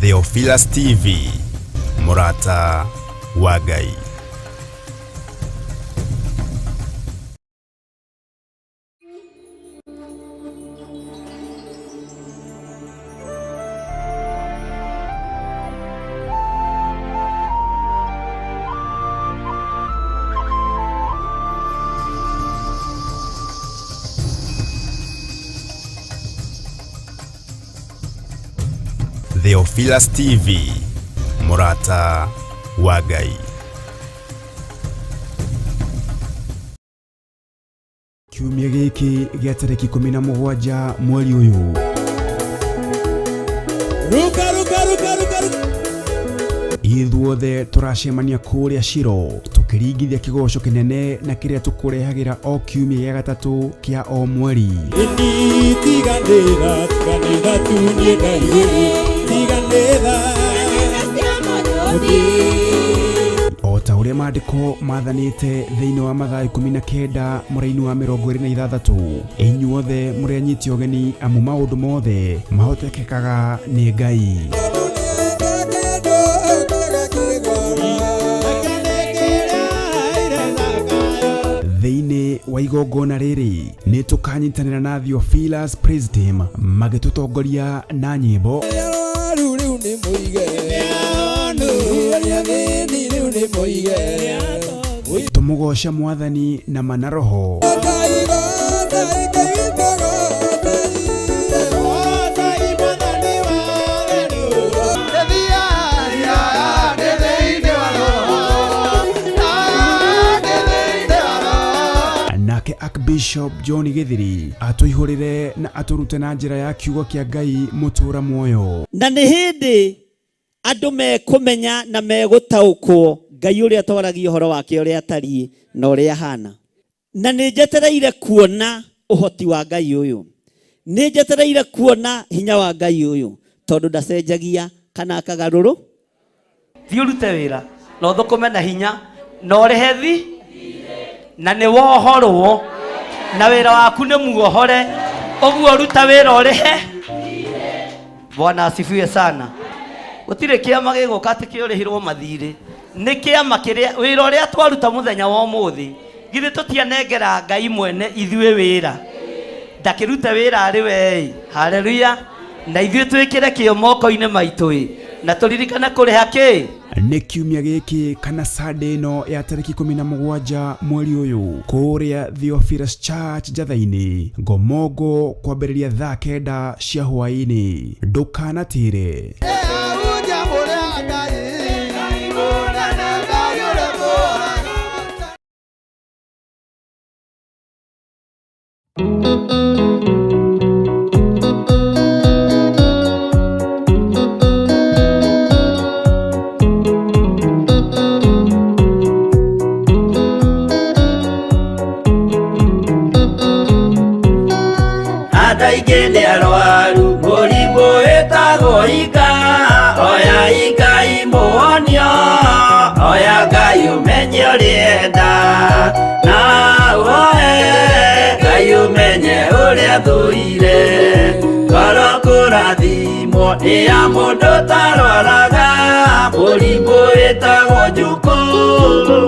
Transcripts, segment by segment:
Theophilus TV, Mũrata wa Ngai. Theophilus TV, Mũrata wa Ngai. Kiumia gĩkĩ gĩa tarĩki 17 mweri ũyũ. Ruka, ruka, ruka, ruka, ruka. Ithuothe tũracemania kũrĩa Shilo tũkĩringithia kĩgoco kĩnene na kĩrĩa tũkũrehagĩra o kiumia gĩa gatatũ kĩa o mweri. Ĩni tiganĩra, tiganĩra tu niĩ ndairĩrĩ, tiganĩra. O ta ũrĩa maandĩko mathanĩte thĩinĩ wa Mathayo 19 mũraini wa 26, inyuothe mũrĩ anyiti ũgeni amu maũndũ mothe mahotekekaga nĩ Ngai. Thĩinĩ wa igongona rĩrĩ nĩ tũkanyitanĩra na Theophilus Praise Team magĩtũtongoria na nyĩmbo. Rĩu rĩu nĩ mũige. Arĩa athĩni rĩu nĩ mũige. Tũmũgoce Mwathani na ma na roho. Nake Archbishop John Githiri atũihũrĩre na atũrute na njĩra ya kiugo kĩa Ngai mũtũra muoyo. Na nĩ hĩndĩ andũ mekũmenya na megũtaũkwo Ngai ũrĩa twaragia ũhoro wake ũrĩa atariĩ na ũrĩa ahana. Na nĩ njetereire kuona ũhoti wa Ngai ũyũ, nĩ njetereire kuona hinya wa Ngai ũyũ, tondũ ndacenjagia kana akagarũrũ. Thiĩ ũrute wĩra na ũthũkũme na hinya na ũrĩhe thi na nĩ wohorwo na wĩra waku nĩ muohore, ũguo ruta wĩra ũrĩhe. Bwana asifiwe sana. Gũtirĩ kĩama gĩgũka atĩ kĩũrĩhirwo mathirĩ, nĩ kĩama kĩrĩa wĩra ũrĩa twaruta mũthenya wa ũmũthĩ, githĩ tũtianengera Ngai mwene ithuĩ wĩra, ndakĩrute wĩra arĩ we-ĩ. Haleluya. Na ithuĩ twĩkĩre kĩo moko-inĩ maitũ-ĩ, na tũririkane kũrĩha kĩ. Nĩ kiumia gĩkĩ kana Sunday ĩno ya tarĩki 17 mweri ũyũ kũrĩa Theophilus Church Njatha-inĩ Ngomongo kwambĩrĩria thaa 9 cia hwaĩ-inĩ. Ndũkanatĩre. Andũ aingĩ nĩ arwaru mũrimũ wĩtagwo ika, oya Ngai mũhonio, oya Ngai ũmenye ũrĩenda, na ũhoe Ngai ũmenye ũrĩa thũire, ngoro kũrathimwo nĩ ya mũndũ ũtarwaraga, mũrimũ wĩtagwo njukũ,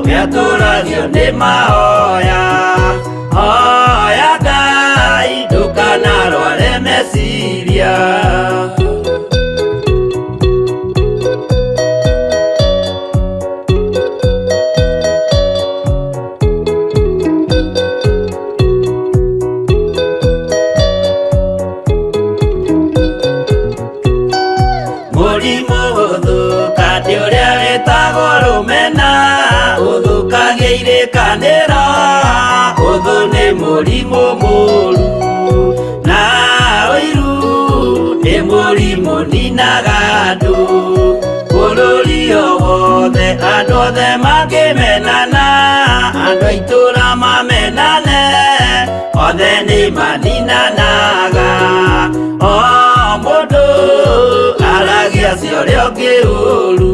nĩatũragio nĩ mahoya. Oya Ngai ndũkanarware meciria. Mũrimũ gũthũka nĩ ũrĩa wĩtagwo rũmena, ũthũkagia irĩkanĩro, ũthũ nĩ mũrimũ mũru, na ũiru nĩ mũrimũ ninaga andũ, bũrũri o wothe andũ othe mangĩmenana, andũ a itũũra mamenane, othe nĩ maninanaga. O mũndũ aragia cia ũrĩa ũngĩ ũru.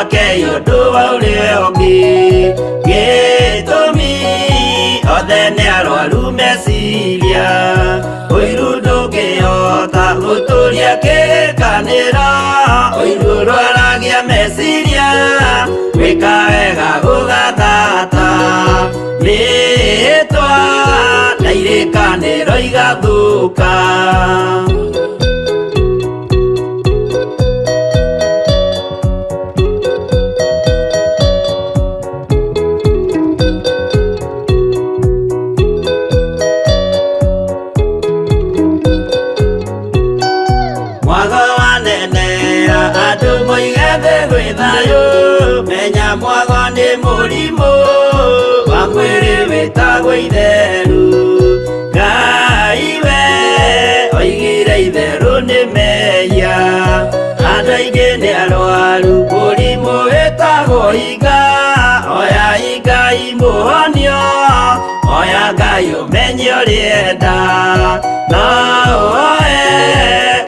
Ndũkei ũndũ wa ũrĩa ũngĩ gĩtũmi othe nĩ arwaru meciria ũiru ndũngĩhota gũtũria kĩrĩkanĩro ũiru ũrwaragia meciria gwĩka wega gũgathata mĩhĩtwa na irĩkanĩro igathũka. Mwago wanenea andũ moige thĩ gwĩ thayũ menya mwago nĩ mũrimũ wa mwĩrĩ wĩtagwo itheru Ngai we oigire itherũ nĩ mehia andũ aingĩ nĩ arwaru mũrimũ wĩtagwo hinga oya Ngai mũhonio oya Ngai ũmenye ũrĩenda no ũoe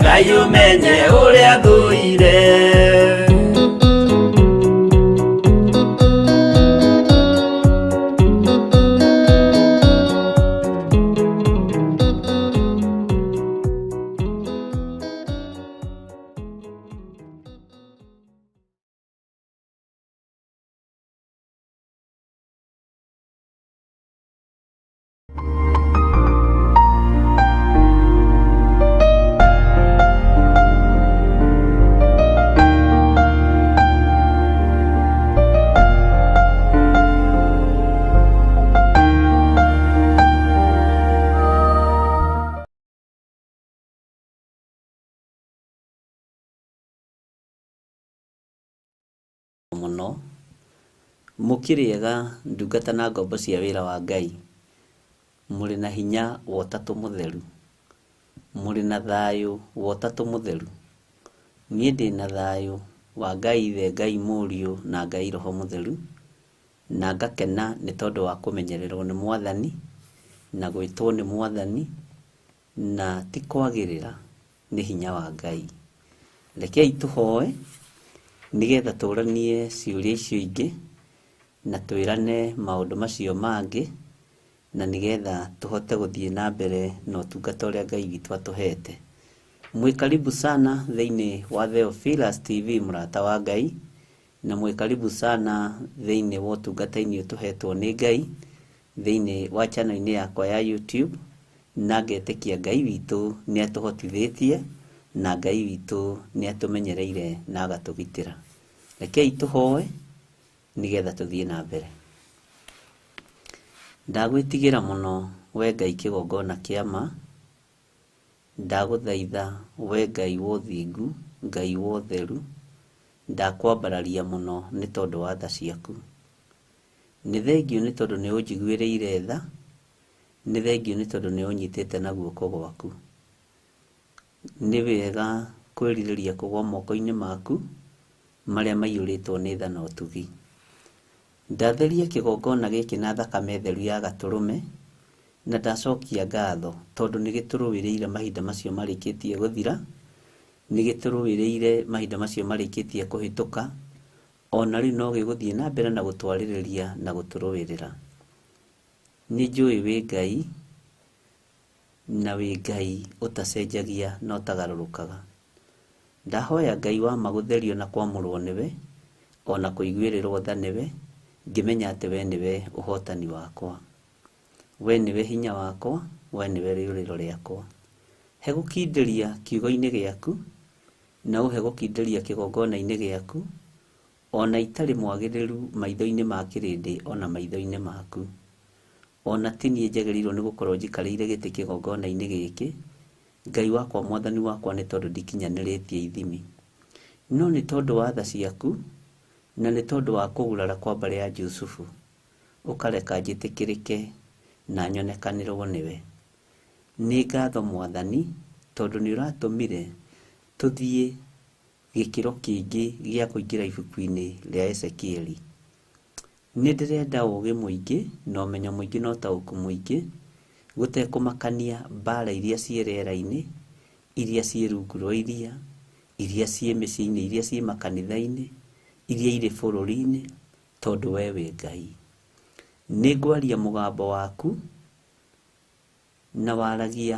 Ngai ũmenye ũrĩa thũire. Muno mũkĩrĩega ndungata na ngombo cia wĩra wa Ngai mũrĩ na hinya wa Ũtatũ Mũtheru mũrĩ na thayũ wa Ũtatũ Mũtheru niĩ ndĩ na thayũ wa Ngai Ithe Ngai Mũriũ na Ngai Roho Mũtheru na ngakena nĩ tondũ wa kũmenyererwo nĩ Mwathani na gwĩtwo nĩ Mwathani na ti kwagĩrĩra nĩ hinya wa Ngai. Rekei tũhoe nĩgetha tũranie ciũria icio ingĩ na twĩrane maũndũ macio mangĩ na nĩgetha tũhote gũthiĩ na mbere na ũtungata ũrĩa Ngai witũ atũhete. Mwĩ karibu sana thĩinĩ wa Theophilus TV mũrata wa Ngai na mwĩ karibu sana thĩinĩ wa ũtungata-inĩ ũtũhetwo nĩ Ngai thĩinĩ wa channel-inĩ yakwa ya YouTube na ngetĩkia Ngai witũ nĩ atũhotithĩtie na Ngai witũ nĩ atũmenyereire na agatũgitĩra. Rekei tũhoe nĩgetha tũthiĩ na mbere. Ndagwĩtigĩra mũno we Ngai kĩgongona kĩa ma, ndagũthaitha we Ngai wa ũthingu, Ngai wa ũtheru, ndakwambararia mũno nĩ tondũ wa tha ciaku. Nĩ thengiũ nĩ tondũ nĩ ũnjiguĩrĩire tha, nĩ thengiũ nĩ tondũ nĩ ũnyitĩte na guoko gwaku. Nĩ wega kwĩrirĩria kũgwa moko-inĩ maku marĩa maiyũrĩtwo nĩ tha na ũtugi. Ndatheria kĩgongona gĩkĩ na thakame theru ya gatũrũme na ndacokia ngatho tondũ nĩ gĩtũrũĩrĩire mahinda macio marĩkĩtie gũthira, nĩ gĩtũrũĩrĩire mahinda macio marĩkĩtie kũhĩtũka, ona rĩu no gĩgũthiĩ na mbere na gũtwarĩrĩria na gũtũrũĩrĩra. Nĩ njũĩ wĩ Ngai na wĩ Ngai ũtacenjagia na ũtagarũrũkaga. Ndahoya Ngai wa ma gũtherio na kwamũrwo nĩwe ona kũiguĩrĩrwo tha nĩwe ngĩmenya atĩ we nĩwe ũhotani wakwa, we nĩwe hinya wakwa, we nĩwe rĩũrĩro rĩakwa. He gũkindĩria kiugo-inĩ gĩaku na ũhe gũkindĩria kĩgongona-inĩ gĩaku ona itarĩ mwagĩrĩru maitho-inĩ ma kĩrĩndĩ ona maitho-inĩ maku. Ona ti niĩ njagĩrĩirwo nĩ gũkorwo njikarĩire gĩtĩ kĩgongona-inĩ gĩkĩ Ngai wakwa Mwathani wakwa nĩ tondũ ndikinyanĩrĩtie ithimi, no nĩ tondũ wa tha ciaku na nĩ tondũ wa kũgurara kwa mbarĩ ya Jusufu ũkareka njĩtĩkĩrĩke na nyonekanĩrwo nĩwe. Nĩ ngatho Mwathani tondũ nĩ ũratũmire tũthiĩ gĩkĩro kĩngĩ gĩa kũingĩra ibuku-inĩ rĩa Ezekieli. Nĩ ndĩrenda ũũgĩ mũingĩ na ũmenyo mũingĩ na ũtaũku mũingĩ gũtekũmakania mbara iria ciĩ rĩera-inĩ, iria ciĩ rungu rwa iria, iria ciĩ mĩciĩ-inĩ, iria ciĩ makanitha-inĩ, iria irĩ bũrũri-inĩ tondũ we wĩ Ngai. Nĩ ngwaria mũgambo waku na waragia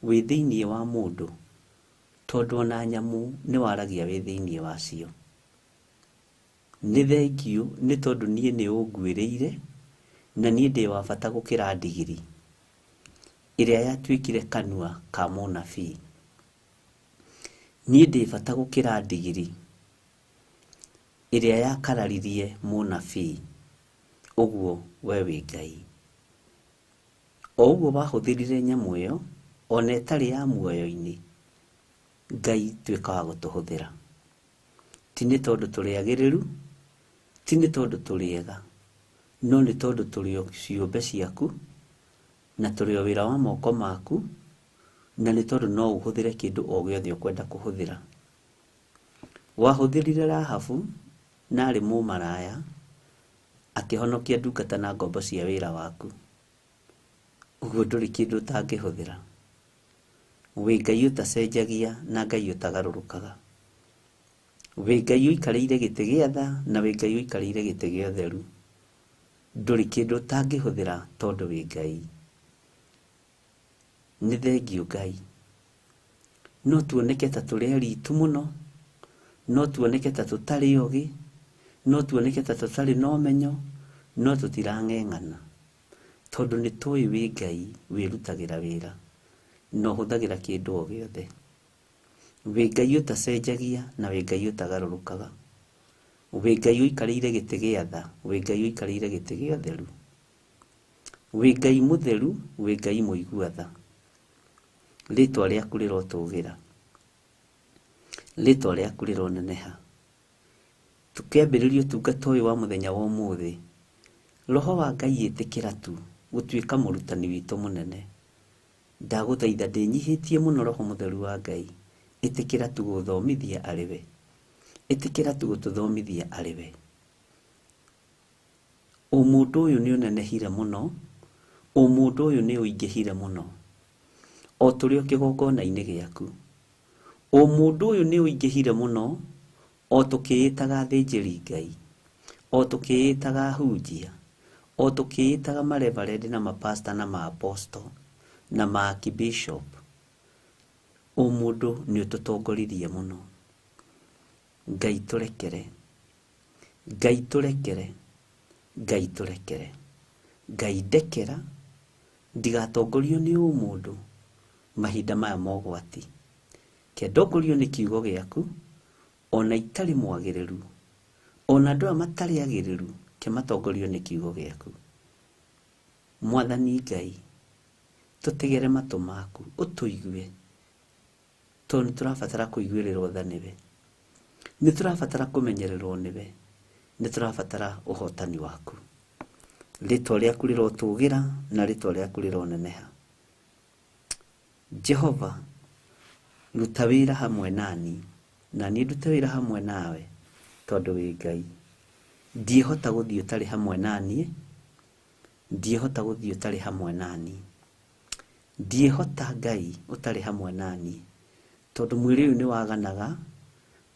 wĩ thĩinĩ wa mũndũ tondũ ona nyamũ nĩ waragia wĩ thĩinĩ wacio. Nĩ thengiũ nĩ tondũ niĩ nĩ ũnguĩrĩire na niĩ ndĩ wa bata gũkĩra ndigiri ĩrĩa yatuĩkire kanua ka mũnabii. Niĩ ndĩ bata gũkĩra ndigiri ĩrĩa yakararirie mũnabii. Ũguo we wĩ Ngai. O ũguo wahũthĩrire nyamũ ĩyo ona ĩtarĩ ya muoyo-inĩ, Ngai tuĩka wa gũtũhũthĩra. Ti nĩ tondũ tũrĩ agĩrĩru, ti nĩ tondũ tũrĩ ega, no nĩ tondũ tũrĩ o ciũmbe ciaku na tũrĩ o wĩra wa moko maku, na nĩ tondũ no ũhũthĩre kĩndũ o gĩothe ũkwenda kũhũthĩra. Wahũthĩrire Rahabu na arĩ mũmaraya akĩhonokia ndungata na ngombo cia wĩra waku. Ũguo ndũrĩ kĩndũ ũtangĩhũthĩra. Wĩ Ngai ũtacenjagia na Ngai ũtagarũrũkaga. Wĩ Ngai ũikarĩire gĩtĩ gĩa tha na wĩ Ngai ũikarĩire gĩtĩ gĩa ũtheru. Ndũrĩ kĩndũ ũtangĩhũthĩra tondũ wĩ Ngai. Nĩ thengiũ Ngai. No tuoneke ta tũrĩ aritu mũno, no tuoneke ta tũtarĩ ogĩ, no tuoneke ta tũtarĩ na ũmenyo, no tũtirang'eng'ana. Tondũ nĩ tũĩ wĩ Ngai wĩrutagĩra wĩra na ũhũthagĩra kĩndũ o gĩothe. Wĩ Ngai ũtacenjagia na wĩ Ngai ũtagarũrũkaga. Wĩ Ngai ũikarĩire gĩtĩ gĩa tha, wĩ Ngai ũikarĩire gĩtĩ gĩa ũtheru. Wĩ Ngai mũtheru, wĩ Ngai mũigua tha. Rĩtwa rĩaku rĩrotũgĩra, rĩtwa rĩaku rĩroneneha. Tũkĩambĩrĩria ũtungata ũyũ wa mũthenya wa ũmũthĩ, Roho wa Ngai ĩtĩkĩra tu gũtuĩka mũrutani witũ mũnene. Ndagũthaitha ndĩnyihĩtie mũno Roho Mũtheru wa Ngai, ĩtĩkĩra tu gũthomithia arĩ we. Ĩtĩkĩra tu gũtũthomithia arĩ we. Ũmũndũ ũyũ nĩ ũnenehire mũno, ũmũndũ ũyũ nĩ ũingĩhire mũno, o tũrĩ o kĩgongona-inĩ gĩaku. Ũmũndũ ũyũ nĩ ũingĩhire mũno, o tũkĩĩtaga athĩnjĩri Ngai, o tũkĩĩtaga ahunjia, o tũkĩĩtaga mareverendi na mapasta na maaposto na maarchbishop. Ũmũndũ nĩ ũtũtongoririe mũno. Ngai tũrekere, Ngai tũrekere, Ngai tũrekere. Ngai ndekera ndigatongorio nĩ ũmũndũ mahinda maya ma ũgwati. Ke ndongorio nĩ kiugo gĩaku ona itarĩ mwagĩrĩru, ona andũ aya matarĩ agĩrĩru, ke matongorio nĩ kiugo gĩaku. Mwathani Ngai, tũtegere matũ maku ũtũigue, tondũ nĩ tũrabatara kũiguĩrĩrwo tha nĩwe, nĩ tũrabatara kũmenyererwo nĩwe, nĩ tũrabatara ũhotani waku. Rĩtwa rĩaku rĩrotũgĩra na rĩtwa rĩaku rĩroneneha. Jehova, ruta wĩra hamwe nani, na niĩ ndute wĩra hamwe nawe, tondũ wĩ Ngai. Ndiĩhota gũthiĩ ũtarĩ hamwe naniĩ, ndiĩhota gũthiĩ ũtarĩ hamwe naniĩ. Ndiĩhota Ngai ũtarĩ hamwe naniĩ, tondũ mwĩrĩ ũyũ nĩ waganaga,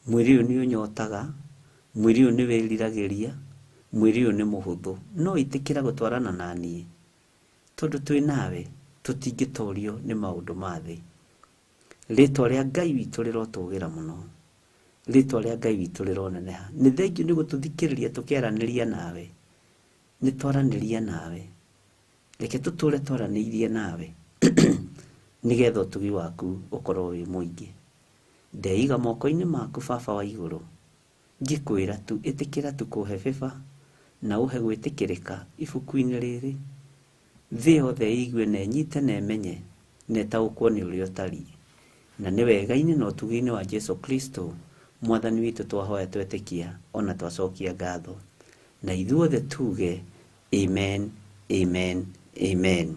mwĩrĩ ũyũ nĩ ũnyotaga, mwĩrĩ ũyũ nĩ wĩriragĩria, mwĩrĩ ũyũ nĩ mũhũthũ. No ĩtĩkĩra gũtwarana naniĩ, tondũ twĩ nawe tũtingĩtorio nĩ maũndũ ma thĩ. Rĩtwa rĩa Ngai witũ rĩrotũgĩra mũno, rĩtwa rĩa Ngai witũ rĩroneneha. Nĩ thengiũ nĩ gũtũthikĩrĩria tũkĩaranĩria nawe, nĩ twaranĩria nawe. Reke tũtũre twaranĩirie nawe nĩgetha ũtugi waku ũkorwo wĩ mũingĩ. Ndeiga moko-inĩ maku Baba wa igũrũ, ngĩkwĩra tu ĩtĩkĩra tu kũhe favor na ũhe gwĩtĩkĩrĩka ibuku-inĩ rĩrĩ. Thĩ yothe ĩigue na ĩnyite na ĩmenye na ĩtaũkwo nĩ ũrĩa ũtariĩ. Na nĩ wega-inĩ na ũtugi-inĩ wa Jesu Kristo Mwathani witũ twahoya twetĩkia ona twacokia ngatho. Na ithuothe tuge amen, amen, amen.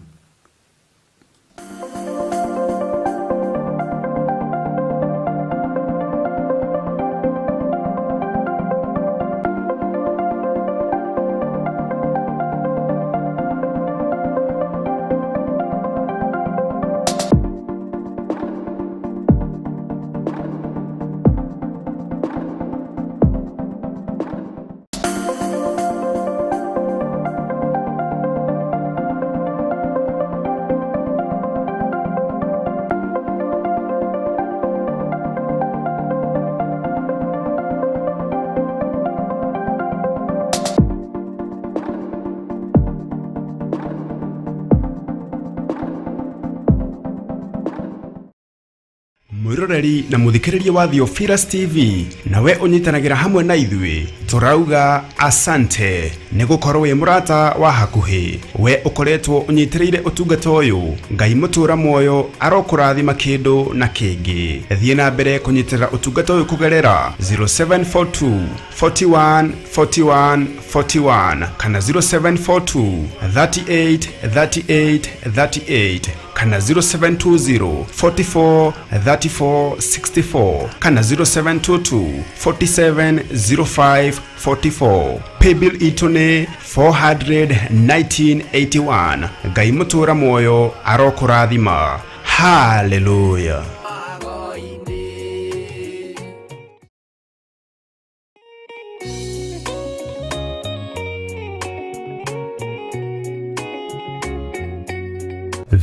Mwĩroreri na mũthikĩrĩria wa Theophilus TV, nawe ũnyitanagĩra hamwe na ithuĩ, tũrauga asante nĩ gũkorwo wĩ mũrata wa hakuhĩ. We ũkoretwo ũnyitĩrĩire ũtungata ũyũ, Ngai mũtũra muoyo arokũrathima kĩndũ na kĩngĩ. Thiĩ na mbere kũnyitĩrĩra ũtungata ũyũ kũgerera 0742 41 41 41 kana 0742 38 38 38 kana 0720 44 34 64 kana 0722 47 05 44. Paybill itũ nĩ 41981. Ngai mũtũra muoyo arokũrathima. Haleluya.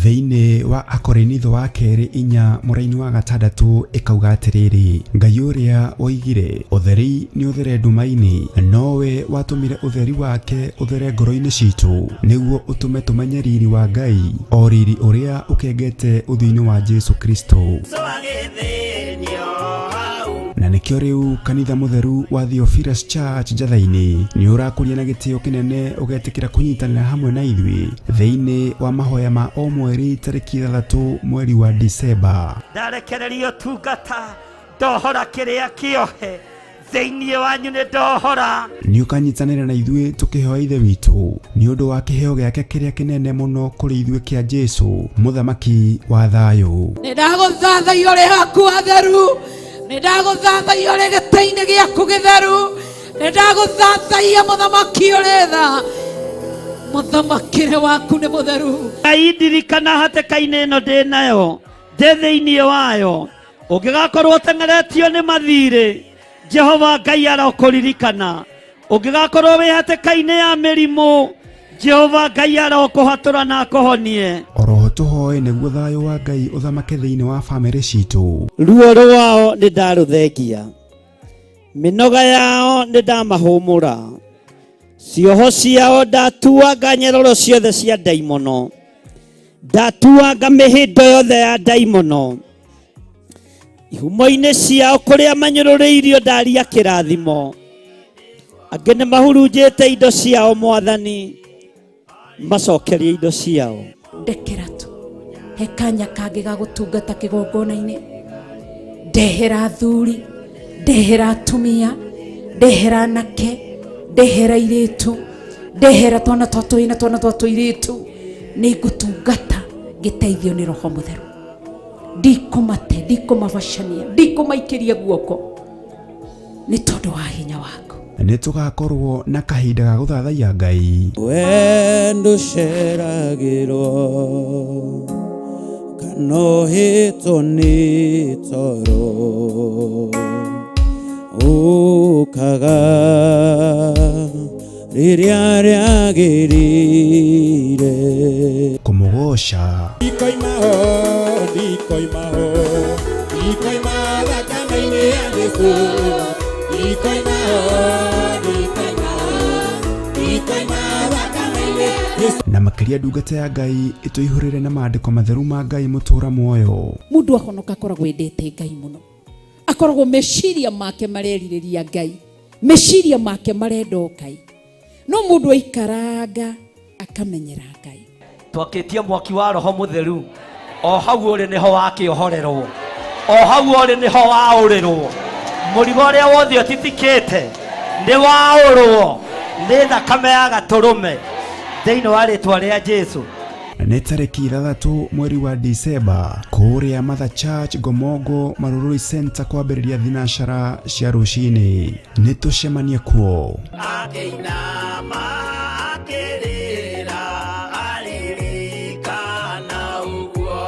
Thĩinĩ wa Akorinitho wa kerĩ 4 mũraini wa 6 ĩkauga atĩrĩrĩ, Ngai ũrĩa woigire ũtheri nĩ ũthere nduma-inĩ, nowe watũmire ũtheri wake ũthere ngoro-inĩ citũ, nĩguo ũtũme tũmenye riri wa Ngai, o riri ũrĩa ũkengete ũthiũ-inĩ wa Jesu Kristo. Na nĩkĩo rĩu kanitha mũtheru wa Theophilus Church Njatha-inĩ nĩ ũrakũria na gĩtĩo kĩnene ũgetĩkĩra kũnyitanĩra hamwe na ithuĩ thĩinĩ wa mahoya ma o mweri tarĩki 6 mweri wa Disemba. Ndarekereria ũtungata, ndohora kĩrĩa kĩohe thĩinĩ wanyu nĩ ndohora. Nĩ ũkanyitanĩra na ithuĩ tũkĩhoya Ithe witũ nĩ ũndũ wa kĩheo gĩake kĩrĩa kĩnene mũno kũrĩ ithuĩ kĩa Jesu, mũthamaki wa thayũ. Nĩ ndagũthathaia ũrĩ haku hatheru, nĩ ndagũthathaia ũrĩ gĩtĩ-inĩ gĩaku gĩtheru, nĩ ndagũthathaia mũthamaki ũrĩ tha, mũthamakĩre waku nĩ mũtheru. Ngai ndirikana hatĩka-inĩ ĩno ndĩ nayo, ndĩ thĩinĩ wayo, ũngĩgakorwo ũteng'eretio nĩ mathirĩ, Jehova Ngai arokũririkana. Ũngĩgakorwo wĩ hatĩka-inĩ ya mĩrimũ, Jehova Ngai arokũhatũra na akũhonie. Oroho tũhoe nĩguo thayũ wa Ngai ũthamake thĩinĩ wa bamĩrĩ citũ. Ruo rwao nĩ ndarũthengia, mĩnoga yao nĩ ndamahũmũra, cioho ciao ndatuanga nyeroro ciothe cia ndaimono, ndatuanga mĩhĩndo yothe ya ndaimono, ihumo-inĩ ciao kũrĩa manyũrũrĩirio ndaria kĩrathimo, angĩ nĩ mahurunjĩte indo ciao Mwathani, macokerie indo ciao. Ndekera tu he kanya kangĩ ga gũtungata kĩgongona-inĩ, ndehera athuri, ndehera atumia, ndehera anake, ndehera airĩtu, ndehera twana twa tũhĩĩ na twana twa tũirĩtu, nĩ ngũtungata ngĩteithio nĩ Roho Mũtheru. Ndikũmate, ndikũmabacania, ndikũmaikĩria guoko nĩ tondũ wa hinya waku. Nĩ tũgakorwo na kahinda ga gũthathaiya Ngai. Wendo ũceragĩrwo kana ũhĩtwo nĩ toro, ũkaga rĩrĩa rĩagĩrĩire. Kũmũgoca, Ndikoima ho, ndikoima ho, ndikoima thakame-inĩ ya Jesũ. Ndikoima ho, ndikoima ho, ndikoima thakame-inĩ ya Jesũ. Na makĩria ndungata ya Ngai ĩtũihũrĩre na maandĩko matheru ma Ngai mũtũra muoyo. Mũndũ ahonoka akoragwo endete Ngai mũno, akoragwo meciria make marerirĩria Ngai, meciria make marenda o Ngai. No mũndũ aikaranga akamenyera Ngai. Twakĩtie mwaki wa Roho Mũtheru, o hau ũrĩ nĩho wakĩohorerwo, o hau ũrĩ nĩho waũrĩrwo, mũrigo ũrĩa wothe ũtitikĩte nĩ waũrwo nĩ thakame ya gatũrũme thĩinĩ wa rĩtwa rĩa Jesu. Nĩ tarĩki 6 mweri wa Disemba kũrĩa Mother Church Ngomongo Marurui Center kwambĩrĩria thinacara cia rũcinĩ. Nĩ tũcemanie kuo. Akĩinama akĩrĩra aririkana ũguo.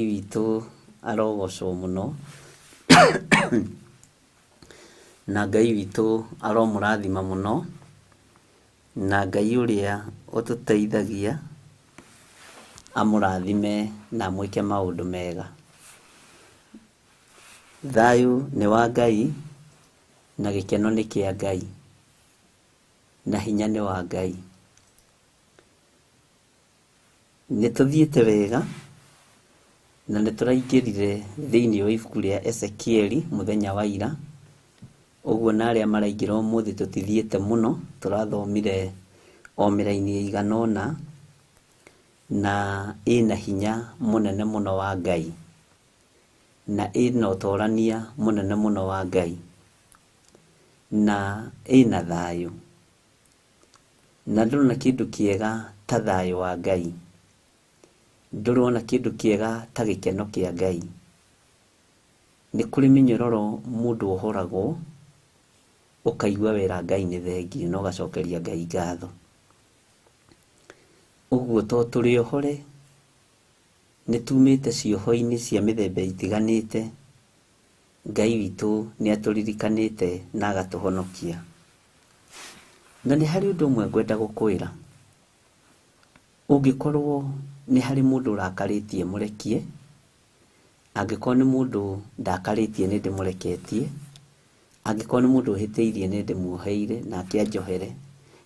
Witũ arogocwo mũno na Ngai witũ aromũrathima mũno, na Ngai ũrĩa ũtũteithagia amũrathime na amwĩke maũndũ mega. Thayũ nĩ wa Ngai na gĩkeno nĩ kĩa Ngai na hinya nĩ wa Ngai. Nĩ tũthiĩte wega na nĩ tũraingĩrire thĩinĩ wa ibuku rĩa Ezekieli mũthenya wa ira. Ũguo na arĩa maraingĩra ũmũthĩ tũtithiĩte mũno, tũrathomire o mĩraini ĩigana ũna, na ĩna hinya mũnene mũno wa Ngai, na ĩna ũtorania mũnene mũno wa Ngai, na ĩna thayũ. Na ndũrona kĩndũ kĩega ta thayũ wa Ngai, ndũrona kĩndũ kĩega ta gĩkeno kĩa Ngai. Nĩ kũrĩ mĩnyororo mũndũ ohoragwo, ũkaigua wera Ngai nĩ thengiũ na ũgacokeria Ngai ngatho. Ũguo to tũrĩ ohore, nĩ tumĩte cioho-inĩ cia mĩthemba itiganĩte, Ngai witũ nĩ atũririkanĩte na agatũhonokia. Na nĩ harĩ ũndũ ũmwe ngwenda gũkwĩra, ũngĩkorwo nĩ harĩ mũndũ ũrakarĩtie mũrekie, angĩkorwo nĩ mũndũ ndakarĩtie nĩ ndĩmũreketie, angĩkorwo nĩ mũndũ ũhĩtĩirie nĩ ndĩmuoheire nake anjohere,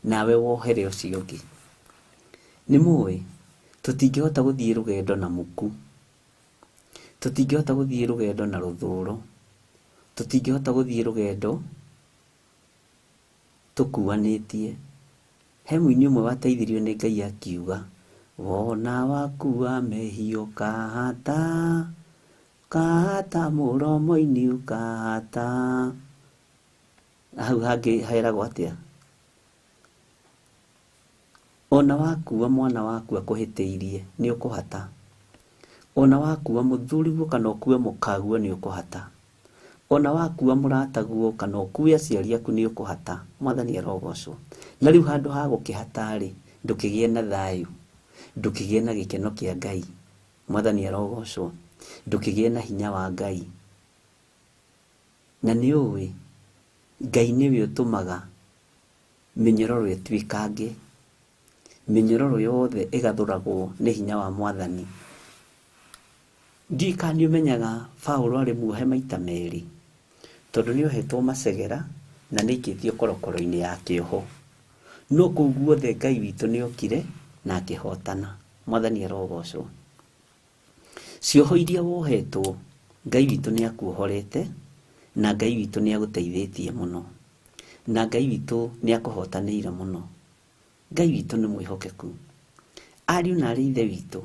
nawe wohere ũcio ũngĩ. Nĩ mũĩ tũtingĩhota gũthiĩ rũgendo na muku, tũtingĩhota gũthiĩ rũgendo na rũthũro, tũtingĩhota gũthiĩ rũgendo tũkuanĩtie. He mũini ũmwe wateithirio nĩ Ngai akiuga, wona wakua mehia ũkahata, ũkahata mũromo-inĩ ũkahata. Hau hangĩ heragwo atĩa? Ona wakua mwana waku akũhĩtĩirie nĩ ũkũhata, ona wakua mũthuriguo kana ũkue mũkaguo nĩ ũkũhata, ona wakua mũrataguo kana ũkue aciari aku nĩ ũkũhata. Mwathani arogocwo. Na rĩu handũ ha gũkĩhata-rĩ, ndũkĩgĩe na thayũ, ndũkĩgĩe na gĩkeno kĩa Ngai. Mwathani arogocwo. Ndũkĩgĩe na hinya wa Ngai. Na nĩ ũĩ Ngai nĩwe ũtũmaga mĩnyororo ĩtuĩkange, mĩnyororo yothe ĩgathũragwo nĩ hinya wa Mwathani. Ndiũĩ kana nĩ ũmenyaga Paũlũ arĩ muohe maita merĩ, tondũ nĩ ohetwo macegera na nĩ aikĩtio korokoro-inĩ ya kĩoho. No kũu guothe Ngai witũ nĩ okire na akĩhotana. Mwathani arogocwo. Cioho iria wohetwo, Ngai witũ nĩ akuohorete na Ngai witũ nĩ agũteithĩtie mũno, na Ngai witũ nĩ akũhotanĩire mũno. Ngai witũ nĩ mwĩhokeku. Ariũ na arĩ ithe witũ,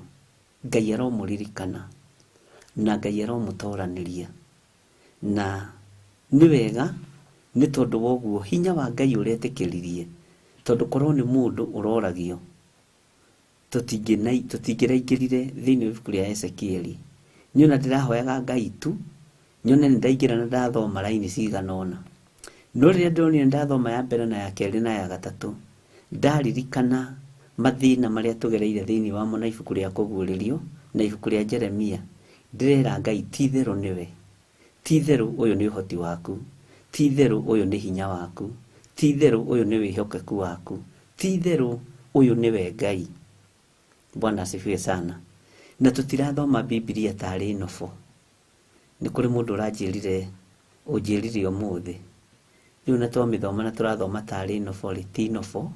Ngai aromũririkana na Ngai aromũtoranĩria. Na nĩ wega nĩ tondũ wa ũguo hinya wa Ngai ũretĩkĩririe, tondũ korwo nĩ mũndũ ũroragio, tũtingĩraingĩrire thĩinĩ wa ibuku rĩa Ezekieli. Niĩ ona ndĩrahoyaga Ngai tu nyone nĩ ndaingĩra na ndathoma raini cigana ũna. No rĩrĩa ndĩronire ndathoma ya mbere na ya kerĩ na ya gatatũ, ndaririkana mathĩna marĩa tũgereire thĩinĩ wamo na ibuku rĩa Kũguũrĩrio na ibuku rĩa Jeremia, ndĩrera Ngai ti itherũ nĩwe, ti itherũ ũyũ nĩ ũhoti waku, ti itherũ ũyũ nĩ hinya waku, ti itherũ ũyũ nĩ wĩhokeku waku, ti itherũ ũyũ nĩwe Ngai. Bwana asifiwe sana. Na tũtirathoma Bibilia tarĩ nobo. Nĩ kũrĩ mũndũ ũranjĩrire, ũnjĩrire ũmũthĩ, rĩu na twamĩthoma na tũrathoma tarĩ nobo rĩ, ti nobo,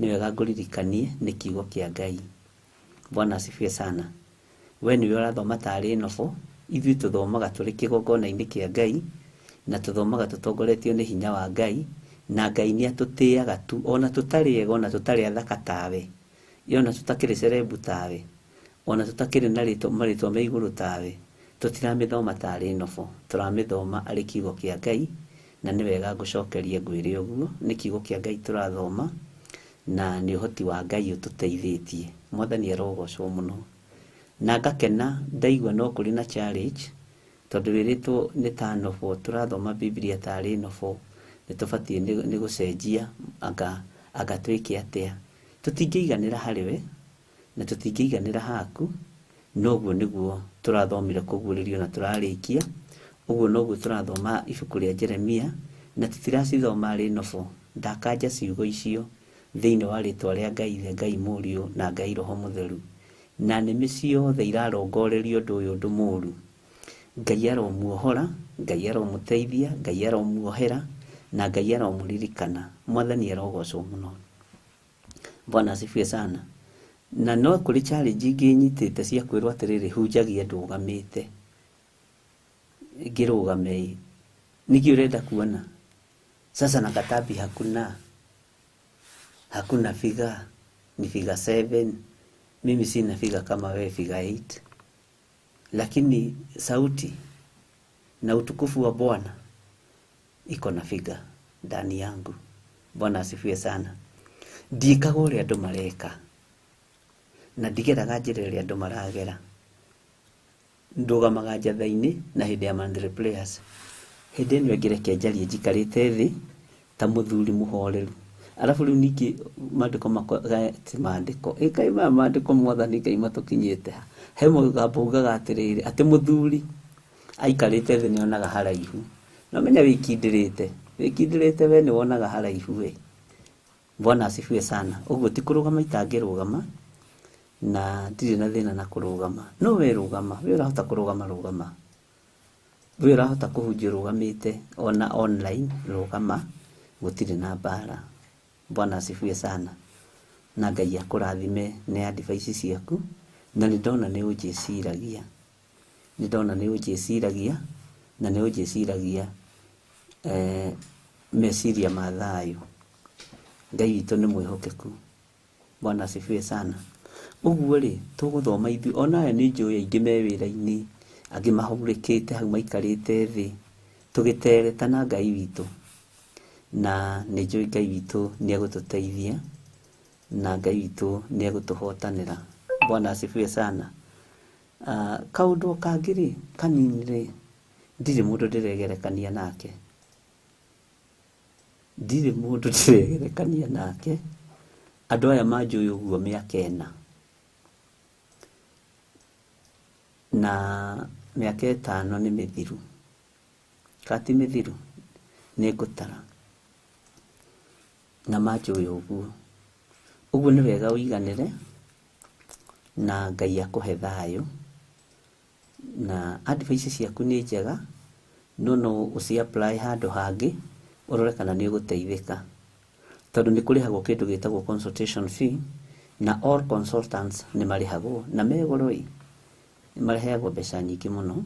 nĩ wega ngũririkanie nĩ kiugo kĩa Ngai. Bwana asifiwe sana. We nĩwe ũrathoma tarĩ nobo, ithuĩ tũthomaga tũrĩ kĩgongona-inĩ kĩa Ngai, na tũthomaga tũtongoretio nĩ hinya wa Ngai, na Ngai nĩ atũtĩaga tu, ona tũtarĩ ega, ona tũtarĩ athaka tawe, ona tũtakĩrĩ cerebu tawe, ona tũtakĩrĩ na marĩtwa me igũrũ tawe, tũtiramĩthoma tarĩ nobo, tũramĩthoma arĩ kiugo kĩa Ngai, na nĩ wega ngũcokerie ngwĩre ũguo, nĩ kiugo kĩa Ngai tũrathoma, na nĩ ũhoti wa Ngai ũtũteithĩtie. Mwathani arogocwo mũno. Na ngakena ndaigua no kũrĩ na challenge, tondũ wĩrĩtwo nĩ ta nobo, tũrathoma Bibilia tarĩ nobo, nĩ tũbatiĩ nĩ gũcenjia anga twĩke atĩa. Tũtingĩiganĩra harĩ we, na tũtingĩiganĩra haku, noguo nĩguo Tũrathomire kũguũrĩrio na tũrarĩkia. Ũguo noguo tũrathoma ibuku rĩa Jeremia na tũtiracithoma rĩ nobo. Ndakanja ciugo icio thĩinĩ wa rĩtwa rĩa Ngai Ithe, Ngai Mũriũ na Ngai Roho Mũtheru. Na nĩmĩ ciothe irarongoreria ũndũ ũyũ ũndũ mũru. Ngai aromuohora, Ngai aromũteithia, Ngai aromuohera na Ngai aromũririkana. Mwathani arogocwo mũno. Bwana asifiwe sana. Na no kũrĩ challenge ingĩ nyitĩte cia kwĩrwo atĩrĩrĩ, hunjagia ndũgamĩte. Ngĩrũgame nĩkĩ ũrenda kuona? Sasa na Katabi hakuna, hakuna figa, ni figa 7. Mimi sina figa kama wewe, figa 8. Lakini sauti na utukufu wa Bwana iko na figa ndani yangu. Bwana asifiwe sana. Ndiĩkaga ũrĩa andũ mareka na ndigeraga njĩra ĩrĩa andũ maragera. Ndũgamaga njatha-inĩ na hĩndĩ ya Mandre Players. Hĩndĩ ĩno ĩngĩ reke njarie njikarĩte thĩ ta mũthuri mũhoreru. Arabu rĩu ningĩ maandĩko makwa ti maandĩko, ĩ kaĩ maya maandĩko Mwathani Ngai matũkinyĩte ha? He mũgambo ugaga atĩrĩrĩ, atĩ mũthuri aikarĩte thĩ nĩonaga haraihu. No menya wĩkindĩrĩte, wĩkindĩrĩte we nĩwonaga haraihu we. Bwana asifiwe sana. Ũguo ti kũrũgama itangĩrũgama na ndirĩ na thĩna na kũrũgama. No we rũgama, we ũrahota kũrũgama rũgama. We ũrahota kũhunjia ũrũgamĩte ona online rũgama, gũtirĩ na mbara. Bwana asifiwe sana. Na Ngai akũrathime nĩ advice ciaku na nĩ ndona nĩ ũnjĩciragia. Nĩ ndona nĩ ũnjĩciragia na nĩ ũnjĩciragia meciria ma thayũ. Ngai witũ nĩ mwĩhokeku. Bwana asifiwe sana. Ũguo rĩ, tũgũthoma ithuĩ, ona aya nĩ njũĩ aingĩ me wĩra-inĩ, angĩ mahurũkĩte hau maikarĩte thĩ, tũgĩtereta na Ngai witũ. Na nĩ njũĩ Ngai witũ nĩ egũtũteithia na Ngai witũ nĩ egũtũhotanĩra. Bwana asifiwe sana. Kaũndũ kangĩ rĩ, kanini rĩ, ndirĩ mũndũ ndĩregerekania nake. Ndirĩ mũndũ ndĩregerekania nake. Andũ aya manjũĩ ũguo mĩaka ĩna. Na mĩaka ĩtano nĩ mĩthiru. Kana ti mĩthiru, nĩ ngũtara. Na manjũĩ ũguo. Ũguo nĩ wega ũiganĩre na Ngai akũhe thayũ. Na advice ciaku nĩ njega, no no ũci apply handũ hangĩ ũrore kana nĩ ũgũteithĩka. Tondũ nĩ kũrĩhagwo kĩndũ gĩtagwo consultation fee na all consultants nĩ marĩhagwo na me goro ĩ, nĩ maheagwo mbeca nyingĩ mũno.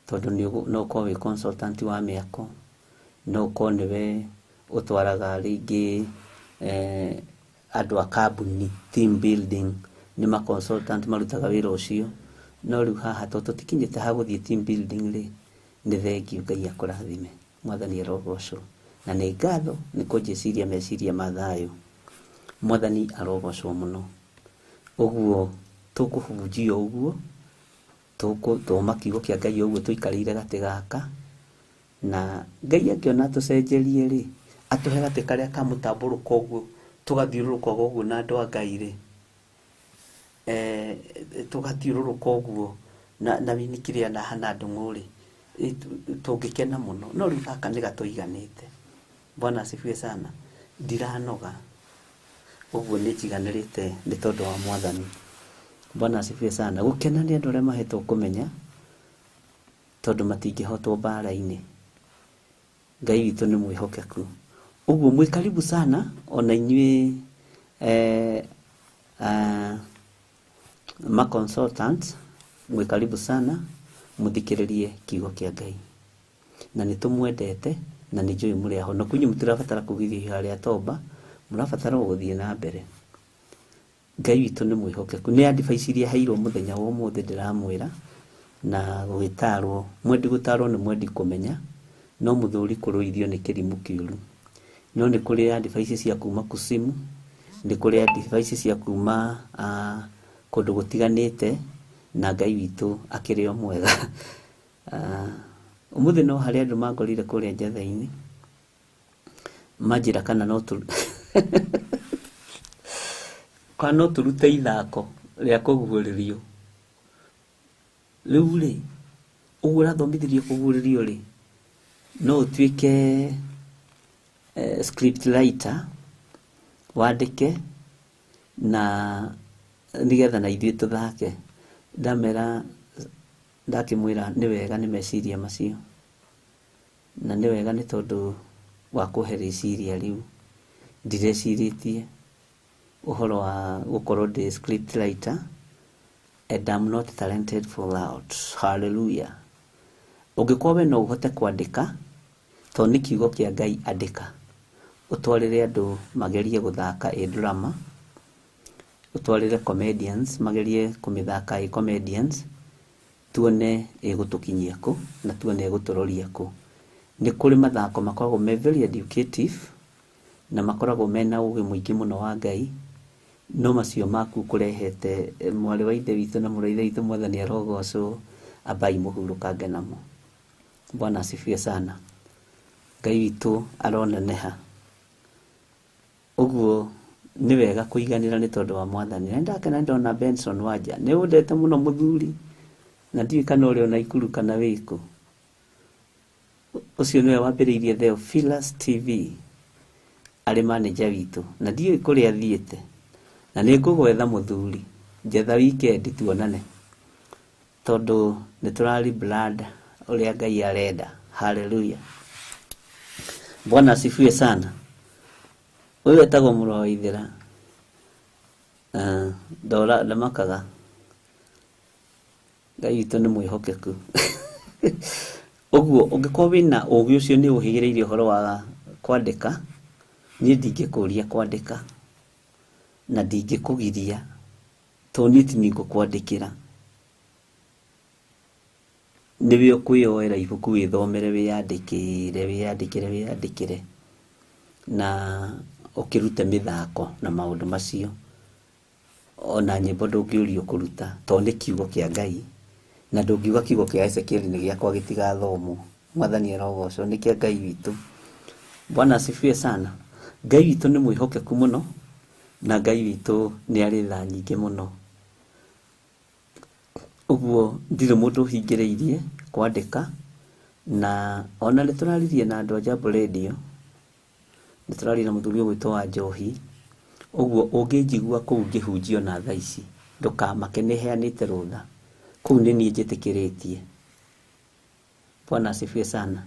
Tondũ no ũkorwo wĩ consultant wa mĩako, no ũkorwo nĩwe ũtwaraga rĩngĩ andũ a kambuni team building, nĩ ma consultant marutaga wĩra ũcio. No rĩu haha tondũ tũtikinyĩte ha gũthiĩ team building rĩ, nĩ thengiũ. Ngai akũrathime. Mwathani arogocwo. Na nĩ ngatho nĩ kũnjĩciria meciria ma thayũ. Mwathani arogocwo mũno. Ũguo tũkũhunjia ũguo, tũgũthoma kiugo kĩa Ngai ũguo tũikarĩire gatĩ gaka. Na Ngai angĩona atũcenjerie rĩ, atũhe gatĩ karĩa ka mũtambũrũko ũguo, tũgathiũrũrũka ũguo na andũ a Ngai rĩ, tũgathiũrũrũka ũguo na Winnie kĩrĩa na Hannah Ndung'u rĩ, tũngĩkena mũno. No rĩu gaka nĩ gatũiganĩte. Bwana asifiwe sana. Ndiranoga. Ũguo nĩ njiganĩrĩte nĩ tondũ wa Mwathani. Bwana asifiwe sana. Gũkena nĩ andũ arĩa mahetwo kũmenya tondũ matingĩhotwo mbara-inĩ. Ngai witũ nĩ mwĩhokeku. Ũguo mwĩ karibu sana ona inyuĩ ma consultants, mwĩ karibu sana mũthikĩrĩrie kiugo kĩa Ngai. Na nĩ tũmwendete na nĩ njũĩ mũrĩ ahonoku. Inyuĩ mũtirabatara kugithio ihoya rĩa toba, mũrabatara o gũthiĩ na mbere. Ngai witũ nĩ mwĩhokeku. Nĩ advice iria heirwo mũthenya wa ũmũthĩ ndĩramwĩra na gũgĩtarwo, mwendi gũtarwo nĩ mwendi kũmenya, no mũthũri kũrũithio nĩ kĩrimũ kĩũru. No nĩ kũrĩ advice cia kuma kusimu, nĩ kũrĩ advice cia kuma kũndũ gũtiganĩte, na Ngai witũ akĩrĩ o mwega. Ũmũthĩ no harĩ andũ mangorire kũrĩa njatha-inĩ manjĩra kana no kana no tũrute ithako rĩa kũguũrĩrio. Rĩu rĩ, ũguo ũrathomithirio kũguũrĩrio rĩ, no ũtuĩke script writer, wandĩke na nĩgetha na ithuĩ tũthake. Ndamera, ndakĩmwĩra nĩ wega nĩ meciria macio, na nĩ wega nĩ tondũ wa kũhe rĩciria rĩu. Ndirecirĩtie ũhoro wa gũkorwo ndĩ script writer, and I'm not talented for that. Hallelujah. Ũngĩkorwo we no ũhote kwandĩka, tondũ nĩ kiugo kĩa Ngai, andĩka ũtwarĩre andũ magerie gũthaka ĩ drama, ũtwarĩre comedians magerie kũmĩthaka ĩ comedians, tuone ĩgũtũkinyia kũ na tuone ĩgũtũroria kũ. Nĩ kũrĩ mathako makoragwo me very educative na makoragwo mena ũgĩ mũingĩ mũno wa Ngai, no macio maku kũrehete mwarĩ wa ithe witũ na mũrũ wa ithe witũ, Mwathani arogocwo, ambai mũhurũkange namo. Bwana asifiwe sana. Ngai witũ aroneneha. Ũguo nĩ wega kũiganĩra nĩ tondũ wa Mwathani. Na ndakena ndona Benson Wanja, nĩ wendete mũno mũthuri, na ndiũĩ kana ũrĩ o Naikuru kana wĩkũ. Ũcio nĩwe wambĩrĩirie Theophilus TV arĩ manager witũ, na ndiũĩ kũrĩa athiĩte, na nĩ ngũgwetha mũthuri, njetha weekend tuonane, tondũ nĩ tũrari blood ũrĩa Ngai arenda. Hallelujah. Bwana asifiwe sana. Ũyũ etagwo mũrũ wa Waithĩra. Ndora ndamakaga. Ngai witũ nĩ mwĩhokeku. Ũguo ũngĩkorwo wĩna ũgĩ ũcio nĩ ũhĩgĩrĩire ũhoro wa kwandĩka, niĩ ndingĩkũria kwandĩka na ndingĩkũgiria, tondũ niĩ ti niĩ ngũkwandĩkĩra. Nĩwe ũkwĩyoera ibuku wĩthomere, wĩyandĩkĩre, wĩyandĩkĩre, wĩyandĩkĩre na ũkĩrute mĩthako na maũndũ macio. Ona nyĩmbo ndũngĩũrio kũruta, tondũ nĩ kiugo kĩa Ngai, na ndũngiuga kiugo kĩa Ezekiel nĩ gĩakwa gĩtigathomwo. Mwathani arogocwo, nĩ kĩa Ngai witũ. Bwana asifiwe sana. Ngai witũ nĩ mwĩhokeku mũno, na Ngai witũ nĩ arĩ tha nyingĩ mũno. Ũguo ndirĩ mũndũ ũhingĩrĩirie kwandĩka, na ona nĩ tũraririe na andũ a Jambo Radio, nĩ tũraririe na mũthuri ũgwĩtwo wa Njohi. Ũguo ũngĩnjigua kũu ngĩhunjia ona thaa ici, ndũkamake, nĩ heanĩte rũtha. Kũu nĩ niĩ njĩtĩkĩrĩtie. Bwana asifiwe sana.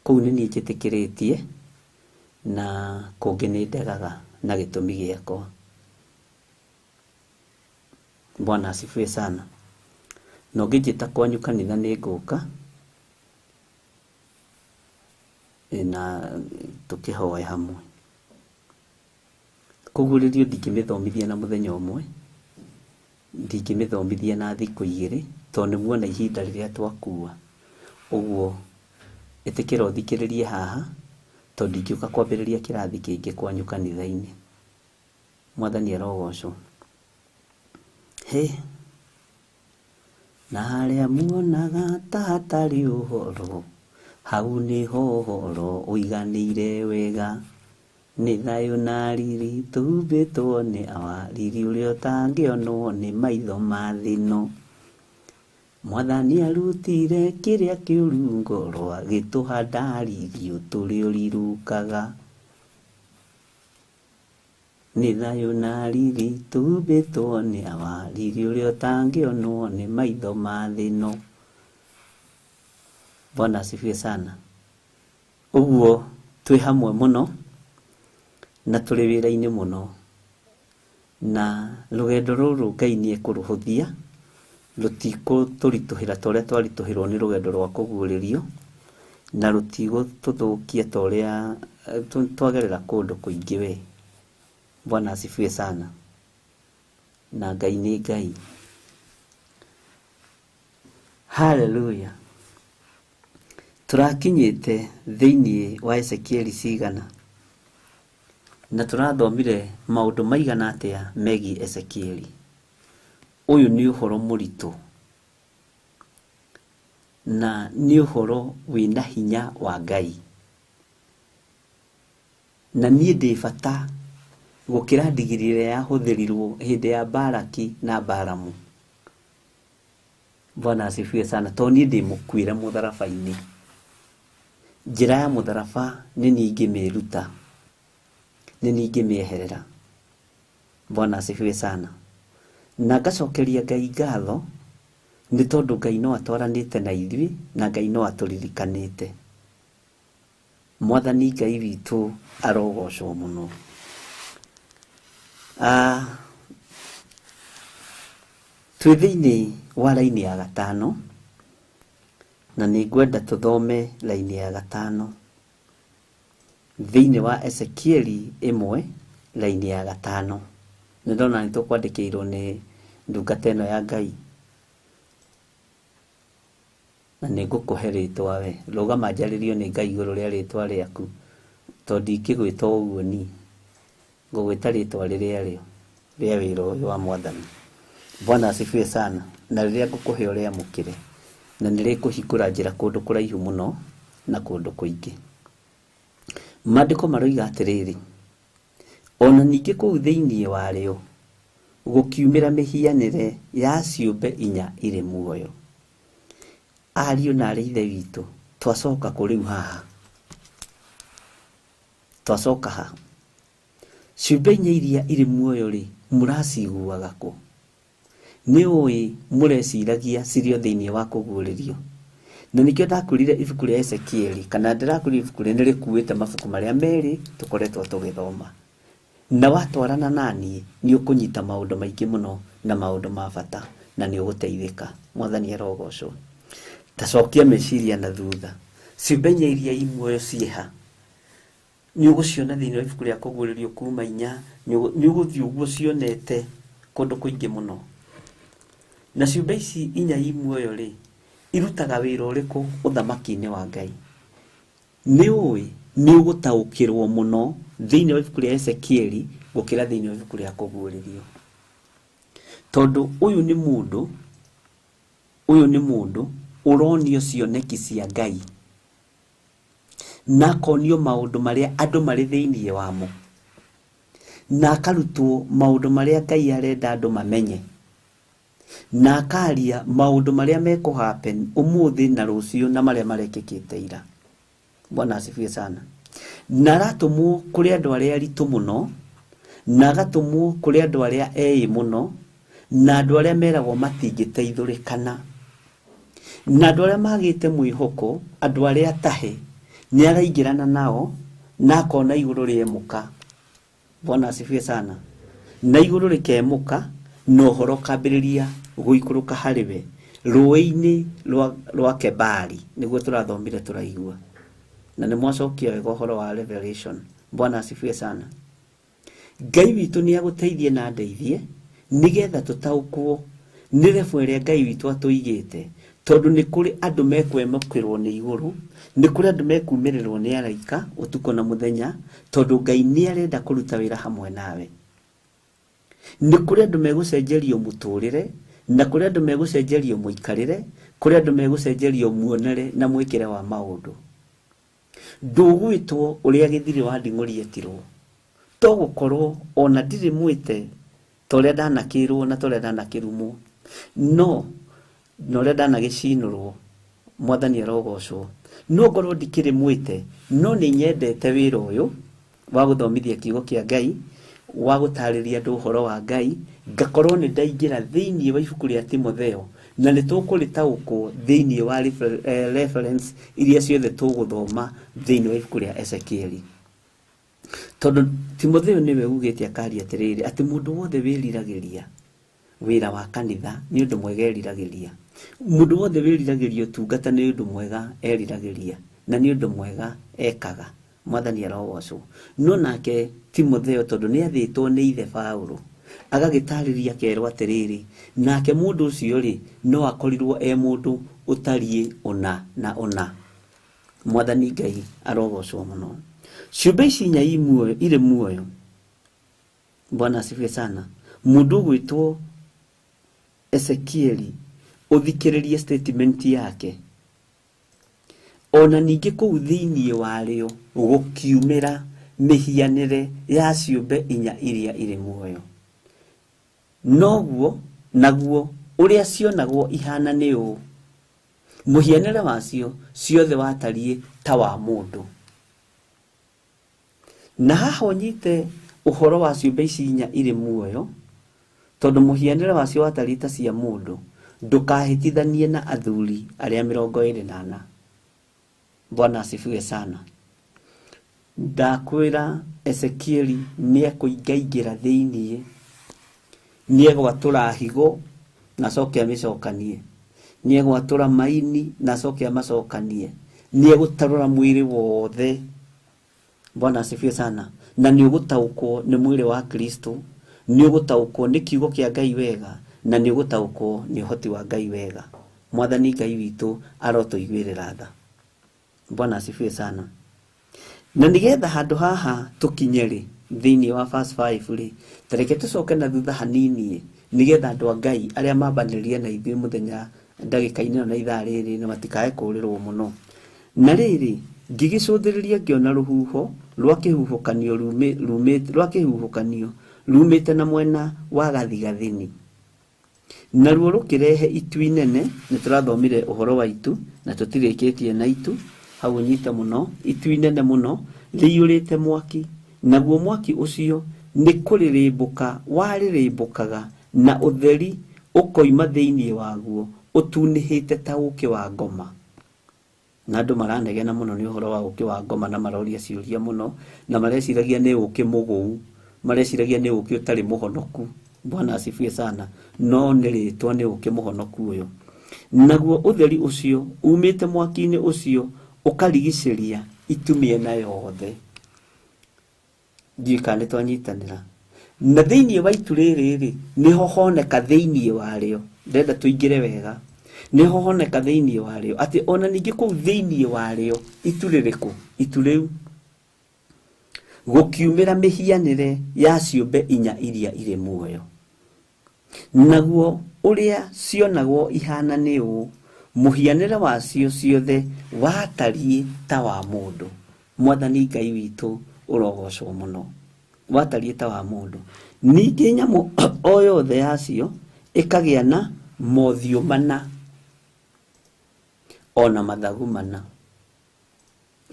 Kũu nĩ niĩ njĩtĩkĩrĩtie, na kũngĩ nĩ ndegaga na gĩtũmi gĩakwa. Bwana asifiwe sana. Na ũngĩnjĩta kwanyu kanitha nĩ ngũka, na tũkĩhoe hamwe. Kũguũrĩrio ndingĩmĩthomithia na mũthenya ũmwe, ndingĩmĩthomithia na thikũ igĩrĩ, tondũ nĩ muona ihinda rĩrĩa twakua. Ũguo ĩtĩkĩra ũthikĩrĩrie haha, tondũ ndingĩũka kwambĩrĩria kĩrathi kĩngĩ kwanyu kanitha-inĩ. Mwathani arogocwo. Hĩ, na harĩa muonaga ta hatarĩ ũhoro, hau nĩho ũhoro ũiganĩire wega. Nĩ thayũ na riri tũhumbĩtwo nĩ awa, riri ũrĩa ũtangĩonwo nĩ maitho ma thĩ ĩno. Mwathani arutire kĩrĩa kĩũru ngoro, agĩtũhanda riri ũtũrĩ ũrirũkaga. Nĩ thayũ na riri tũhumbĩtwo nĩ awa, riri ũrĩa ũtangĩonwo nĩ maitho ma thĩ ĩno. Bwana asifiwe sana. Ũguo twĩ hamwe mũno na tũrĩ wĩra-inĩ mũno, na rũgendo rũrũ Ngai nĩ ekũrũhũthia, rũtigũtũritũhĩra ta ũrĩa twaritũhĩrwo nĩ rũgendo rwa kũguũrĩrio, na rũtigũtũthũkia ta ũrĩa twagerera kũndũ kũingĩ we. Bwana asifiwe sana. Na Ngai nĩ Ngai. Hallelujah. Tũrakinyĩte thĩinĩ wa Ezekieli cigana, na tũrathomire maũndũ maigana atĩa megiĩ Ezekieli. Ũyũ nĩ ũhoro mũritũ, na nĩ ũhoro wĩna hinya wa Ngai. Na niĩ ndĩ bata gũkĩra ndigiri ĩrĩa yahũthĩrirwo hĩndĩ ya Baraki na Balamu. Bwana asifiwe sana. To niĩ ndĩ mũkuĩre mũtharaba-inĩ. Njĩra ya mũtharaba nĩ niĩ ingĩmĩruta, nĩ niĩ ingĩmĩeherera. Bwana asifiwe sana. Na ngacokeria Ngai ngatho nĩ tondũ Ngai no atwaranĩte na ithuĩ na Ngai no atũririkanĩte. Mwathani Ngai witũ arogocwo mũno. Twĩ thĩinĩ wa raini ya gatano na nĩ ngwenda tũthome raini ya gatano thĩinĩ wa Ezekieli 1 raini ya gatano. Nĩ ndona nĩ tũkwandĩkĩirwo nĩ ndungata ĩno ya Ngai na nĩ ngũkũhe rĩtwa we. Rũgama njarĩrio nĩ Ngai igũrũ rĩa rĩtwa rĩaku, tondũ ndingĩgwĩta ũguo niĩ, ngũgwĩta rĩtwa rĩrĩa rĩo rĩa wĩra ũyũ wa Mwathani. Bwana asifiwe sana. Na rĩrĩa ngũkũhe ũrĩamũkĩre, na nĩ rĩkũhingũra njĩra kũndũ kũraihu mũno na kũndũ kũingĩ. Maandĩko maroiga atĩrĩrĩ, ona ningĩ kũu thĩinĩ warĩo gũkiumĩra mĩhianĩre ya ciũmbe inya irĩ muoyo. Ariũ na arĩ ithe witũ, twacoka kũ rĩu haha? Twacoka ha? Ciũmbe inya iria irĩ muoyo rĩ, mũraciguaga kũ? Nĩ ũĩ mũreciragia cirĩ o thĩinĩ wa kũguũrĩrio. Na nĩkĩo ndakwĩrire ibuku rĩa Ezekieli, kana ndĩrakwĩrire ibuku rĩrĩ nĩ rĩkuĩte mabuku marĩa merĩ tũkoretwo tũgĩthoma. Na watwarana naniĩ nĩ ũkũnyita maũndũ maingĩ mũno na maũndũ ma bata na nĩ ũgũteithĩka. Mwathani arogocwo. Tacokia meciria na thutha. Ciũmbe inya iria i muoyo ciĩha? Nĩ ũgũciona thĩinĩ wa ibuku rĩa kũguũrĩrio kuma 4, nĩ ũgũthiĩ ũguo cionete kũndũ kũingĩ mũno. Na ciũmbe ici inya i muoyo rĩ, irutaga wĩra ũrĩkũ ũthamaki-inĩ wa Ngai? Nĩ ũĩ nĩ ũgũtaũkĩrwo mũno thĩinĩ wa ibuku rĩa Ezekieli gũkĩra thĩinĩ wa ibuku rĩa kũguũrĩrio. Tondũ ũyũ nĩ mũndũ, ũyũ nĩ mũndũ ũronio cioneki cia Ngai na akonio maũndũ marĩa andũ marĩ thĩinĩ wamo, na akarutwo maũndũ marĩa Ngai arenda andũ mamenye, na akaria maũndũ marĩa mekũ happen ũmũthĩ na rũciũ na marĩa marekĩkĩte ira. Bwana asifiwe sana. Na aratũmwo kũrĩ andũ arĩa aritũ mũno, na agatũmwo kũrĩ andũ arĩa eĩ mũno, na andũ arĩa meragwo matingĩteithũrĩkana, na andũ arĩa magĩte mwĩhoko, andũ arĩa atahe, nĩ araingĩrana nao na akona igũrũ rĩemũka. Bwana asifiwe sana. Na igũrũ rĩkemũka na ũhoro ũkambĩrĩria gũikũrũka harĩ we rũĩ-inĩ rwa Kebari, nĩguo tũrathomire tũraigua. Na nĩ mwacokia wega ũhoro wa Revelation. Bwana asifiwe sana. Ngai witũ nĩ agũteithie na andeithie nĩgetha tũtaũkwo nĩ level ĩrĩa Ngai witũ atũigĩte, tondũ nĩ kũrĩ andũ mekwemũkĩrwo nĩ igũrũ, nĩ kũrĩ andũ mekumĩrĩrwo nĩ araika ũtukũ na mũthenya, tondũ Ngai nĩ arenda kũruta wĩra hamwe nawe. Nĩ kũrĩ andũ megũcenjerio mũtũrĩre, na kũrĩ andũ megũcenjerio mũikarĩre, kũrĩ andũ megũcenjerio muonere na mwĩkĩre wa maũndũ. Ndũgwĩtwo ũrĩa gĩthiri wa nding'ũri etirwo, to gũkorwo ona ndirĩ mwĩte ta ũrĩa ndanakĩrwo na ta ũrĩa ndanakĩrumwo, no na ũrĩa ndanagĩcinũrwo. Mwathani arogocwo. No ngorwo ndikĩrĩ mwĩte, no nĩ nyendete wĩra ũyũ wa gũthomithia kiugo kĩa Ngai, wa gũtarĩria andũ ũhoro wa Ngai, ngakorwo nĩ ndaingĩra thĩinĩ wa ibuku rĩa Timotheo, na nĩ tũkũrĩtaũkwo thĩinĩ wa reference iria ciothe tũgũthoma thĩinĩ wa ibuku rĩa Ezekieli. Tondũ Timotheo nĩwe ugĩte akaria atĩrĩrĩ, atĩ mũndũ wothe wĩriragĩria wĩra wa kanitha nĩ ũndũ mwega eriragĩria, mũndũ wothe wĩriragĩria ũtungata nĩ ũndũ mwega eriragĩria, na nĩ ũndũ mwega ekaga. Mwathani arogocwo. No nake Timotheo tondũ nĩ athĩtwo nĩ ithe Paũlũ, agagĩtarĩria akerwo atĩrĩrĩ, nake mũndũ ũcio rĩ, no akorirwo e mũndũ ũtariĩ ũna na ũna. Mwathani Ngai arogocwo mũno. Ciũmbe ici inya irĩ muoyo. Bwana asifiwe sana. Mũndũ ũgwĩtwo Ezekieli ũthikĩrĩrie statement yake. Ona ningĩ kũu thĩinĩ warĩo gũkiumĩra mĩhianĩre ya ciũmbe inya iria irĩ muoyo. Noguo naguo Ũrĩa cionagwo ihana nĩ ũũ, mũhianĩre wacio ciothe watariĩ ta wa mũndũ. Na haha ũnyite ũhoro wa ciũmbe ici inya irĩ muoyo, tondũ mũhianĩre wacio watariĩ ta cia mũndũ, ndũkahĩtithanie na athuri arĩa 24. Bwana asifiwe sana. Ndakwĩra Ezekieli nĩekũingaingĩra thĩiniĩ, nĩegwatũra higo na acoke amĩcokanie, nĩegwatũra maini na acoke amacokanie, nĩegũtarũra mwĩrĩ wothe. Bwana asifiwe sana. Na nĩũgũtaũkwo nĩ mwĩrĩ wa Kristo, nĩũgũtaũkwo nĩ kiugo kĩa Ngai wega, na nĩũgũtaũkwo nĩ ũhoti wa Ngai wega. Mwathani Ngai witũ arotũiguĩrĩra tha. Bwana asifiwe sana. Na nigetha handũ haha tũkinye rĩ, thĩinĩ wa verse 5 rĩ, tareke tũcoke na thutha hanini nigetha andũ a Ngai arĩa mambanĩrĩria na ithuĩ mũthenya ndagĩka-inĩ ĩno na ithaa rĩrĩ na matikae kũũrĩrwo mũno. Na rĩrĩ, ngĩgĩcũthĩrĩria ngĩona rũhuho rwa kĩhuhũkanio rumĩte na mwena wa gathigathini, naruo rũkĩrehe itu inene. Nĩ tũrathomire ũhoro wa itu na tũtirĩkĩtie na itu hau, ũnyite mũno. Itu inene mũno rĩiyũrĩte mwaki, naguo mwaki ũcio nĩ kũrĩrĩmbũka warĩrĩmbũkaga, na ũtheri ũkoima thĩinĩ waguo ũtunĩhĩte ta ũũkĩ wa ngoma. Na andũ maranegena mũno nĩ ũhoro wa ũũkĩ wa ngoma, na maroria ciũria mũno, na mareciragia nĩ ũũkĩ mũgũu, mareciragia nĩ ũũkĩ ũtarĩ mũhonoku. Bwana asifiwe sana. No nĩ rĩtwa, nĩ ũũkĩ mũhonoku ũyũ. Naguo ũtheri ũcio umĩte mwaki-inĩ ũcio ũkarigicĩria itu mĩena yothe. Ndiũĩ kana nĩtwanyitanĩra. Na thĩinĩ wa itu rĩrĩ rĩ, nĩho honeka thĩinĩ warĩo. Ndĩrenda tũingĩre wega. Nĩho honeka thĩinĩ warĩo atĩ ona ningĩ kũu thĩinĩ warĩo itu rĩrĩkũ, itu rĩu gũkiumĩra mĩhianĩre ya ciũmbe inya iria irĩ muoyo. Naguo ũrĩa cionagwo ihana nĩ ũũ, mũhianĩre wacio ciothe watariĩ ta wa mũndũ. Mwathani Ngai witũ ũrogocwo mũno. Watariĩ ta wa mũndũ. Ningĩ nyamũ o yothe yacio ĩkagĩa na mothiũ mana ona mathagu mana.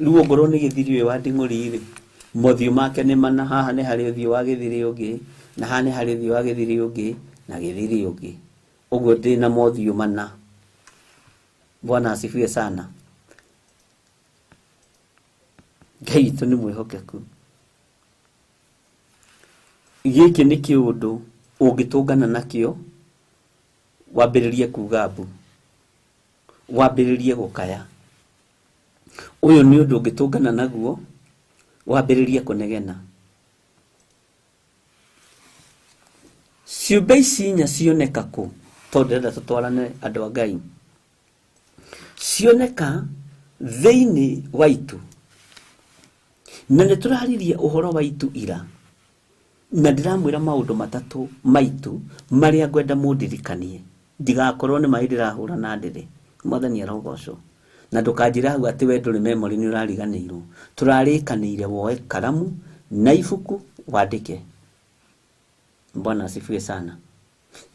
Rĩu ongorwo nĩ gĩthiri ũyũ wa nding'ũri rĩ, mothiũ make nĩ mana. Haha nĩ harĩ ũthiũ wa gĩthiri ũngĩ, na haha nĩ harĩ ũthiũ wa gĩthiri ũngĩ, na gĩthiri ũngĩ. Ũguo ndĩna mothiũ mana. Bwana asifiwe sana. Ngai witũ nĩ mwĩhokeku. Gĩkĩ nĩ kĩũndũ ũngĩtũngana nakĩo wambĩrĩrie kuga mbu, wambĩrĩrie gũkaya. Ũyũ nĩ ũndũ ũngĩtũngana naguo wambĩrĩrie kũnegena. Ciũmbe ici inya cioneka kũ? Tondũ ndĩrenda tũtwarane andũ a Ngai. Cioneka thĩinĩ wa itu. Na nĩ tũraririe ũhoro wa itu ira, na ndĩramwĩra maũndũ matatũ maitu marĩa ngwenda mũndirikanie, ndigakorwo nĩ maĩ ndĩrahũra na ndĩrĩ. Mwathani arogocwo. Na ndũkanjĩre hau atĩ we ndũrĩ memory, nĩ ũrariganĩirwo. Tũrarĩkanĩire woe karamu na ibuku wandĩke. Bwana asifiwe sana.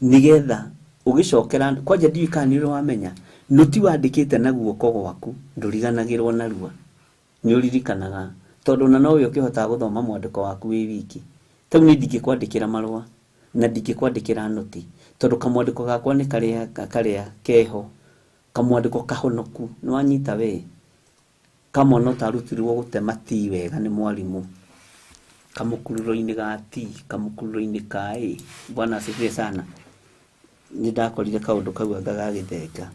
Nigetha ũgĩcokera kwanja ndiũĩ kana nĩ ũrĩ wamenya nũti wandĩkĩte na guoko gwaku ndũriganagĩrwo narua, nĩ ũririkanaga, tondũ ona nowe ũkĩhotaga gũthoma mwandĩko waku wĩ wiki. Tau niĩ ndingĩkwandĩkĩra marũa na ndingĩkwandĩkĩra nũti, tondũ kamwandĩko gakwa nĩ karĩa keho, kamwandĩko kahonoku. Nĩ wanyita we kamwana ũtarutirwo gũtema tii wega nĩ mwarimũ, kamũkururo-inĩ ga T, kamũkururo-inĩ ka A. Bwana asifiwe sana. Nĩ ndakorire kaũndũ kau anga gagĩthenga.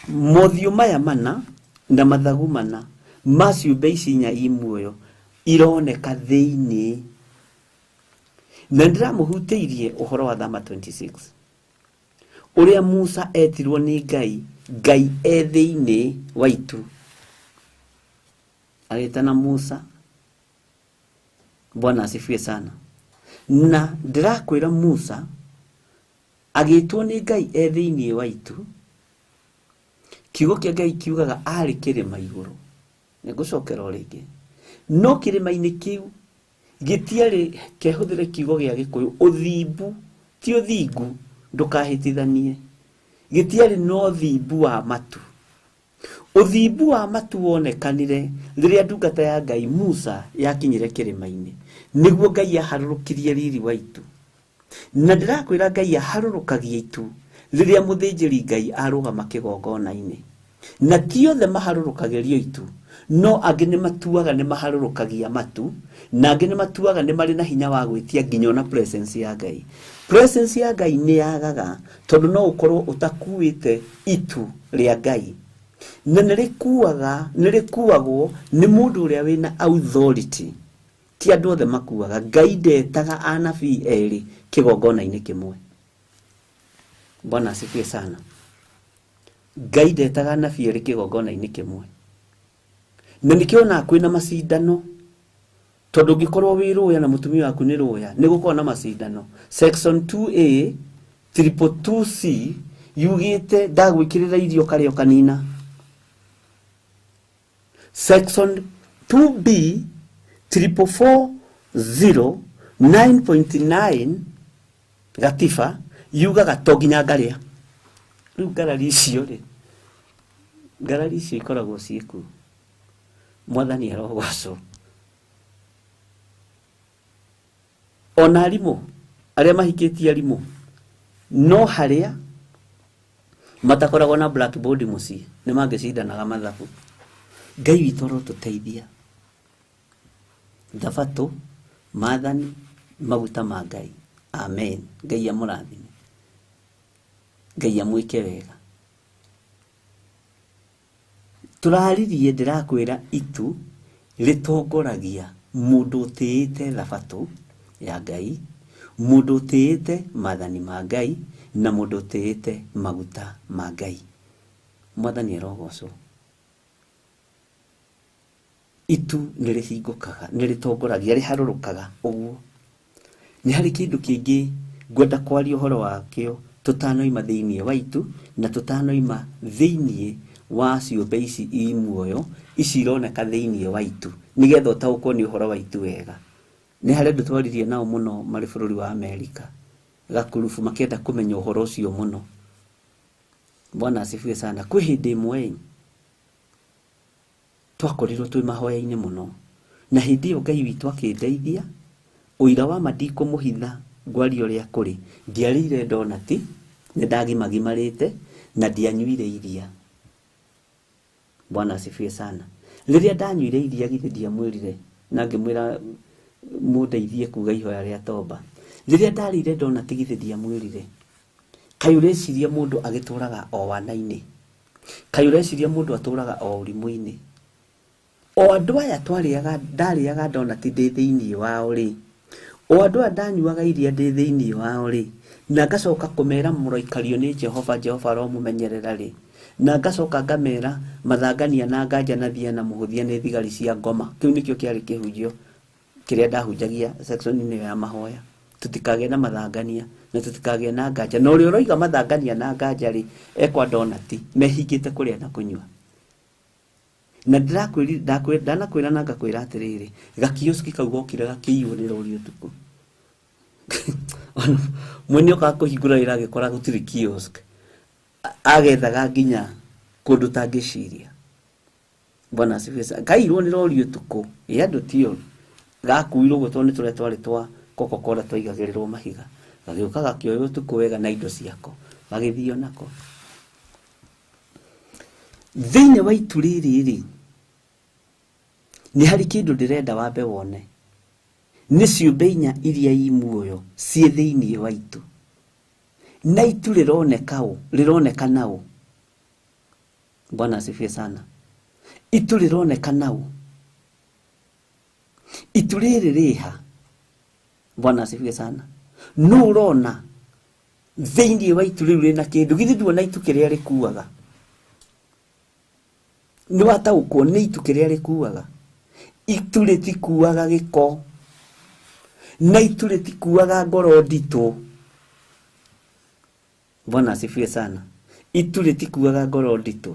Mothiũ maya mana na mathagu mana ma ciũmbe ici inya i muoyo ironeka thĩinĩ. Na ndĩramũhutĩirie ũhoro wa Thama 26 ũrĩa Musa etirwo nĩ Ngai, Ngai e thĩinĩ wa itu, agĩtana Musa. Bwana asifiwe sana. Na ndĩrakwĩra Musa agĩtwo nĩ Ngai e thĩinĩ wa itu. Kiugo kĩa Ngai kiugaga arĩ kĩrĩma igũrũ. Nĩngũcokera o rĩngĩ. No kĩrĩma-inĩ kĩu gĩtiarĩ, kehũthĩre kiugo gĩa Gĩkũyũ, ũthimbu, ti ũthingu, ndũkahĩtithanie. Gĩtiarĩ na ũthimbu wa matu. Ũthimbu wa matu wonekanire rĩrĩa ndungata ya Ngai Musa yakinyire kĩrĩma-inĩ. Nĩguo Ngai aharũrũkirie riri wa itu. Na ndĩrakwĩra Ngai aharũrũkagia itu rĩrĩa mũthĩnjĩri Ngai arũgama kĩgongona-inĩ. Na ti othe maharũrũkagĩrio itu, no angĩ nĩ matuaga nĩ maharũrũkagia matu, na angĩ nĩ matuaga nĩ marĩ na hinya wa gwĩtia nginya ona presence ya Ngai. Presence ya Ngai nĩ yagaga tondũ no ũkorwo ũtakuĩte itu rĩa Ngai. Na nĩ rĩkuaga, nĩ rĩkuagwo nĩ mũndũ ũrĩa wĩna authority. Ti andũ othe makuaga. Ngai ndetaga anabii erĩ kĩgongona-inĩ kĩmwe. Bwana asifiwe sana. Ngai ndetaga anabii erĩ kĩgongona-inĩ kĩmwe. Na nĩkĩo onaga kwĩna macindano, tondũ ũngĩkorwo wĩ rũya na mũtumia waku nĩ rũya, nĩ gũkorwo na macindano. Section 2A triple 2C yugĩte ndagwĩkĩrĩra irio karĩa ũkanina. Section 2B triple four zero nine point nine gatiba yugaga to nginya ngarĩa. Rĩu ngarari icio rĩ, ngarari icio ikoragwo ciĩkuo. Mwathani arogocwo. Ona arimũ arĩa mahikĩtie arimũ no harĩa matakoragwo na blackboard mũciĩ nĩ mangĩcindanaga mathabu. Ngai witũ arotũteithia. Thabatũ, maathani, maguta ma Ngai. Amen. Ngai amũrathime. Ngai amwĩke wega. Tũraririe ndĩrakwĩra itu rĩtongoragia mũndũ ũtĩĩte thabatũ ya Ngai, mũndũ ũtĩĩte maathani ma Ngai, na mũndũ ũtĩĩte maguta ma Ngai. Mwathani arogocwo. Itu nĩ rĩhingũkaga, nĩ rĩtongoragia, rĩharũrũkaga ũguo. Nĩ harĩ kĩndũ kĩngĩ ngwenda kwaria ũhoro wakĩo tũtanoima thĩinĩ wa itu na tũtanoima thĩinĩ wa ciũmbe ici i muoyo ici ironeka thĩinĩ wa itu, nĩgetha ũtaũkwo nĩ ũhoro wa itu wega. Nĩ harĩ andũ twaririe nao mũno marĩ bũrũri wa Amerika, gakurubu makĩenda kũmenya ũhoro ũcio mũno. Bwana asifiwe sana. Kwĩ hĩndĩ ĩmwe twakorirwo twĩ mahoya-inĩ mũno, na hĩndĩ ĩyo Ngai witũ akĩndeithia, ũira wa ma ndikũmũhitha ngwaria ũrĩa kũrĩ, ndiarĩire donati, nĩ ndagimagimarĩte na ndianyuire iria. Bwana asifiwe sana. Rĩrĩa ndanyuire iria githĩ ndiamwĩrire na ngĩmwĩra mũndeithie kuga ihoya rĩa toba. Rĩrĩa ndarĩire donati githĩ ndiamwĩrire, kaĩ ũreciria mũndũ agĩtũraga o wana-inĩ, kaĩ ũreciria mũndũ atũraga o ũrimũ-inĩ. O andũ aya twarĩaga, ndarĩaga donati ndĩ thĩinĩ wao rĩ, o andũ aya ndanyuaga iria ndĩ thĩinĩ wao rĩ, na ngacoka kũmera mũroikario nĩ Jehova, Jehova aromũmenyerera rĩ, na ngacoka ngamera mathangania na nganja na thia na mũhũthia nĩ thigari cia ngoma. Kĩu nĩkĩo kĩarĩ kĩhunjio kĩrĩa ndahunjagia section-inĩ ĩyo ya mahoya. Tũtikagĩe na mathangania na tũtikagĩe na nganja, na ũrĩa ũroiga mathangania na nganja rĩ, ekwa donati mehingĩte kũrĩa na kũnyua. Na ndanakwĩra na ngakwĩra atĩrĩrĩ, gakioski kau gokire gakĩiywo nĩ rori ũtukũ. Mwene okaga kũhingũra wĩra agĩkora gũtirĩ kiosk, agethaga nginya kũndũ tangĩciria. Bwana asifiwe sana. Kairwo nĩ rori ũtukũ, ĩ andũ ti oru, gakuirwo ũguo tondũ nĩ tũrĩa twarĩ twa Coca-Cola twaigagĩrĩrwo mahiga, gagĩũka gakĩoywo ũtukũ wega na indo ciako, gagĩthio nako. Thĩinĩ wa itu rĩrĩ rĩ, nĩ harĩ kĩndũ ndĩrenda wambe wone. Nĩ ciũmbe inya iria i muoyo ciĩ thĩinĩ wa itu. Na itu rĩroneka ũ, rĩroneka na ũ. Bwana asifiwe sana. Itu rĩroneka na ũ. Itu rĩrĩ rĩha. Bwana asifiwe sana. Nũ ũrona thĩinĩ wa itu rĩu rĩna kĩndũ? Githĩ nduona itu kĩrĩa rĩkuaga? Nĩ wataũkwo nĩ itu kĩrĩa rĩkuaga? Itu rĩtikuaga gĩko, na itu rĩtikuaga ngoro nditũ. Bwana asifiwe sana. Itu rĩtikuaga ngoro nditũ.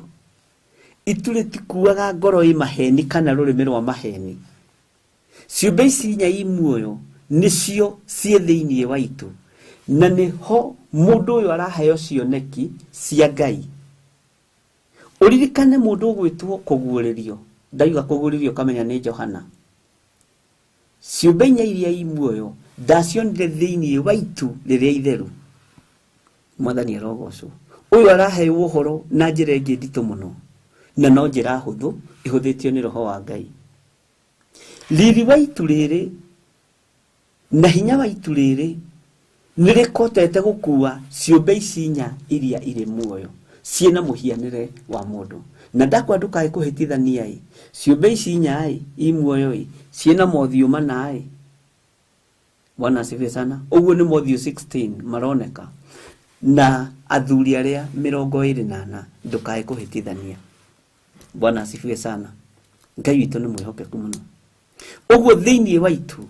Itu rĩtikuaga ngoro ĩ maheni kana rũrĩmĩ rwa maheni. Ciũmbe ici inya i muoyo nĩcio ciĩ thĩinĩ wa itu. Na nĩho mũndũ ũyũ araheo cioneki cia Ngai. Ũririkane mũndũ ũgwĩtwo kũguũrĩrio, ndauga kũguũrĩrio kamenya nĩ Johana. Ciũmbe inya iria i muoyo ndacionire thĩinĩ wa itu rĩrĩa itheru. Mwathani arogocwo. Ũyũ araheo ũhoro na njĩra ĩngĩ nditũ mũno, na no njĩra hũthũ ĩhũthĩtio nĩ Roho wa Ngai. Riri wa itu rĩrĩ na hinya wa itu rĩrĩ nĩ rĩkotete gũkua ciũmbe ici inya iria irĩ muoyo ciĩna mũhianĩre wa mũndũ. Na ndakwa ndũkae kũhĩtithania ĩ, ciũmbe ici inya ĩ i muoyo ĩ ciĩna mothiũ mana ĩ. Bwana asifiwe sana. Ũguo nĩ mothiũ 16 maroneka na athuri arĩa 24, ndũkae kũhĩtithania. Bwana asifiwe sana. Ngai witũ nĩ mwĩhokeku mũno. Ũguo thĩinĩ wa itu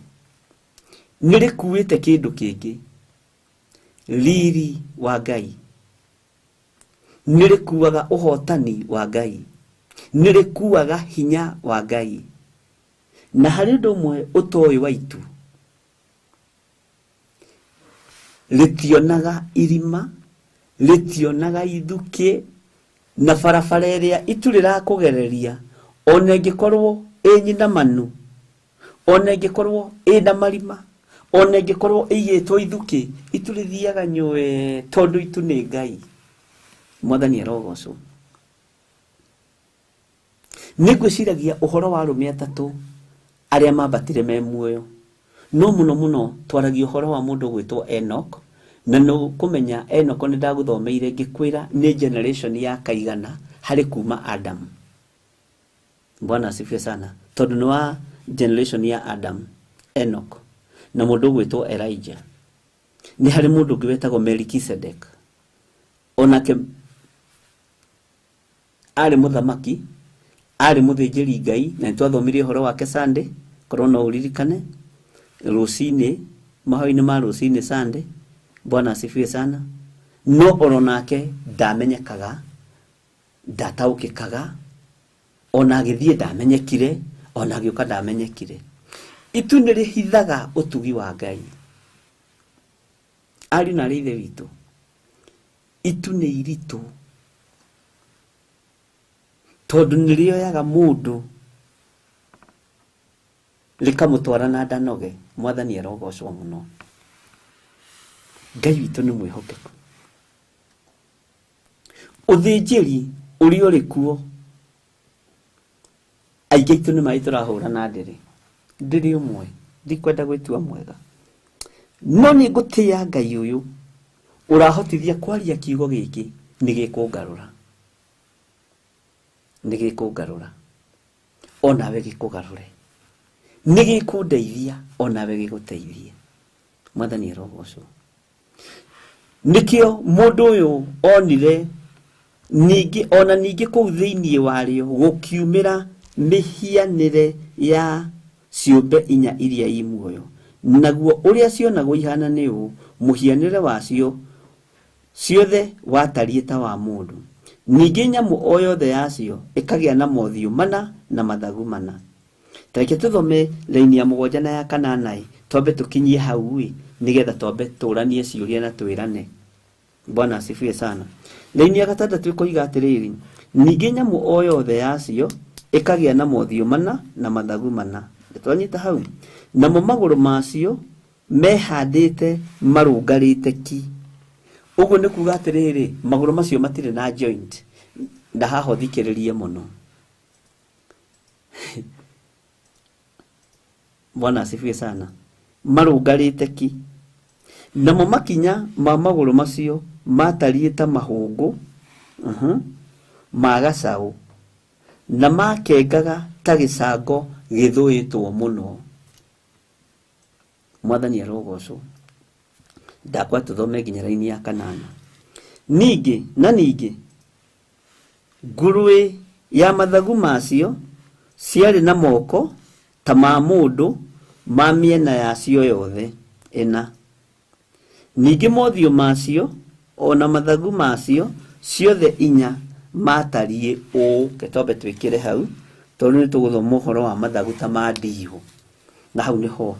nĩ rĩkuĩte kĩndũ kĩngĩ, riri wa Ngai, nĩ rĩkuaga ũhotani wa Ngai, nĩ rĩkuaga hinya wa Ngai. Na harĩ ũndũ ũmwe ũtoĩ wa itu, rĩtionaga irima, rĩtionaga ithukĩ, na barabara ĩrĩa itu rĩrakũgereria ona ĩngĩkorwo ĩ nyinamanu, ona ĩngĩkorwo ĩna marima, ona ĩngĩkorwo ĩigĩtwo ithukĩ, itu rĩthiaga nyũe tondũ itu nĩ Ngai. Mwathani arogocwo. Nĩ ngwĩciragia ũhoro wa arũme atatũ arĩa mambatire me muoyo, no mũno mũno twaragia ũhoro wa mũndũ ũgwĩtwo Enoch, na nĩ kũmenya Enoch nĩ ndagũthomeire ngĩkwĩra nĩ generation ya kaigana harĩ kuma Adam. Bwana asifiwe sana. Tondũ nĩ wa generation ya Adam, Enoch, na mũndũ ũgwĩtwo Elijah. Nĩ harĩ mũndũ ũngĩ wetagwo Melchizedek, onake arĩ mũthamaki, arĩ mũthĩnjĩri Ngai, na nĩtwathomire ũhoro wake Sunday, korwo no ũririkane rũcinĩ, mahoya-inĩ ma rũcinĩ Sunday. Bwana asifiwe sana. No oro nake ndamenyekaga, ndataũkĩkaga, ona agĩthiĩ ndamenyekire, ona agĩũka ndamenyekire. Itu nĩ rĩhithaga ũtugi wa Ngai. Ariũ na aarĩ a Ithe witũ, itu nĩ iritũ tondũ nĩ rĩoyaga mũndũ rĩkamũtwara na ndanoge. Mwathani arogocwo mũno. Ngai witũ nĩ mwĩhokeku. Ũthĩnjĩri ũrĩa ũrĩ kuo, aingĩ aitũ nĩ maĩ tũrahũra na ndĩrĩ. Ndĩrĩ ũmwe, ndikwenda gwĩtua mwega, no nĩ ngũtĩĩa Ngai ũyũ ũrahotithia kwaria kiugo gĩkĩ, nĩ gĩkũngarũra, nĩ gĩkũngarũra, onawe gĩkũgarũre, nĩ gĩkũndeithia, onawe gĩgũteithie. Mwathani arogocwo. Nĩkĩo mũndũ ũyũ onire ningĩ, ona ningĩ kũu thĩinĩ warĩo gũkiumĩra mĩhianĩre ya ciũmbe inya iria i muoyo, naguo ũrĩa cionagwo ihana nĩ ũũ, mũhianĩre wacio ciothe watariĩ ta wa mũndũ. Ningĩ nyamũ o yothe yacio ĩkagĩa na mothiũ mana na mathagu mana. Ta reke tũthome raini ya 7 na ya 8, twambe tũkinyie hau ĩ, nĩgetha twambe tũranie ciũria na twĩrane. Bwana asifiwe sana. Raini ya 6 ĩkoiga atĩrĩrĩ, ningĩ nyamũ o yothe yacio ĩkagĩa na mothiũ mana na mathagu mana. Twanyita hau. Namo magũrũ macio mehandĩte marũngarĩte ki. Ũguo nĩ kuga atĩrĩrĩ, magũrũ macio matirĩ na joint. Na haha ũthikĩrĩrie mũno. Bwana asifiwe sana. Marũngarĩte ki. Namo makinya ma magũrũ macio matariĩ ta mahũngũ, ma gacaũ, na makengaga ta gĩcango gĩthũĩtwo mũno. Mwathani arogocwo. Ndakwa tũthome nginya raini ya 8. Ningĩ na ningĩ ngũrwe ya mathagu macio ciarĩ na moko ta ma mũndũ ma mĩena yacio yothe ĩna. Ningĩ mothiũ macio ona mathagu macio ciothe inya matariĩ ũũ. Reke twambe twĩkĩre hau tondũ nĩ tũgũthoma ũhoro wa mathagu ta ma ndihũ, na hau nĩho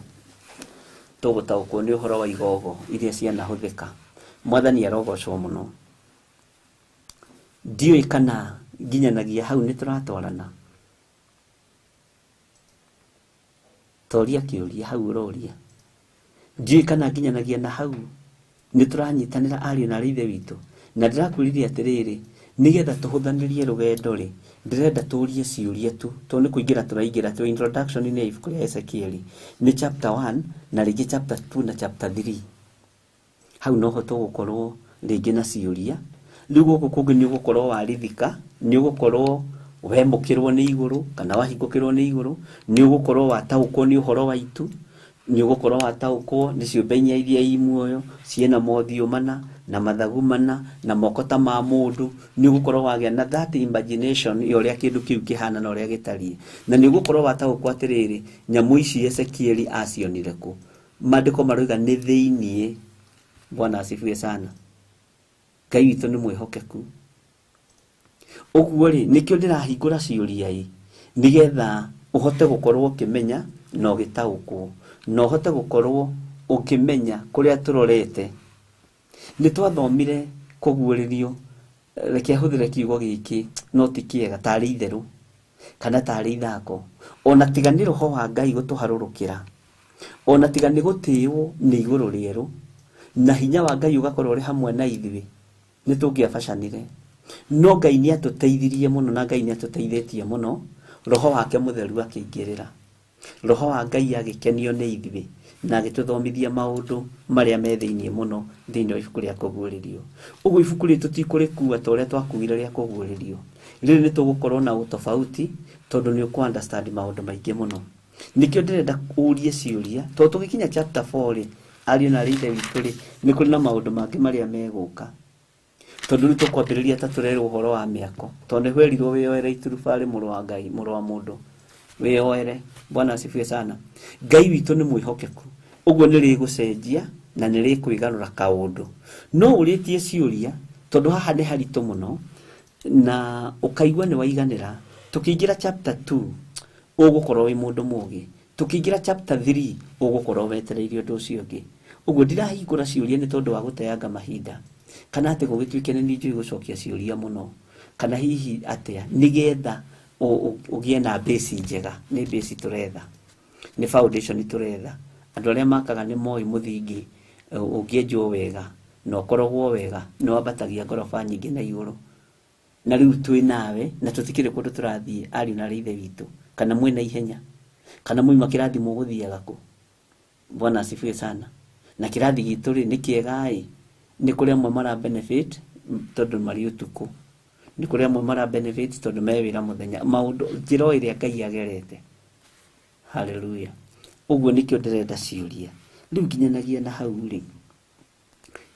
Tũgũtaũkwo nĩ ũhoro wa igogo iria cianahũthĩka. Mwathani arogocwo mũno. Ndiũĩ kana nginyanagia hau nĩ tũratwarana. Toria kĩũria hau ũroria. Ndiũĩ kana nginyanagia na hau nĩ tũranyitanĩra ariũ na aarĩ ithe witũ. Na ndĩrakwĩrire atĩrĩrĩ, nĩgetha tũhũthanĩrie rũgendo rĩ, ndĩrenda tũrie ciũria tu, tondũ nĩ kũingĩra tũraingĩra twĩ introduction-inĩ ya ibuku rĩa Ezekieli. Nĩ chapter 1 na rĩngĩ chapter 2 na chapter 3. Hau noho tũgũkorwo rĩngĩ na ciũria. Rĩu gũkũ kũngĩ nĩ ũgũkorwo warithika, nĩ ũgũkorwo wemũkĩrwo nĩ igũrũ kana wahingũkĩrwo nĩ igũrũ, nĩ ũgũkorwo wataũkwo nĩ ũhoro wa itu, nĩ ũgũkorwo wataũkwo nĩ ciũmbe inya iria i muoyo ciĩna mothiũ mana na mathagu mana na moko ta ma mũndũ. Nĩ ũgũkorwo wagĩa na that imagination ya ũrĩa kĩndũ kĩu kĩhana na ũrĩa gĩtariĩ, na nĩ ũgũkorwo wataũkwo atĩrĩrĩ, nyamũ ici Ezekieli acionire kũ. Maandĩko maroiga nĩ thĩiniĩ. Bwana asifiwe sana. Ngai witũ nĩ mwĩhokeku. Ũguo rĩ, nĩkĩo ndĩrahingũra ciũria ĩ, nĩgetha ũhote gũkorwo ũkĩmenya na ũgĩtaũkwo, na ũhote gũkorwo ũkĩmenya kũrĩa tũrorete. Nĩ twathomire kũguũrĩrio, reke hũthĩre kiugo gĩkĩ no ti kĩega, tarĩ itherũ kana tarĩ ithako. Ona tiga nĩ roho wa Ngai gũtũharũrũkĩra, ona tiga nĩ gũtĩĩwo nĩ igũrũ rĩerũ, na hinya wa Ngai ũgakorwo ũrĩ hamwe na ithuĩ, nĩ tũngĩabacanire. No Ngai nĩ atũteithirie mũno, na Ngai nĩ atũteithĩtie mũno. Roho wake mũtheru akĩingĩrĩra, roho wa Ngai agĩkenio nĩ ithuĩ na agĩtũthomithia maũndũ marĩa me thĩiniĩ mũno thĩiniĩ wa ibuku rĩa kũguũrĩrio. Ũguo ibuku rĩrĩ tũtikũrĩkua ta ũrĩa twakuire rĩa kũguũrĩrio. Rĩrĩ nĩ tũgũkorwo na ũtofauti tondũ nĩ ũkũ understand maũndũ maingĩ mũno. Nĩkĩo ndĩrenda ũrie ciũria, tondũ tũgĩkinya chapter 4 rĩ, ariũ na aarĩ ithe witũ rĩ, nĩ kũrĩ na maũndũ mangĩ marĩa megũka. Tondũ rĩu tũkwambĩrĩria ta tũrerwo ũhoro wa mĩako, tondũ nĩ werirwo wĩyoere iturubarĩ mũrũ wa Ngai, mũrũ wa mũndũ, wĩyoere. Bwana asifiwe sana. Ngai witũ nĩ mwĩhokeku. Ũguo nĩ rĩgũcenjia na nĩ rĩkwĩgarũra kaũndũ. No ũrĩtie ciũria tondũ haha nĩ haritũ mũno na ũkaigua nĩ waiganĩra. Tũkĩingĩra chapter 2 ũgũkorwo wĩ mũndũ mũgĩ. Tũkĩingĩra chapter 3 ũgũkorwo wetereire ũndũ ũcio ũngĩ. Ũguo ndirahingũra ciũria nĩ tondũ wa gũteanga mahinda, kana atĩ gũgĩtuĩke nĩ niĩ njũĩ gũcokia ciũria mũno, kana hihi atĩa, nĩgetha ũgĩe na base njega. Nĩ base tũretha, nĩ foundation tũretha. Andũ arĩa makaga nĩ moĩ mũthingi ũngĩenjwo wega na ũkorogwo wega nĩ wambatagia ngoroba nyingĩ na igũrũ. Na rĩu twĩ nawe na tũtikĩrĩ kũndũ tũrathiĩ, ariũ na aarĩ ithe witũ, kana mwĩna ihenya, kana mwauma kĩrathi mũgũthiaga kũ. Bwana asifiwe sana. Na kĩrathi gitũ rĩ nĩ kĩega ĩ, nĩ kũrĩ amwe mara benefit tondũ marĩ ũtukũ, nĩ kũrĩ amwe mara benefit tondũ me wĩra mũthenya. Maũndũ njĩra o ĩrĩa Ngai agerete. Hallelujah. Ũguo nĩkĩo ndĩrenda ciũria. Rĩu nginyanagia na hau rĩ,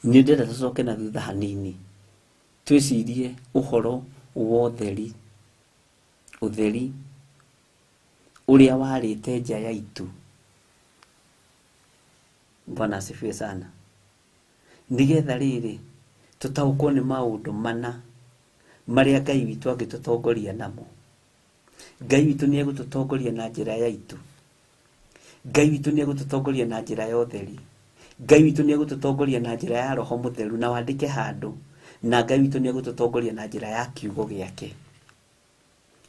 nĩ ndĩrenda tũcoke na thutha hanini, twĩcirie ũhoro wa ũtheri, ũtheri ũrĩa warĩte nja ya itu. Bwana asifiwe sana. Nĩgetha rĩrĩ tũtaũkwo nĩ maũndũ mana marĩa Ngai witũ angĩtũtongoria namo. Ngai witũ nĩ egũtũtongoria na njĩra ya itu. Ngai witũ nĩ egũtũtongoria na njĩra ya ũtheri. Ngai witũ nĩ egũtũtongoria na njĩra ya Roho Mũtheru, na wandĩke handũ. Na Ngai witũ nĩ egũtũtongoria na njĩra ya kiugo gĩake.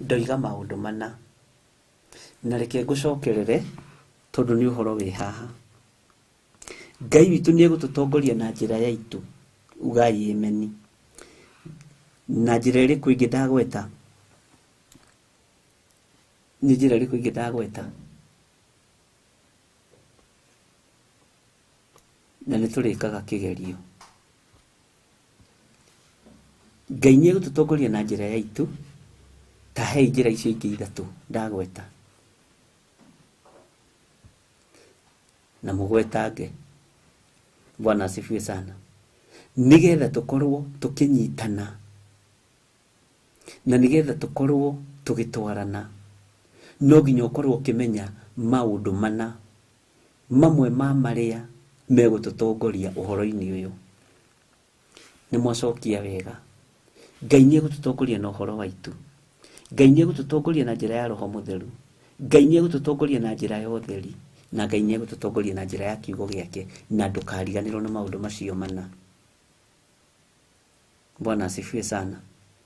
Ndoiga maũndũ mana, na reke ngũcokerere tondũ nĩ ũhoro wĩ haha. Ngai witũ nĩ egũtũtongoria na njĩra ya itu. Ugai ameni. Na njĩra ĩrĩkũ ĩngĩ ndagweta? Nĩ njĩra ĩrĩkũ ĩngĩ ndagweta? Na nĩ tũrĩkaga kĩgerio. Ngai nĩ egũtũtongoria na njĩra ya itu. Ta hei njĩra icio ingĩ ithatũ ndagweta, na mũgwetange. Bwana asifiwe sana. Nĩgetha tũkorwo tũkĩnyitana, na nĩgetha tũkorwo tũgĩtwarana, no nginya ũkorwo ũkĩmenya maũndũ mana, mamwe ma marĩa megũtũtongoria ũhoro-inĩ ũyũ. Nĩ mwacokia wega. Ngai nĩ egũtũtongoria na ũhoro wa itu. Ngai nĩ egũtũtongoria na njĩra ya Roho Mũtheru. Ngai nĩ egũtũtongoria na njĩra ya ũtheri. Na Ngai nĩ egũtũtongoria na njĩra ya kiugo gĩake, na ndũkariganĩrwo nĩ maũndũ macio mana. Bwana asifiwe sana.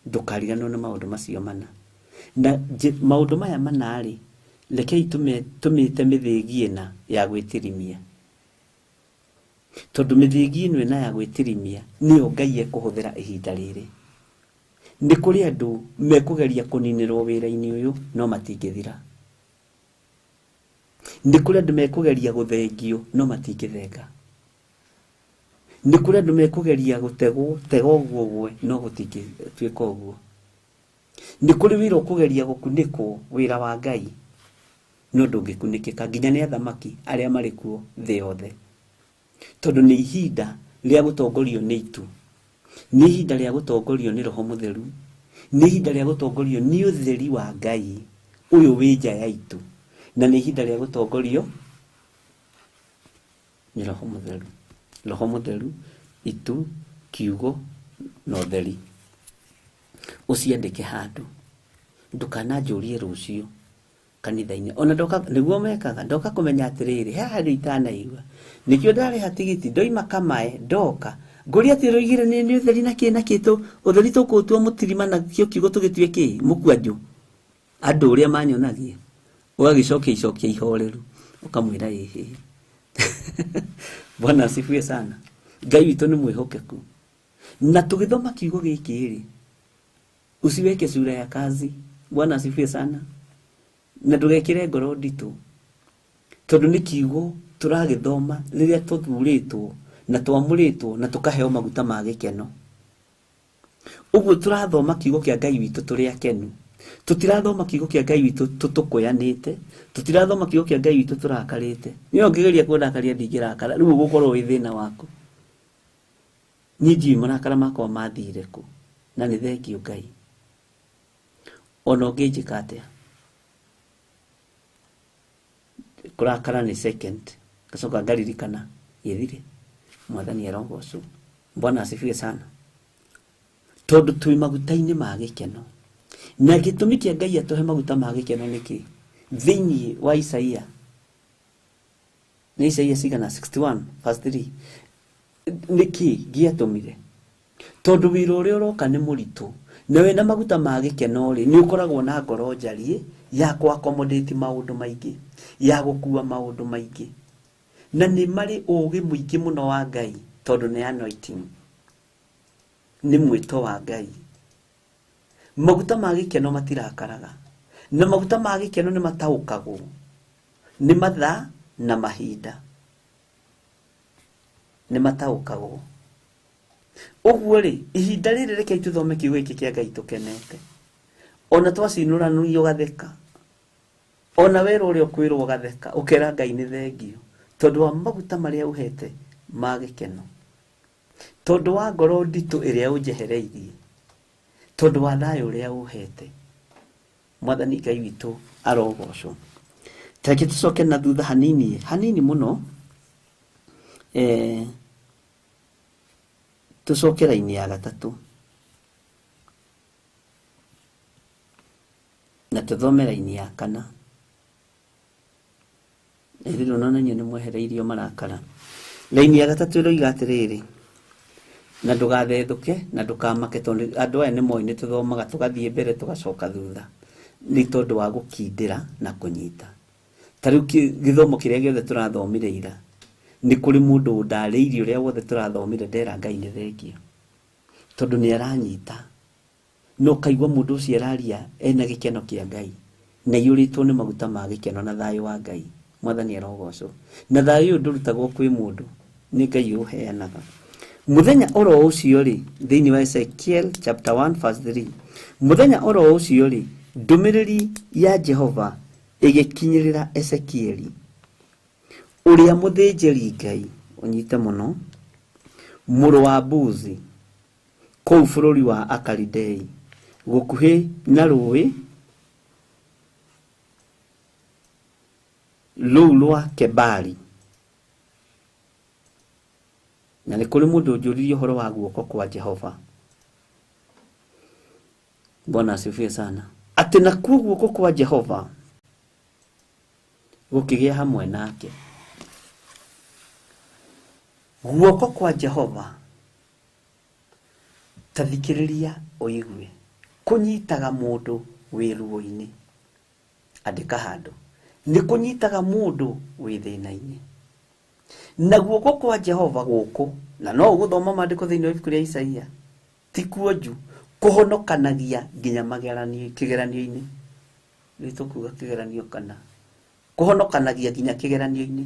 Ndũkariganĩrwo nĩ maũndũ macio mana. Na maũndũ maya mana rĩ, rekei tũmĩte mĩthĩgi ĩna ya gwĩtirimia. Tondũ mĩthĩgi ĩno ĩna ya gwĩtirimia nĩyo Ngai ekũhũthĩra ihinda rĩrĩ. Nĩ kũrĩ andũ mekũgeria kũninĩrwo wĩra-inĩ ũyũ no matingĩthira. Nĩ kũrĩ andũ mekũgeria gũthengio no matingĩthenga. Nĩ kũrĩ andũ mekũgeria gũtegwo tega ũguo ũgwe no gũtingĩtuĩka ũguo. Nĩ kũrĩ wĩra ũkũgeria gũkunĩkwo, wĩra wa Ngai, no ndũngĩkunĩkĩka nginya nĩ athamaki arĩa marĩ kuo thĩ yothe. Tondũ nĩ ihinda rĩa gũtongorio nĩ itu, nĩ ihinda rĩa gũtongorio nĩ Roho Mũtheru, nĩ ihinda rĩa gũtongorio nĩ ũtheri wa Ngai ũyũ wĩ nja ya itu, na nĩ ihinda rĩa gũtongorio nĩ Roho Mũtheru. Roho Mũtheru, itu, kiugo na ũtheri. Ũciandĩke handũ, ndũkananjũrie rũciũ kanitha-inĩ. Ona ndoka nĩguo mekaga, ndoka kũmenya atĩrĩrĩ, he handũ itanaigua, nĩkĩo ndarĩha tigiti, ndoima kamae ndoka ngũria atĩ rũigire nĩ ũtheri na kĩ na kĩ tũ ũtheri tũkũũtua mũtirima na kĩo kiugo tũgĩtue kĩ mũkwanjũ. Andũ ũrĩa manyonagia ũgagĩcokia icokia ihoreru ũkamwĩra ĩhĩ. Bwana asifiwe sana. Ngai witũ nĩ mwĩhokeku. Na tũgĩthoma kiugo gĩkĩ rĩ, usiweke sura ya kazi. Bwana asifiwe sana. Na ndũgekĩre ngoro nditũ, tondũ nĩ kiugo tũragĩthoma rĩrĩa tũthurĩtwo na twamũrĩtwo na tũkaheo maguta ma gĩkeno. Ũguo tũrathoma kiugo kĩa Ngai witũ tũrĩ akenu. Tũtirathoma kiugo kĩa Ngai witũ tũtũkũyanĩte, tũtirathoma kiugo kĩa Ngai witũ tũrakarĩte. Niĩ ũngĩgeria kũndakaria ndingĩrakara, rĩu ũgũkorwo wĩ thĩna waku. Niĩ ndiũĩ marakara makwa mathire kũ, na nĩ thengiũ Ngai. Ona ũngĩnjĩka atĩa, kũrakara nĩ second, ngacoka ngaririkana gĩthire. Mwathani arogocwo. Bwana asifiwe sana. Tondũ twĩ maguta-inĩ ma gĩkeno. Na gĩtũmi kĩa Ngai atũhe maguta ma gĩkeno nĩ kĩ? Thĩinĩ wa Isaia, nĩ Isaia cigana 61 verse 3, nĩ kĩ gĩatũmire? Tondũ wĩra ũrĩa ũroka nĩ mũritũ, na wĩna maguta ma gĩkeno rĩ, nĩ ũkoragwo na ngoro njariĩ ya kũ accommodate maũndũ maingĩ, ya gũkua maũndũ maingĩ, na nĩ marĩ ũũgĩ mũingĩ mũno wa Ngai, tondũ nĩ anointing, nĩ mwĩto wa Ngai. Maguta ma gĩkeno matirakaraga, na maguta ma gĩkeno nĩ mataũkagwo nĩ mathaa na mahinda, nĩ mataũkagwo. Ũguo rĩ, ihinda rĩrĩ rekei tũthome kiugo gĩkĩ kĩa Ngai tũkenete. Ona twacinũranio ũgatheka, ona werwo ũrĩa ũkwĩrwo ũgatheka, ũkera Ngai nĩ thengio, tondũ wa maguta marĩa ũhete ma gĩkeno, tondũ wa ngoro nditũ ĩrĩa ũnjehereirie, tondũ wa thayũ ũrĩa ũhete. Mwathani Ngai witũ arogocwo. Tareke tũcoke na thutha hanini hanini mũno, tũcoke raini ya gatatũ na tũthome raini ya kana. Ĩthĩ onanio nĩ mwehereirio marakara. Raini ya gatatũ ĩroiga atĩrĩrĩ, na ndũgathethũke na ndũkamake, tondũ andũ aya nĩ moĩ nĩ tũthomaga tũgathiĩ mbere tũgacoka thutha, nĩ tondũ wa gũkindĩra na kũnyita. Ta rĩu gĩthomo kĩrĩa gĩothe tũrathomire ira, nĩ kũrĩ mũndũ ũndarĩirie ũrĩa wothe tũrathomire ndera Ngai nĩ thengio, tondũ nĩ aranyita. No kaigua mũndũ ũcio araria ena gĩkeno kĩa Ngai, na aiyũrĩtwo nĩ maguta ma gĩkeno na thayũ wa Ngai. Mwathani arogocwo. Na thayũ ũyũ ndũrutagwo kwĩ mũndũ, nĩ Ngai ũheanaga. Mũthenya oro ũcio rĩ, thĩinĩ wa Ezekiel chapter 1 verse 3, mũthenya oro ũcio rĩ, ndũmĩrĩri ya Jehova ĩgĩkinyĩrĩra Ezekieli ũrĩa mũthĩnjĩri Ngai, ũnyite mũno, mũrũ wa Buzi, kũu bũrũri wa Akalidei, gũkuhĩ na rũĩ rũu rwa Kebari. Na nĩ kũrĩ mũndũ ũnjũririe ũhoro wa guoko kwa Jehova. Bwana asifiwe sana. Atĩ nakuo guoko kwa Jehova Gũkĩgĩa hamwe nake. Guoko kwa Jehova ta thikĩrĩria ũigue kũnyitaga mũndũ wĩ ruo-inĩ. Andĩka handũ. Nĩ kũnyitaga mũndũ wĩ thĩna-inĩ. Na guoko kwa Jehova gũkũ, na no ũgũthoma maandĩko thĩinĩ wa ibuku rĩa Isaia, ti kuonju, kũhonokanagia nginya kĩgeranio-inĩ. Rĩu tũkuga kĩgeranio kana kũhonokanagia nginya kĩgeranio-inĩ.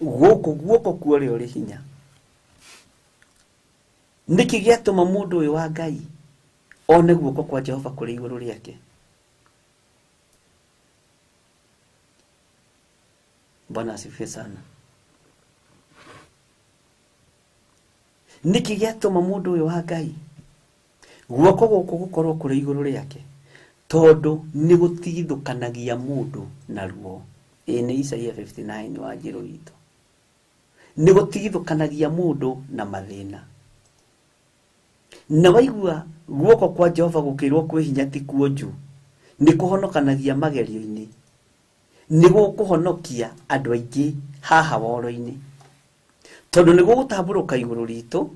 Gũkũ guoko kwa ũrĩa ũrĩ hinya. Nĩkĩ gĩatũma mũndũ ũyũ wa Ngai one guoko kwa Jehova kũrĩ igũrũ rĩake? Bwana asifiwe sana. Nĩkĩ gĩatũma mũndũ ũyũ wa Ngai guoko gũkũ gũkorwo kũrĩ igũrũ rĩake? Tondũ nĩ gũtigithũkanagia mũndũ na ruo. Ĩĩ nĩ Isaia 59 wa Njĩrũ witũ. Nĩ gũtigithũkanagia mũndũ na mathĩna. Na waigua guoko kwa Jehova gũkĩrwo kwĩ hinya ti kuonju, nĩ kũhonokanagia magerio-inĩ. Nĩ gũkũhonokia andũ aingĩ haha woro-inĩ. Tondũ nĩ gũgũtambũrũka igũrũ ritũ,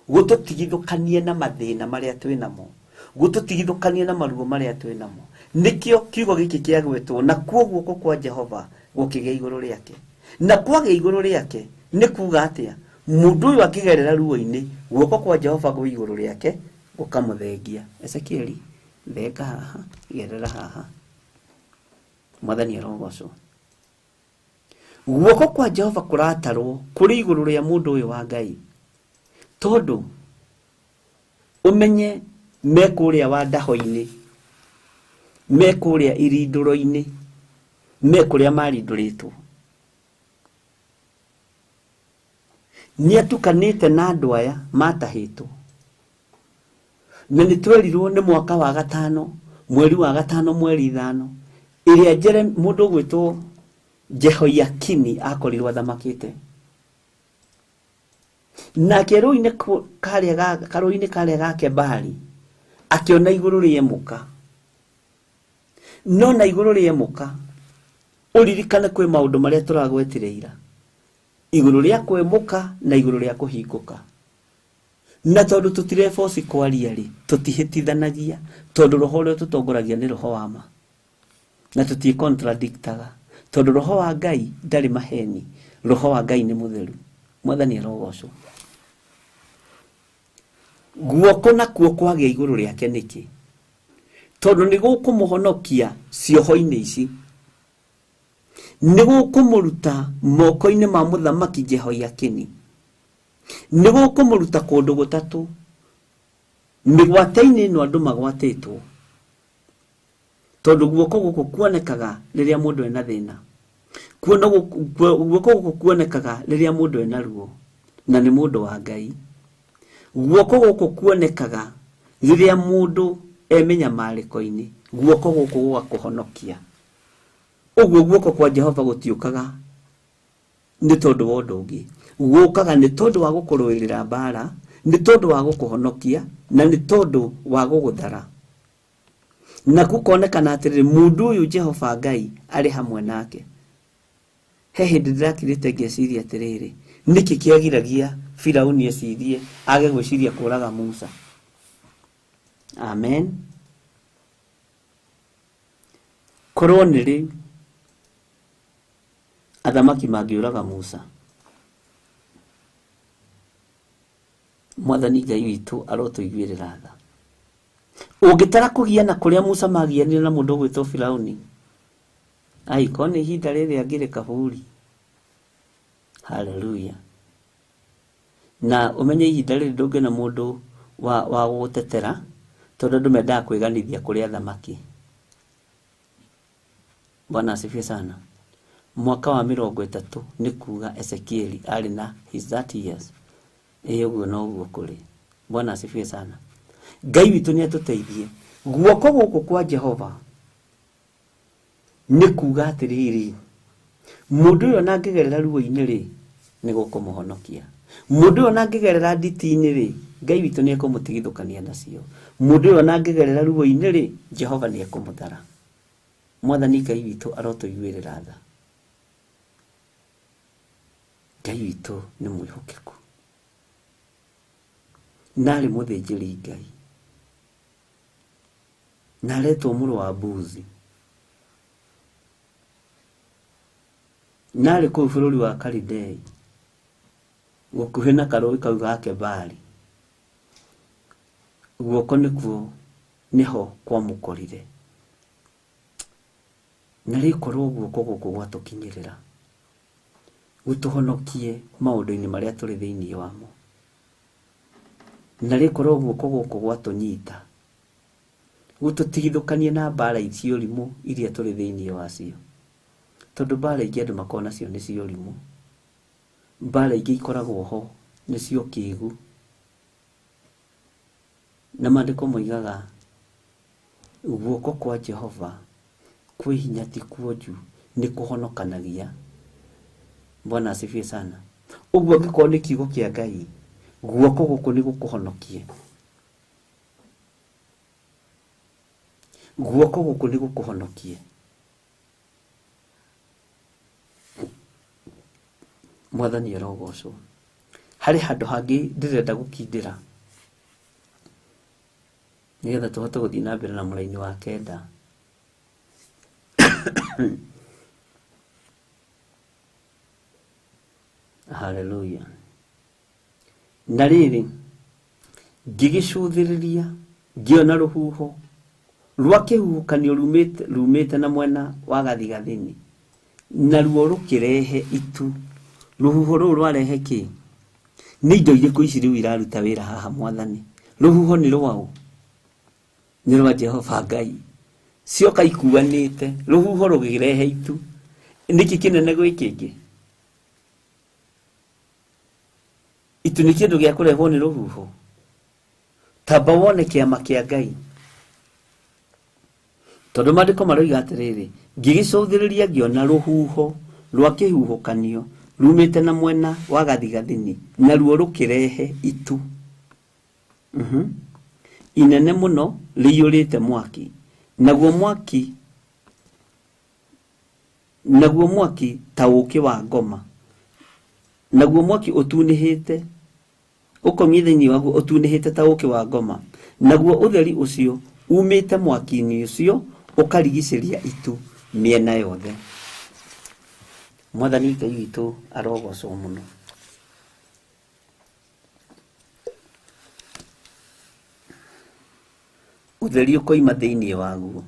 gũtũtigithũkanie na mathĩna marĩa twĩ namo, gũtũtigithũkanie na maruo marĩa twĩ namo. Nĩkĩo kiugo gĩkĩ kĩagwetwo, na kuo guoko kwa Jehova gũkĩgĩa igũrũ rĩake. Na kwagĩa igũrũ rĩake nĩ kuga atĩa? Mũndũ ũyũ akĩgerera ruo-inĩ, guoko kwa Jehova gwĩ igũrũ rĩake gũkamũthengia. Ezekieli, thenga haha, gerera haha. Mwathani arogocwo. Guoko kwa Jehova kũratarwo kũrĩ igũrũ rĩa mũndũ ũyũ wa Ngai. Tondũ ũmenye me kũrĩa wa ndaho-inĩ, me kũrĩa irindũro-inĩ, me kũrĩa marindũrĩtwo. Nĩ atukanĩte na andũ aya matahĩtwo. Na nĩ twerirwo nĩ mwaka wa gatano, mweri wa gatano, mweri ithano, ĩrĩa mũndũ ũgwĩtwo Jehoiakini akorirwo athamakĩte. Nake rũĩ-inĩ karũĩ-inĩ karĩa ga Kebari akĩona igũrũ rĩemũka. No na igũrũ rĩemũka, ũririkane kwĩ maũndũ marĩa tũragwetire ira. Igũrũ rĩa kwemũka na igũrũ rĩa kũhingũka. Na tondũ tũtireboci kwaria rĩ, tũtihĩtithanagia, tondũ roho ũrĩa tũtongoragia nĩ roho wa ma. Na tũtiĩkontradictaga, tondũ roho wa Ngai ndarĩ maheni, roho wa Ngai nĩ mũtheru. Mwathani arogocwo. Guoko nakuo kwagĩa igũrũ rĩake nĩkĩ? Tondũ nĩ gũkũmũhonokia cioho-inĩ ici. Nĩ gũkũmũruta moko-inĩ ma mũthamaki Jehoiakini. Nĩ gũkũmũruta kũndũ gũtatũ. Mĩgwate-inĩ ĩno andũ magwatĩtwo. Tondũ guoko gũkũ kuonekaga rĩrĩa mũndũ ena thĩna. Guoko gũkũ kuonekaga rĩrĩa mũndũ ena ruo, na nĩ mũndũ wa Ngai. Guoko gũkũ kuonekaga rĩrĩa mũndũ e mĩnyamarĩko-inĩ, guoko gũkũ gũgakũhonokia. Ũguo guoko kwa Jehova gũtiũkaga nĩ tondũ wa ũndũ ũngĩ. Gũkaga nĩ tondũ wa gũkũrũĩrĩra mbara, nĩ tondũ wa gũkũhonokia, na nĩ tondũ wa gũgũthara. Na gũkonekana atĩrĩrĩ, mũndũ ũyũ Jehova Ngai arĩ hamwe nake. He hĩndĩ ndĩrakirĩte ngeciria atĩrĩrĩ, nĩkĩ kĩagiragia Firauni ecirie age gwĩciria kũraga Musa? Amen. Korwo nĩ rĩ athamaki mangĩũraga Musa, Mwathani Ngai witũ arotũiguĩrĩra tha. Ũngĩtara kũgiana kũrĩa Musa magianire na mũndũ ũgwĩtwo Firauni, ai korwo nĩ ihinda rĩrĩ angĩrĩ kaburi. Hallelujah. Na ũmenye ihinda rĩrĩ ndũngĩona mũndũ wa gũgũtetera, tondũ andũ mendaga kwĩganithia kũrĩ athamaki. Bwana asifiwe sana. Mwaka wa 30 nĩ kuga Ezekieli arĩ na his 30 years. Ĩĩ ũguo noguo kũrĩ. Bwana asifiwe sana. Ngai witũ nĩ atũteithie. Guoko gũkũ kwa Jehova nĩ kuga atĩrĩrĩ, mũndũ ũyũ ona angĩgerera ruo-inĩ rĩ, nĩ gũkũmũhonokia. Mũndũ ũyũ ona angĩgerera nditi-inĩ rĩ, Ngai witũ nĩ ekũmũtigithũkania nacio. Mũndũ ũyũ ona angĩgerera ruo-inĩ rĩ, Jehova nĩ ekũmũthara. Mwathani Ngai witũ arotũiguĩrĩra tha. Ngai witũ nĩ mwĩhokeku na arĩ mũthĩnjĩri Ngai na aretwo mũrũ wa Buzi na arĩ kũu bũrũri wa Kalidei gũkuhĩ na karũĩ kau ga Kebari. Guoko nĩkuo nĩho kwamũkorire na rĩkorwo guoko gũkũ gwatũkinyĩrĩra gũtũhonokie maũndũ-inĩ marĩa tũrĩ thĩinĩ wamo, na rĩkorwo guoko gũkũ gwatũnyita gũtũtigithũkanie na mbara cia ũrimũ iria tũrĩ thĩinĩ wacio, tondũ mbara ingĩ andũ makoragwo nacio nĩ cia ũrimũ, mbara ingĩ ikoragwo ho nĩ cia ũkĩgu, na maandĩko moigaga guoko kwa Jehova kwĩ hinya ti kuonju nĩ kũhonokanagia. Bwana asifiwe sana. Ũguo angĩkorwo nĩ kiugo kĩa Ngai, guoko gũkũ nĩ gũkũhonokie, guoko gũkũ nĩ gũkũhonokie. Mwathani arogocwo. Harĩ handũ hangĩ ndĩrenda gũkindĩra nĩgetha tũhote gũthiĩ na mbere na mũraini wa kenda. Haleluya. Na rĩrĩ, ngĩgĩcũthĩrĩria ngĩona rũhuho rwa kĩhuhũkanio rumĩte na mwena wa gathigathini, naruo rũkĩrehe itu. Rũhuho rũu rwarehe kĩ? Nĩ indo irĩkũ ici rĩu iraruta wĩra haha Mwathani? Rũhuho nĩ rwaũ? Nĩ rwa Jehova Ngai. Cioka ikuanĩte, rũhuho rũgĩrehe itu. Nĩkĩ kĩnene gwĩ kĩngĩ? Itu nĩ kĩndũ gĩa kũrehwo nĩ rũhuho. Tamba wone kĩama kĩa Ngai, tondũ maandĩko maroiga atĩrĩrĩ, ngĩgĩcũthĩrĩria ngĩona rũhuho rwa kĩhuhũkanio rumĩte na mwena wa gathigathini, naruo rũkĩrehe itu inene mũno rĩiyũrĩte mwaki, naguo mwaki ta ũũkĩ wa ngoma, naguo mwaki ũtunĩhĩte ũkomie thĩinĩ waguo ũtunĩhĩte ta ũũkĩ wa ngoma, naguo ũtheri ũcio umĩte mwaki-inĩ ũcio ũkarigicĩria itu mĩena yothe. Mwathani Ngai witũ arogocwo mũno. Ũtheri ũkoima thĩinĩ waguo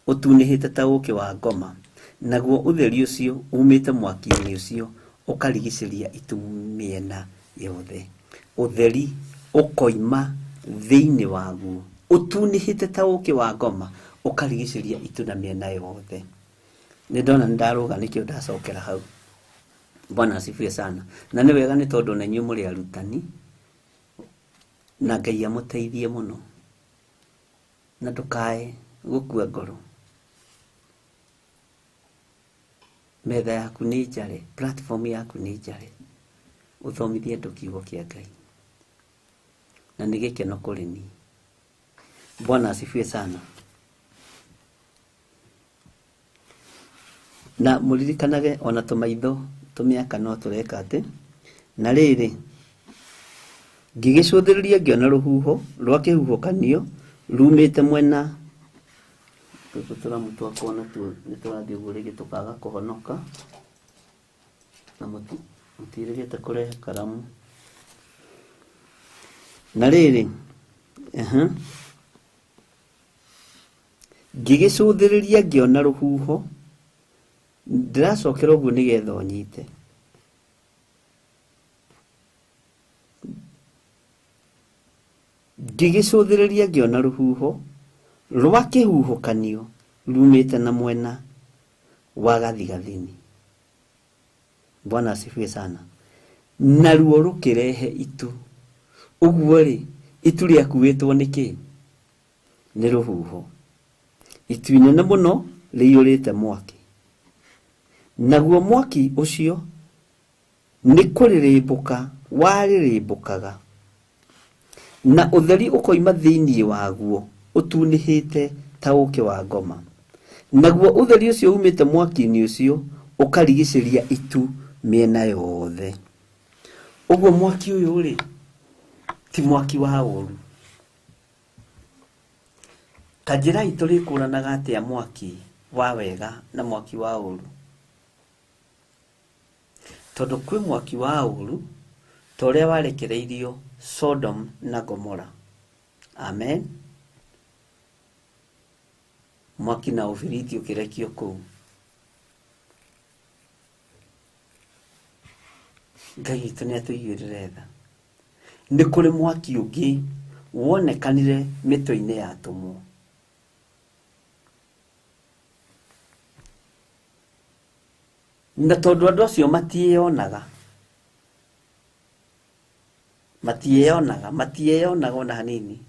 ũtunĩhĩte ta ũũkĩ wa ngoma, naguo ũtheri ũcio umĩte mwaki-inĩ ũcio ũkarigicĩria itu mĩena yothe. Ũtheri ũkoima thĩinĩ waguo ũtunĩhĩte ta ũũkĩ wa ngoma ũkarigicĩria itu na mĩena yothe. Nĩ ndona nĩ ndarũga nĩkĩo ndacokera hau. Bwana asifiwe sana. Na nĩ wega nĩ tondũ na inyuĩ mũrĩ arutani, na Ngai amũteithie mũno, na ndũkae gũkua ngoro. Metha yaku nĩ njare, platform yaku nĩ njare, ũthomithie andũ kiugo kĩa Ngai, na nĩ gĩkeno kũrĩ niĩ. Bwana asifiwe sana. Na mũririkanage ona tũmaitho tũmĩaka no tũreka atĩ. Na rĩrĩ, ngĩgĩcũthĩrĩria ngĩona rũhuho rwa kĩhuhũkanio rumĩte mwena tũtũ tũramu twakwa natuo nĩ tũrathiĩ ũguo rĩngĩ tũkaga kũhonoka, na mũtirĩgĩte kũrehe karamu. Na rĩrĩ, ngĩgĩcũthĩrĩria ngĩona rũhuho, ndĩracokera ũguo nĩgetha ũnyite. Ngĩgĩcũthĩrĩria ngĩona rũhuho rwa kĩhuhũkanio rumĩte na mwena wa gathigathini. Bwana asifiwe sana. Naruo rũkĩrehe itu. Ũguo rĩ, itu rĩakuĩtwo nĩ kĩ? Nĩ rũhuho. Itu inene mũno rĩiyũrĩte mwaki, naguo mwaki ũcio nĩ kũrĩrĩmbũka warĩrĩmbũkaga, na ũtheri ũkoima thĩinĩ waguo ũtunĩhĩte ta ũũkĩ wa ngoma, Naguo ũtheri ũcio umĩte mwaki-inĩ ũcio ũkarigicĩria itu mĩena yothe. Ũguo mwaki ũyũ rĩ ti mwaki wa ũru. Ta njĩra itũ rĩkũranaga atĩa mwaki wa wega na mwaki wa ũru? Tondũ kwĩ mwaki wa ũru ta ũrĩa warekereirio Sodom na Gomora. Amen. Mwaki na ũbiriti ũkĩrekio kũu. Ngai witũ nĩ atũiguĩrĩre tha. Nĩ kũrĩ mwaki ũngĩ wonekanire mĩtwe-inĩ ya atũmwo. Na tondũ andũ acio matiĩyonaga, matiĩyonaga ona hanini.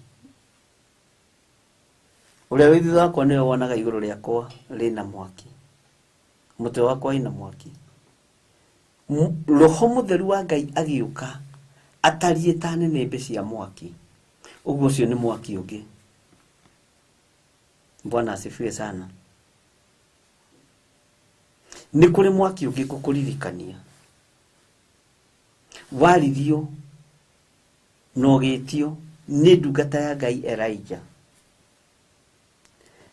Ũrĩa wĩ thutha wakwa nĩwe wonaga igũrũ rĩakwa rĩna mwaki, mũtwe wakwa wĩna mwaki. Roho mũtheru wa Ngai agĩũka atariĩ ta nĩnĩmbĩ cia mwaki. Ũguo ũcio nĩ mwaki ũngĩ. Bwana asifiwe sana. Nĩ kũrĩ mwaki ũngĩ ngũkũririkania waririo na ũgĩtio nĩ ndungata ya Ngai Elijah.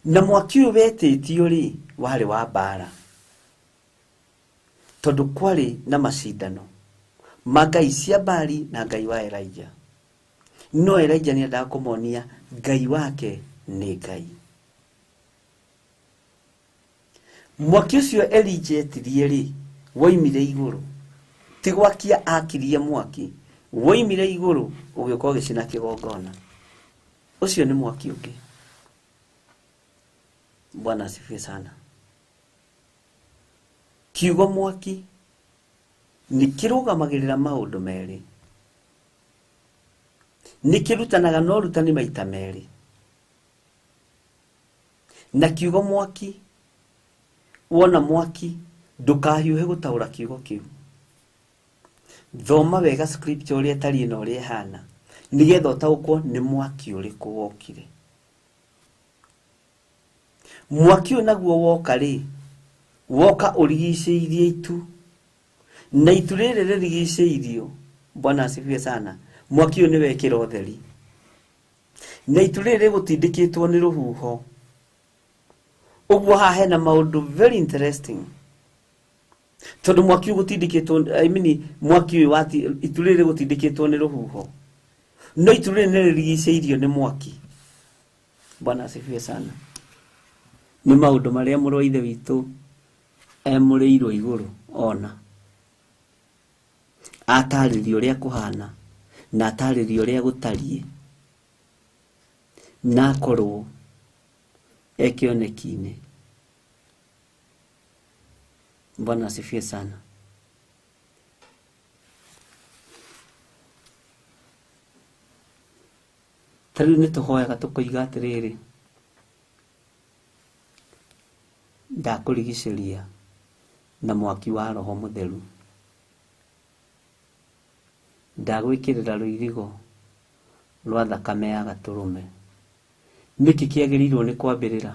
Na mwaki ũyũ wetĩtio rĩ warĩ wa mbara, tondũ kwarĩ na macindano ma ngai cia Baali na Ngai wa Elijah. No Elijah nĩendaga kũmonia Ngai wake nĩ Ngai. Mwaki ũcio Elijah etirie rĩ woimire igũrũ, ti gwakia akirie mwaki, woimire igũrũ ũgĩũka ũgĩcina kĩgongona. Ũcio nĩ mwaki ũngĩ. Bwana asifiwe sana. Kiugo mwaki nĩ kĩrũgamagĩrĩra maũndũ merĩ, nĩ kĩrutanaga na ũrutani maita merĩ. Na kiugo mwaki, wona mwaki ndũkahiũhe gũtaũra kiugo kĩu. Thoma wega scripture ũrĩa ĩtariĩ na ũrĩa ĩhana, nĩgetha ũtaũkwo nĩ mwaki ũrĩkũ wokire. Mwaki ũyũ naguo woka rĩ, woka ũrigicĩirie itu, na itu rĩrĩ rĩrigicĩirio. Bwana asifiwe sana. Mwaki ũyũ nĩ wekĩra ũtheri, na itu rĩrĩ rĩgũtindĩkĩtwo nĩ rũhuho. Ũguo haha hena maũndũ very interesting, tondũ mwaki ũyũ gũtindĩkĩtwo, I mean, mwaki ũyũ wati, itu rĩrĩ rĩgũtindĩkĩtwo nĩ rũhuho, no itu rĩrĩ nĩ rĩrigicĩirio nĩ mwaki. Bwana asifiwe sana. Nĩ maũndũ marĩa mũrũ wa Ithe witũ emũrĩirwo igũrũ ona atarĩrio ũrĩa kũhana na atarĩrio ũrĩa gũtariĩ, na akorwo e kĩoneki-inĩ. Bwana asifiwe sana. Ta rĩu nĩ tũhoyaga tũkoiga atĩrĩrĩ, ndakũrigicĩria na mwaki wa Roho Mũtheru, ndagwĩkĩrĩra rũirigo rwa thakame ya gatũrũme. Nĩkĩ kĩagĩrĩirwo nĩ kwambĩrĩra?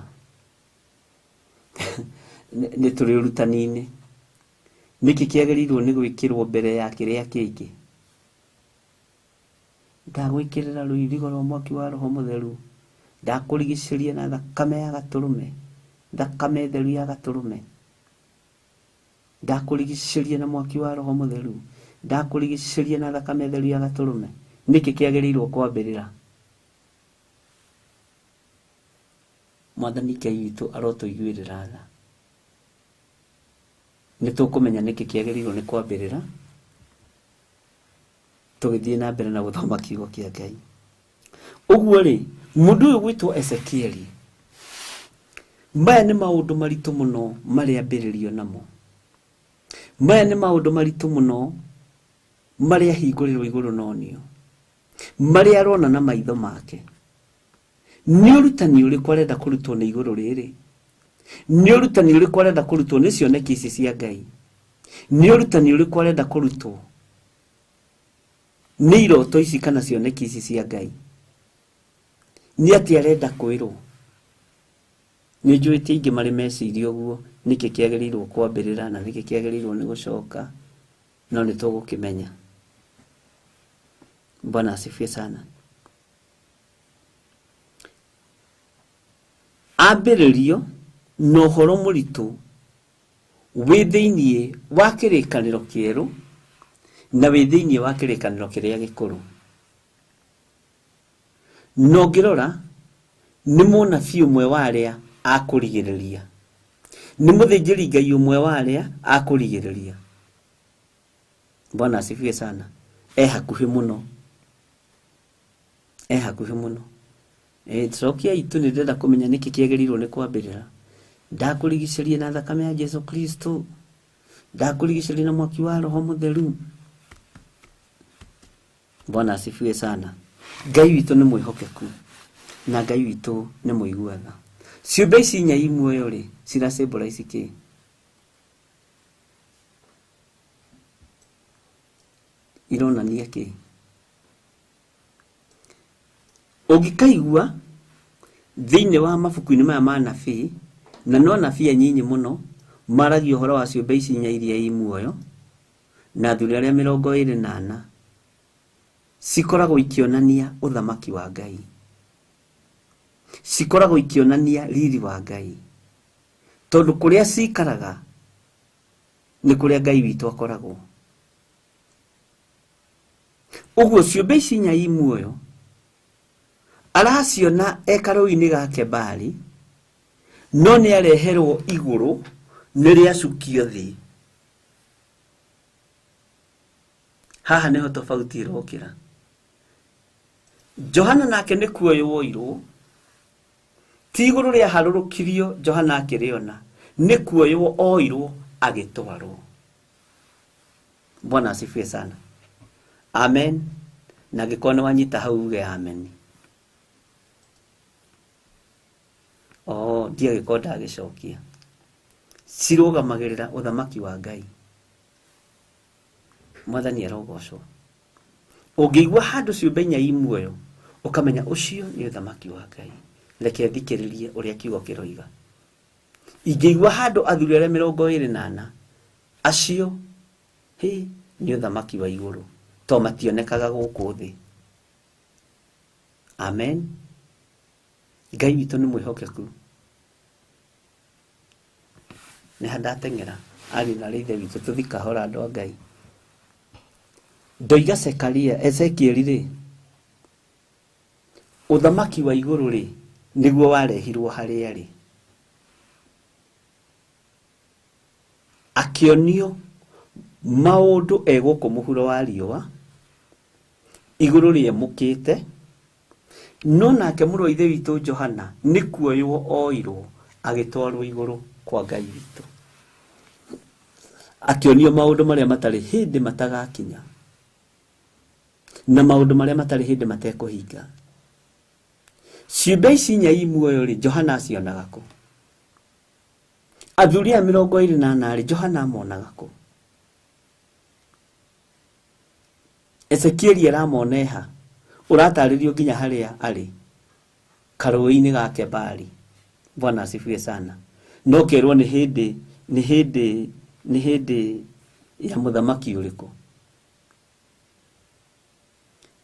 Nĩ tũrĩ ũrutani-inĩ. Nĩkĩ kĩagĩrĩirwo nĩ gwĩkĩrwo mbere ya kĩrĩa kĩngĩ? Ndagwĩkĩrĩra rũirigo rwa mwaki wa Roho Mũtheru, ndakũrigicĩria na thakame ya gatũrũme, thakame theru ya gatũrũme. Ndakũrigicĩria na mwaki wa Roho Mũtheru, ndakũrigicĩria na thakame theru ya gatũrũme. Nĩkĩ kĩagĩrĩirwo kwambĩrĩra? Mwathani Ngai witũ arotũiguĩrĩra tha. Nĩ tũkũmenya nĩkĩ kĩagĩrĩirwo nĩ kwambĩrĩra tũgĩthiĩ na mbere na gũthoma kiugo kĩa Ngai. Ũguo rĩ, mũndũ ũyũ gwĩtwo Ezekieli, maya nĩ maũndũ maritũ mũno marĩa ambĩrĩrio namo. Maya nĩ maũndũ maritũ mũno marĩa ahingũrĩrwo igũrũ nonio, marĩa arona na maitho make. Nĩ ũrutani ũrĩkũ arenda kũrutwo nĩ igũrũ rĩrĩ? Nĩ ũrutani ũrĩkũ arenda kũrutwo nĩ cioneki ici cia Ngai? Nĩ ũrutani ũrĩkũ arenda kũrutwo nĩ iroto ici kana cioneki ici cia Ngai? Nĩ atĩa arenda kwĩrwo? Nĩ njũĩ ti aingĩ marĩ meciria ũguo nĩkĩ kĩagĩrĩirwo kwambĩrĩra na nĩkĩ kĩagĩrĩirwo nĩ gũcoka, no nĩ tũgũkĩmenya. Bwana asifiwe sana. Ambĩrĩrio na ũhoro mũritũ wĩ thĩinĩ wa kĩrĩkanĩro kĩerũ na wĩ thĩinĩ wa kĩrĩkanĩro kĩrĩa gĩkũrũ. Na ũngĩrora nĩ mũnabii ũmwe wa arĩa akũrigĩrĩria, nĩ mũthĩnjĩri Ngai ũmwe wa arĩa akũrigĩrĩria. Bwana asifiwe sana. E hakuhĩ mũno, e hakuhĩ mũno. Cokia itu nĩ ndĩrenda kũmenya nĩkĩ kĩagĩrĩirwo nĩ kwambĩrĩra. Ndakũrigicĩria na thakame ya Jesu Kristo, ndakũrigicĩria na mwaki wa Roho Mũtheru. Bwana asifiwe sana. Ngai witũ nĩ mwĩhokeku na Ngai witũ nĩ mũigua tha. Ciũmbe ici inya i muoyo rĩ, cira symbolize kĩ? Ironania kĩ? Ũngĩkaigua thĩinĩ wa mabuku-inĩ maya ma nabii, na no anabii anyinyi mũno maragia ũhoro wa ciũmbe ici inya iria i muoyo na athuri arĩa 24, cikoragwo ikĩonania ũthamaki wa Ngai, cikoragwo ikĩonania riri wa Ngai, tondũ kũrĩa cikaraga nĩ kũrĩa Ngai witũ akoragwo. Ũguo ciũmbe ici inya i muoyo araciona e karũĩ-inĩ ga Kebari, no nĩ areherwo igũrũ nĩ rĩacukio thĩ. Haha nĩho tofauti ĩrokĩra. Johana nake nĩ kuoywo oirwo, ti igũrũ rĩaharũrũkirio Johana akĩrĩona, nĩ kuoywo oirwo agĩtwarwo. Bwana asifiwe sana. Amen. Na angĩkorwo nĩ wanyita hau uge amen. Oh, ndiagĩkorwo ndagĩcokia. Cirũgamagĩrĩra ũthamaki wa Ngai. Mwathani arogocwo. Ũngĩigua handũ ciũmbe inya i muoyo, ũkamenya ũcio nĩ ũthamaki wa Ngai. Reke thikĩrĩrie ũrĩa kiugo kĩroiga. Ingĩigua handũ athuri arĩa 24, acio hĩ nĩ ũthamaki wa igũrũ, to mationekaga gũkũ thĩ. Amen. Ngai witũ nĩ mwĩhokeku. Nĩ ha ndateng'era ariũ na ithe witũ, tũthi kahora andũ a Ngai. Ndoiga Zekaria, Ezekieli rĩ, ũthamaki wa igũrũ rĩ nĩguo warehirwo harĩa rĩ, akĩonio maũndũ e gũkũ mũhuro wa riũa, igũrũ rĩemũkĩte, no nake mũrũ wa ithe witũ Johana nĩ kuoywo oirwo agĩtwarwo igũrũ kwa Ngai witũ, akĩonio maũndũ marĩa matarĩ hĩndĩ matagakinya na maũndũ marĩa matarĩ hĩndĩ matekũhinga. Ciũmbe ici inya i muoyo rĩ, Johana acionaga kũ? Athuri aya 24 rĩ, Johana amonaga kũ? Ezekieli aramona ha? Ũratarĩrio nginya harĩa arĩ karũĩ-inĩ ga Kebari. Bwana asifiwe sana. No kerwo nĩ hĩndĩ, nĩ hĩndĩ, nĩ hĩndĩ ya mũthamaki ũrĩkũ?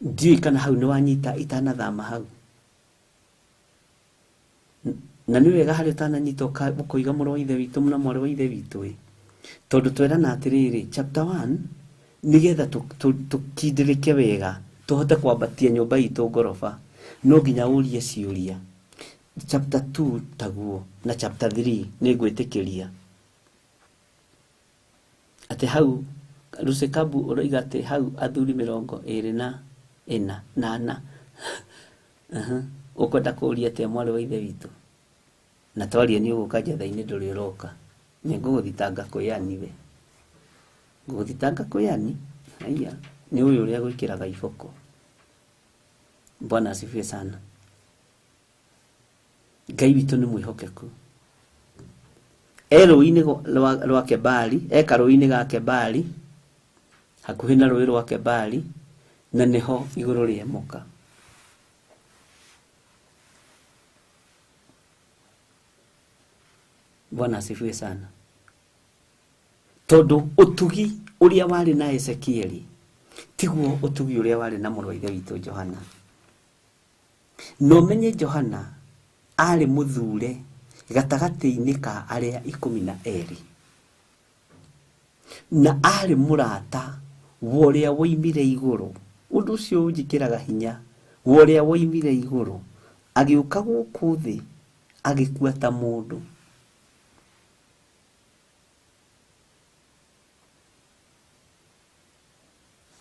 Ndiũĩ kana hau nĩ wanyita itanathama hau. Na nĩ wega harĩa ũtananyita ũkoiga mũrũ wa ithe witũ na mwarĩ wa ithe witũ ĩ, tondũ twerana atĩrĩrĩ, chapter 1 nĩgetha tũkindĩrĩke wega tũhote kwambatia nyũmba itũ ngoroba, no nginya ũrie ciũria. Chapter 2 taguo na chapter 3 nĩ ngwĩtĩkĩria atĩ hau Rusekabu ũroiga atĩ hau athuri 24 na ana. Ũkwenda kũũria atĩa mwarĩ wa ithe witũ? Na twaria nĩ ũgũka njetha-inĩ ndũrĩ ũroka. Nĩ ngũgũthitanga kwĩani we. Ngũgũthitanga kwĩani? Haiya, nĩ ũyũ ũrĩa gwĩkĩraga iboko. Bwana asifiwe sana. Ngai witũ nĩ mwĩhokeku. E rũĩ-inĩ rwa Kebari, e karũĩ-inĩ ga Kebari, hakuhĩ na rũĩ rwa Kebari, na nĩho igũrũ rĩemũka. Bwana asifiwe sana. Tondu utugi uria wari na Ezekieli tiguo utugi uria wari na mũrũ wa ithe witũ Johana. No menye Johana arĩ mũthure gatagatĩ-inĩ ka arĩa 12 na arĩ mũrata wa ũrĩa woimire igũrũ. Ũndũ ũcio ũnjĩkĩraga hinya, wa ũrĩa woimire igũrũ agĩũka gũkũ thĩ agĩkua ta mũndũ.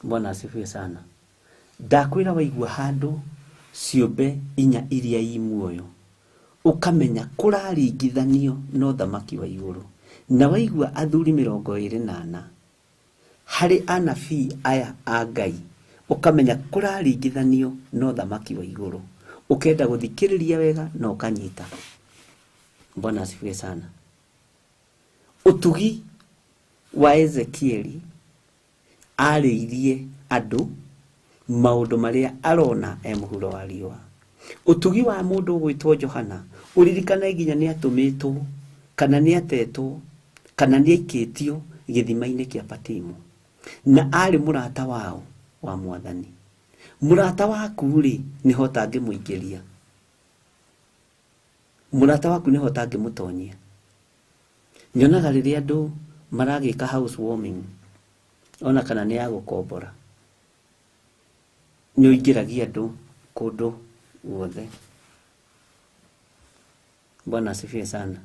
Bwana asifiwe sana. Ndakwĩra waigua handũ ciũmbe inya iria i muoyo ukamenya kũraringithanio na ũthamaki wa igũrũ, na waigua athuri 24 harĩ anabii aya a Ngai ukamenya kũraringithanio na ũthamaki wa igũrũ, ukenda gũthikĩrĩria wega na ũkanyita. Bwana asifiwe sana. Ũtugi wa Ezekieli arĩirie andũ maũndũ marĩa arona e mũhuro wa riũa. Ũtugi wa mũndũ ũgwĩtwo Johana ũririkane nginya nĩ atũmĩtwo kana nĩ atetwo kana nĩ aikĩtio gĩthima-inĩ kĩa Patimo, na arĩ mũrata wao wa Mwathani. Mũrata waku rĩ nĩho ũtangĩmũingĩria, mũrata waku nĩho ũtangĩmũtonyia. Nyonaga rĩrĩa andũ maragĩka housewarming ona kana nĩ ya gũkombora, nĩ ũingĩragia andũ kũndũ guothe. Bwana asifiwe sana.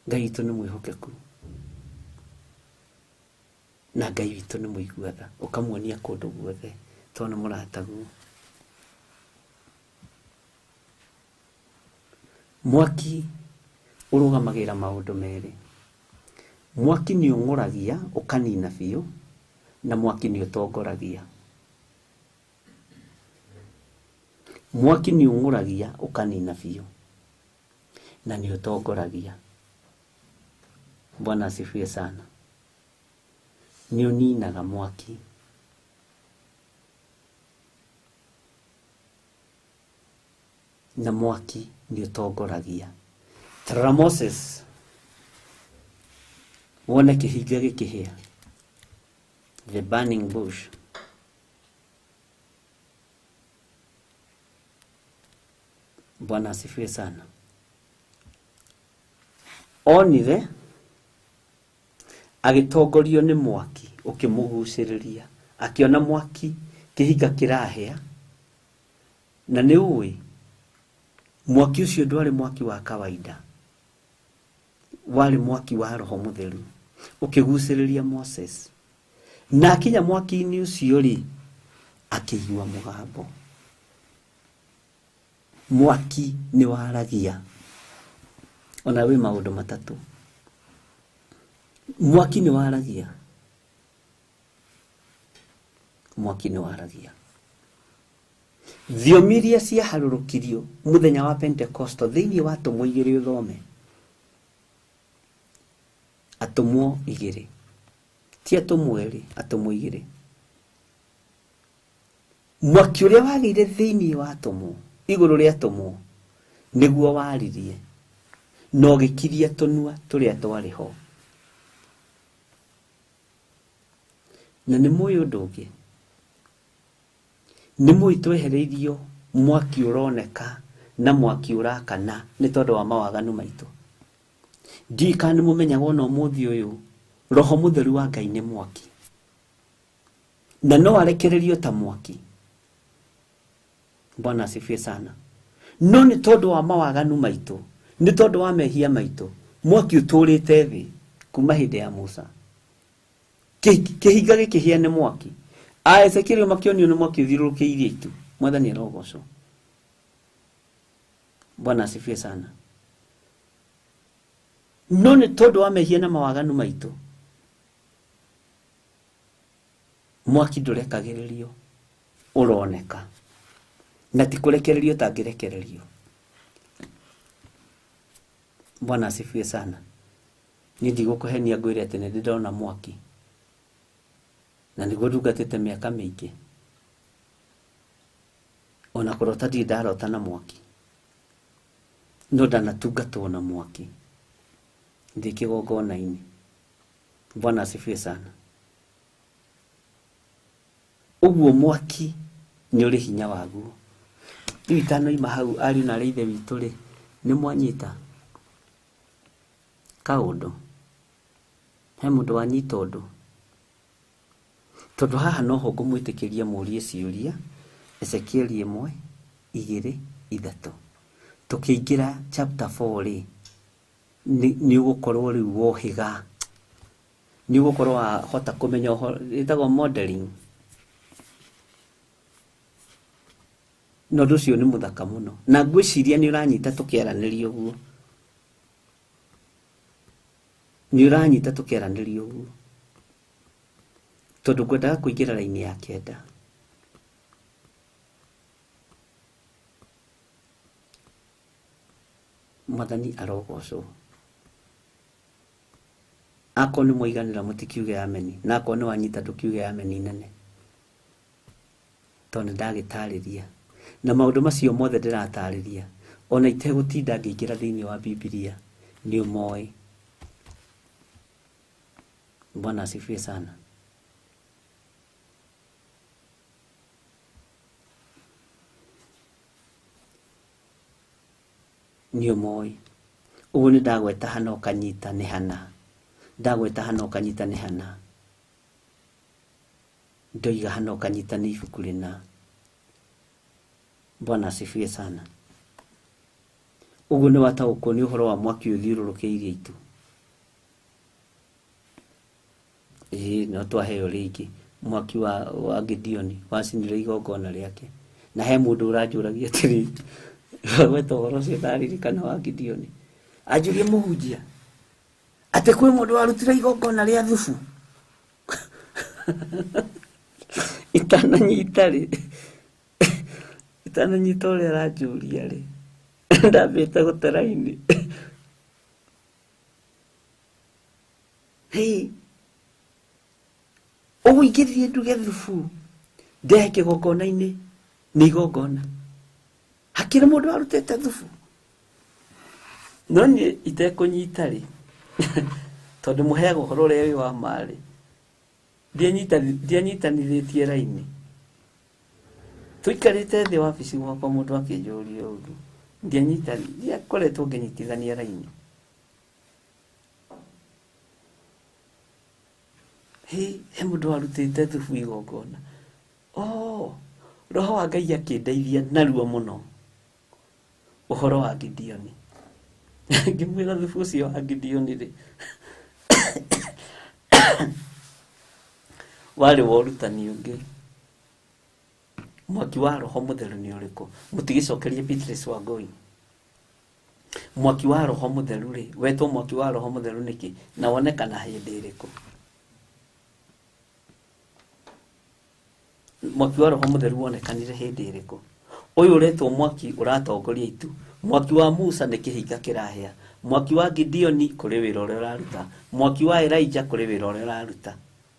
Ngai witũ nĩ mwĩhokeku na Ngai witũ nĩ mũigua tha, ũkamuonia kũndũ guothe tondũ nĩ mũrataguo. Mwaki ũrũgamagĩrĩra maũndũ merĩ. Mwaki nĩ ũng'ũragia ũkanina biũ, na mwaki nĩ ũtongoragia. Mwaki nĩ ũng'ũragia ũkanina biũ, na nĩ ũtongoragia. Bwana asifiwe sana. Nĩ ũninaga mwaki. Na mwaki nĩ ũtongoragia. Tarora Moses wone kĩhinga gĩkĩhĩa, the burning bush. Bwana asifiwe sana. Onire agĩtongorio nĩ mwaki ũkĩmũgucĩrĩria, akĩona mwaki kĩhinga kĩrahĩa, na nĩ ũĩ mwaki ũcio ndwarĩ mwaki wa kawaida, warĩ mwaki wa Roho Mũtheru ũkĩgucĩrĩria Moses. Na akinya mwaki-inĩ ũcio rĩ, akĩigua mũgambo. Mwaki nĩ waragia. Ona wĩ maũndũ matatũ. Mwaki nĩ waragia. Mwaki nĩ waragia. Thiomi iria ciaharũrũkirio mũthenya wa Pentecosto thĩinĩ wa atũmwo igĩrĩ ũthome. Atũmwo igĩrĩ. Ti atũmwo erĩ, atũmwo igĩrĩ. Mwaki ũrĩa wagĩire thĩinĩ wa atũmwo, igũrũ rĩa atũmwo, nĩguo waririe na ũgĩkiria tũnua tũrĩa twarĩ ho. Na nĩ mũĩ ũndũ ũngĩ, nĩ mũĩ twehereirio mwaki ũroneka na mwaki ũrakana nĩ tondũ wa mawaganu maitũ. Ndiũĩ kana nĩ mũmenyaga ona ũmũthĩ ũyũ Roho Mũtheru wa Ngai nĩ mwaki, na no arekererio ta mwaki. Bwana asifiwe sana. No nĩ tondũ wa mawaganu maitũ, nĩ tondũ wa mehia maitũ, mwaki ũtũrĩte thĩ kuma hĩndĩ ya Musa. Kĩhinga gĩkĩhĩa nĩ mwaki. A Ezekieli makĩonio nĩ mwaki ũthiũrũrũkĩirie itu. Mwathani arogocwo. Bwana asifiwe sana. No nĩ tondũ wa mehia na mawaganu maitũ, mwaki ndũrekagĩrĩrio, ũroneka, na ti kũrekererio ũtangĩrekererio. Bwana asifiwe sana. Niĩ ndigũkũhenia ngwĩre atĩ nĩ ndĩ ndona mwaki, na nĩguo ndungatĩte mĩaka mĩingĩ, ona kũrota ndirĩ ndarota na mwaki. No ndanatungatwo na mwaki ndĩ kĩgongona-inĩ. Bwana asifiwe sana. Ũguo mwaki nĩ ũrĩ hinya waguo. Rĩu itanoima hau ariũ na arĩ ithe witũ rĩ, nĩ mwanyita kaũndũ? He mũndũ wanyita ũndũ? Tondũ haha noho ngũmwĩtĩkĩria mũrie ciũria Ezekieli 1, 2, 3. Tũkĩingĩra chapter 4 rĩ, nĩ ũgũkorwo rĩu wohĩga, nĩ ũgũkorwo wahota kũmenya ũhoro, ĩtagwo modeling. Na ũndũ ũcio nĩ mũthaka mũno, na ngwĩciria nĩ ũranyita tũkĩaranĩria ũguo, nĩ ũranyita tũkĩaranĩria ũguo, tondũ ngwendaga kũingĩra raini ya 9. Mwathani arogocwo. Akorwo nĩ mwaiganĩra mũtikiuge ameni, na akorwo nĩ wanyita ndũkiuge ameni nene, tondũ nĩ ndagĩtarĩria. Na maũndũ macio mothe ndĩratarĩria ona itegũtinda ngĩingĩra thĩinĩ wa Bibilia nĩ ũmoĩ. Bwana asifiwe sana. Nĩ ũmoĩ. Ũguo nĩ ndagweta hana ũkanyita nĩ hana, ndagweta hana ũkanyita nĩ hana, ndoiga hana ũkanyita nĩ ibuku rĩna. Bwana asifiwe sana. Ũguo nĩ wataũkwo nĩ ũhoro wa mwaki ũthiũrũrũkĩirie itu. Ĩĩ, no twaheo rĩngĩ mwaki wa Gideoni wacinire igongona rĩake. Na he mũndũ ũranjũragia atĩrĩ, wagweta ũhoro ũcio ndaririkana wa Gideoni, anjũria mũhunjia atĩ kwĩ mũndũ warutire igongona rĩa thubu. Itananyita rĩ, itananyita ũrĩa aranjũria rĩ, ndambĩte gũte raini. Hĩ, ũguo ingĩthiĩ nduge thubu ndehe kĩgongona-inĩ nĩ igongona, hakĩrĩ mũndũ warutĩte thubu. No niĩ itekũnyita rĩ, tondũ mũheagwo ũhoro ũrĩa wĩ wa ma rĩ, ndianyitanithĩtie raini. Tũikarĩte thĩ wabici gwakwa mũndũ akĩnjũria ũguo, ndiakoretwo ngĩnyitithania raini. Hĩ, he mũndũ warutĩte thubu igongona. Oh, roho wa Ngai akĩndeithia narua mũno ũhoro wa Gideoni. Ngĩmwĩra thubu ũcio wa Gideoni rĩ, warĩ wa ũrutani ũngĩ. Mwaki wa roho mũtheru nĩ ũrĩkũ? Mũtigĩcokerie Beatrice Wangũi. Mwaki wa roho mũtheru rĩ, wetwo mwaki wa roho mũtheru nĩkĩ? Na wonekana hĩndĩ ĩrĩkũ? Mwaki wa roho mũtheru wonekanire hĩndĩ ĩrĩkũ? Ũyũ ũretwo mwaki ũratongoria itu. Mwaki wa Musa nĩ kĩhinga kĩrahĩa. Mwaki wa Gideoni kũrĩ wĩra ũrĩa ũraruta. Mwaki wa Elijah kũrĩ wĩra ũrĩa ũraruta.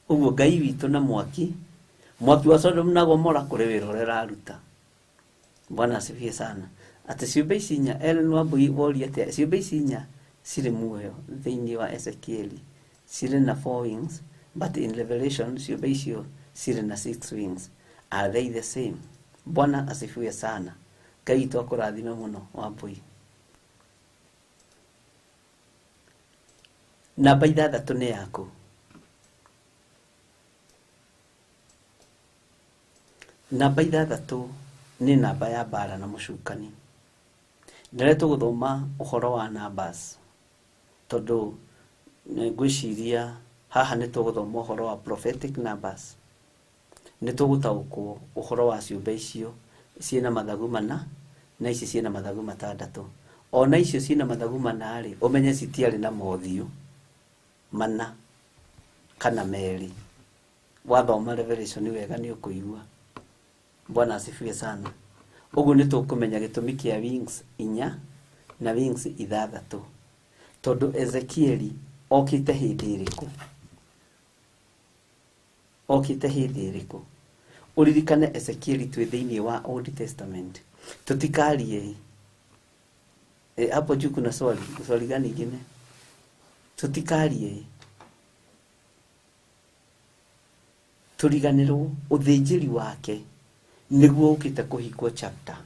Ũguo Ngai witũ na mwaki, mwaki wa Sodom na Gomora kũrĩ wĩra ũrĩa ũraruta. Bwana asifiwe sana. Atĩ ciũmbe ici inya, Ellen Wambui woria atĩa, ciũmbe ici inya cirĩ muoyo thĩinĩ wa Ezekieli, cirĩ na 4 wings, but in Revelation ciũmbe icio cirĩ na 6 wings. Are they the same? Bwana asifiwe sana. Ngai witũ akũrathime mũno Wambui. Namba 6 nĩ yaku. Namba 6 nĩ namba ya mbara na mũcukani. Ndĩrĩa tũgũthoma ũhoro wa numbers, tondũ ngwĩciria haha nĩ tũgũthoma ũhoro wa prophetic numbers. Nĩ tũgũtaũkwo ũhoro wa ciũmbe icio ciĩna mathagu 4 na ici ciĩna mathagu 6. Ona icio ciĩna mathagu 4 rĩ, ũmenye citiarĩ na mothiũ 4 kana 2. Wathoma Revelation wega nĩ ũkũigua. Bwana asifiwe sana. Ũguo nĩ tũkũmenya gĩtũmi kĩa wings 4 na wings 6, tondũ Ezekieli okĩte hĩndĩ ĩrĩkũ? Okĩte hĩndĩ ĩrĩkũ? Ũririkane Ezekieli twĩ thĩinĩ wa Old Testament. Tũtikarie Hapo juu kuna swali. Swali gani ingine? Tutikarie. Turiganirwo uthinjiri wake niguo ukite kuhingwo chapter.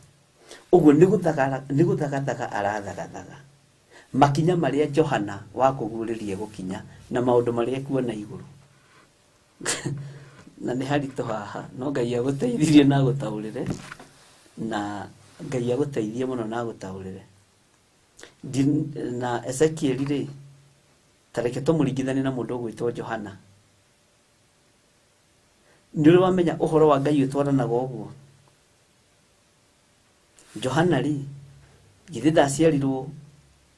Uguo ni guthagathaga arathagathaga makinya maria Johana wakuguririe gukinya na maundu maria kuona iguru. Na ni haritũ haha no Ngai agũteithirie na agũtaũrĩre, na Ngai agũteithie mũno na agũtaũrĩre. Na Ezekiel rĩ, tareke tũmũringithanie na mũndũ ũgwĩtwo Johana. Nĩ ũrĩ wamenya ũhoro wa Ngai ũtwaranaga ũguo? Johana rĩ, githĩ ndaciarirwo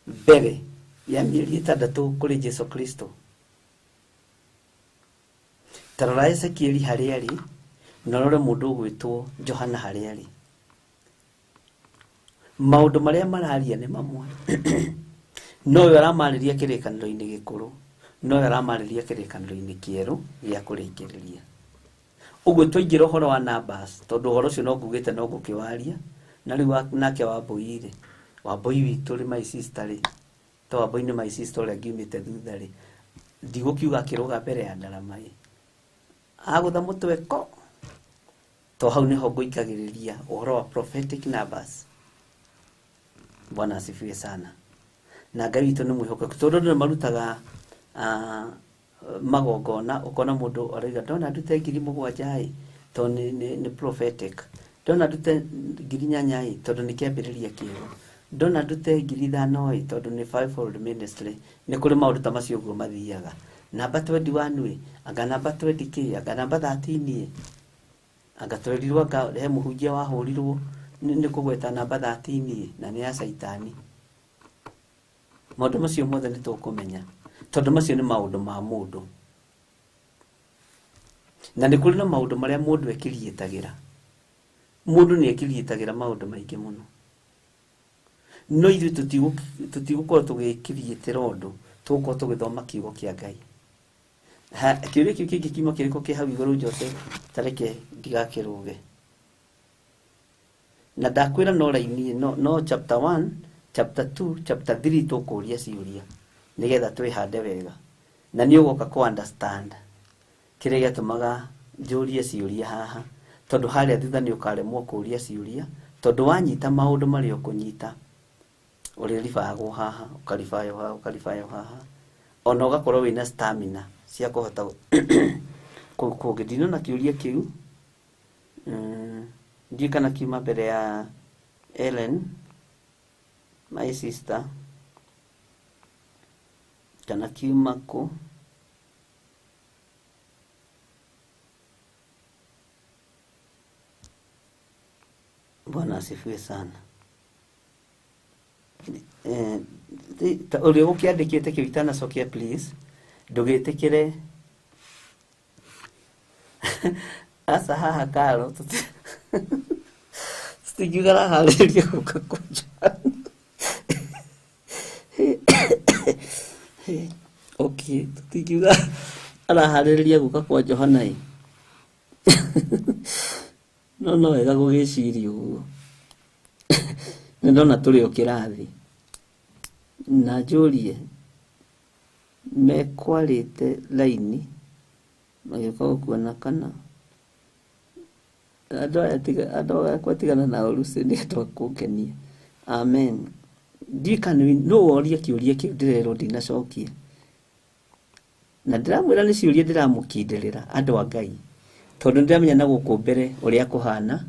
mbere ya mĩeri 6 kũrĩ Jesu Kristo? Tarora Ezekiel harĩa arĩ na ũrore mũndũ ũgwĩtwo Johana harĩa arĩ. Maũndũ marĩa mararia nĩ mamwe. No ũyũ aramarĩria kĩrĩkanĩro-inĩ gĩkũrũ, no ũyũ aramarĩria kĩrĩkanĩro-inĩ kĩerũ gĩa kũrĩkĩrĩria. Ũguo twaingĩra ũhoro wa numbers, tondũ ũhoro ũcio no ngugĩte no ngũkĩwaria. Na rĩu nake Wambui rĩ, Wambui witũ rĩ, my sister rĩ, to Wambui nĩ my sister ũrĩa ngiumĩte thutha rĩ, ndigũkiuga akĩrũga mbere ya ndarama ĩ, agũtha mũtwe ko. To hau nĩho ngũikagĩrĩria ũhoro wa prophetic numbers. Bwana asifiwe sana. Na Ngai witũ nĩ mwĩhokeku, tondũ andũ nĩ marutaga magongona, ũkona mũndũ arauga ndona ndute 7,000 ĩ, tondũ nĩ prophetic. Ndona ndute 8,000 ĩ, tondũ nĩ kĩambĩrĩria kĩerũ. Ndona ndute 5,000 ĩ, tondũ nĩ fivefold ministry. Nĩ kũrĩ maũndũ ta macio ũguo mathiaga. Namba 21 ĩ, anga namba 20 kĩ, anga namba 13 ĩ, anga twerirwo anga he mũhunjia wahũrirwo nĩ kũgweta namba 13 ĩ, na nĩ ya Caitani. Maũndũ macio mothe nĩ tũkũmenya, tondũ macio nĩ maũndũ ma mũndũ. Na nĩ kũrĩ na maũndũ marĩa mũndũ ekiriĩtagĩra. Mũndũ nĩ ekiriĩtagĩra maũndũ maingĩ mũno. No ithuĩ tũtigũkorwo tũgĩkiriĩtĩra ũndũ, tũgũkorwo tũgĩthoma kiugo kĩa Ngai. Kĩũria kĩu kĩngĩ kiuma kĩrĩkũ kĩ hau igũrũ Joseph? Tareke ndigakĩrũge. Na ndakwĩra no raini, no chapter 1, chapter 2, chapter 3 tũkũria ciũria nĩgetha twĩhande wega. Na nĩ ũgoka kũ understand kĩrĩa gĩatũmaga njũrie ciũria haha, tondũ harĩa thutha nĩ ũkaremwo kũria ciũria, tondũ wanyita maũndũ marĩa ũkũnyita ũrĩribagwo haha, ũkaribayo haha, ũkaribayo haha, ona ũgakorwo wĩna stamina cia kũhota kũu kũngĩ. Ndinona kĩũria kĩu, ndiũĩ kana kiuma mbere ya Ellen my sister kana kiuma kũ. Bwana asifiwe sana. Ũrĩa ũkĩandĩkĩte kĩu itanacokia, please ndũgĩtĩkĩre aca haha karo tũtingiuga araharĩrĩria gũka kwa Johana. Okay, tũtingiuga araharĩrĩria gũka kwa Johana ĩ. No no wega gũgĩciria ũguo. Nĩ ndona tũrĩ o kĩrathi. Na njũrie mekwarĩte raini magĩũka gũkuona kana andũ aya andũ akwa tigana na ũruci nĩ andũ a kũngenia. Amen. Ndiũĩ kana nũ woria kĩũria kĩu ndĩrerwo ndinacokia. Na ndĩramwĩra nĩ ciũria ndĩramũkindĩrĩra andũ a Ngai, tondũ nĩndĩramenya na gũkũ mbere ũrĩa kũhana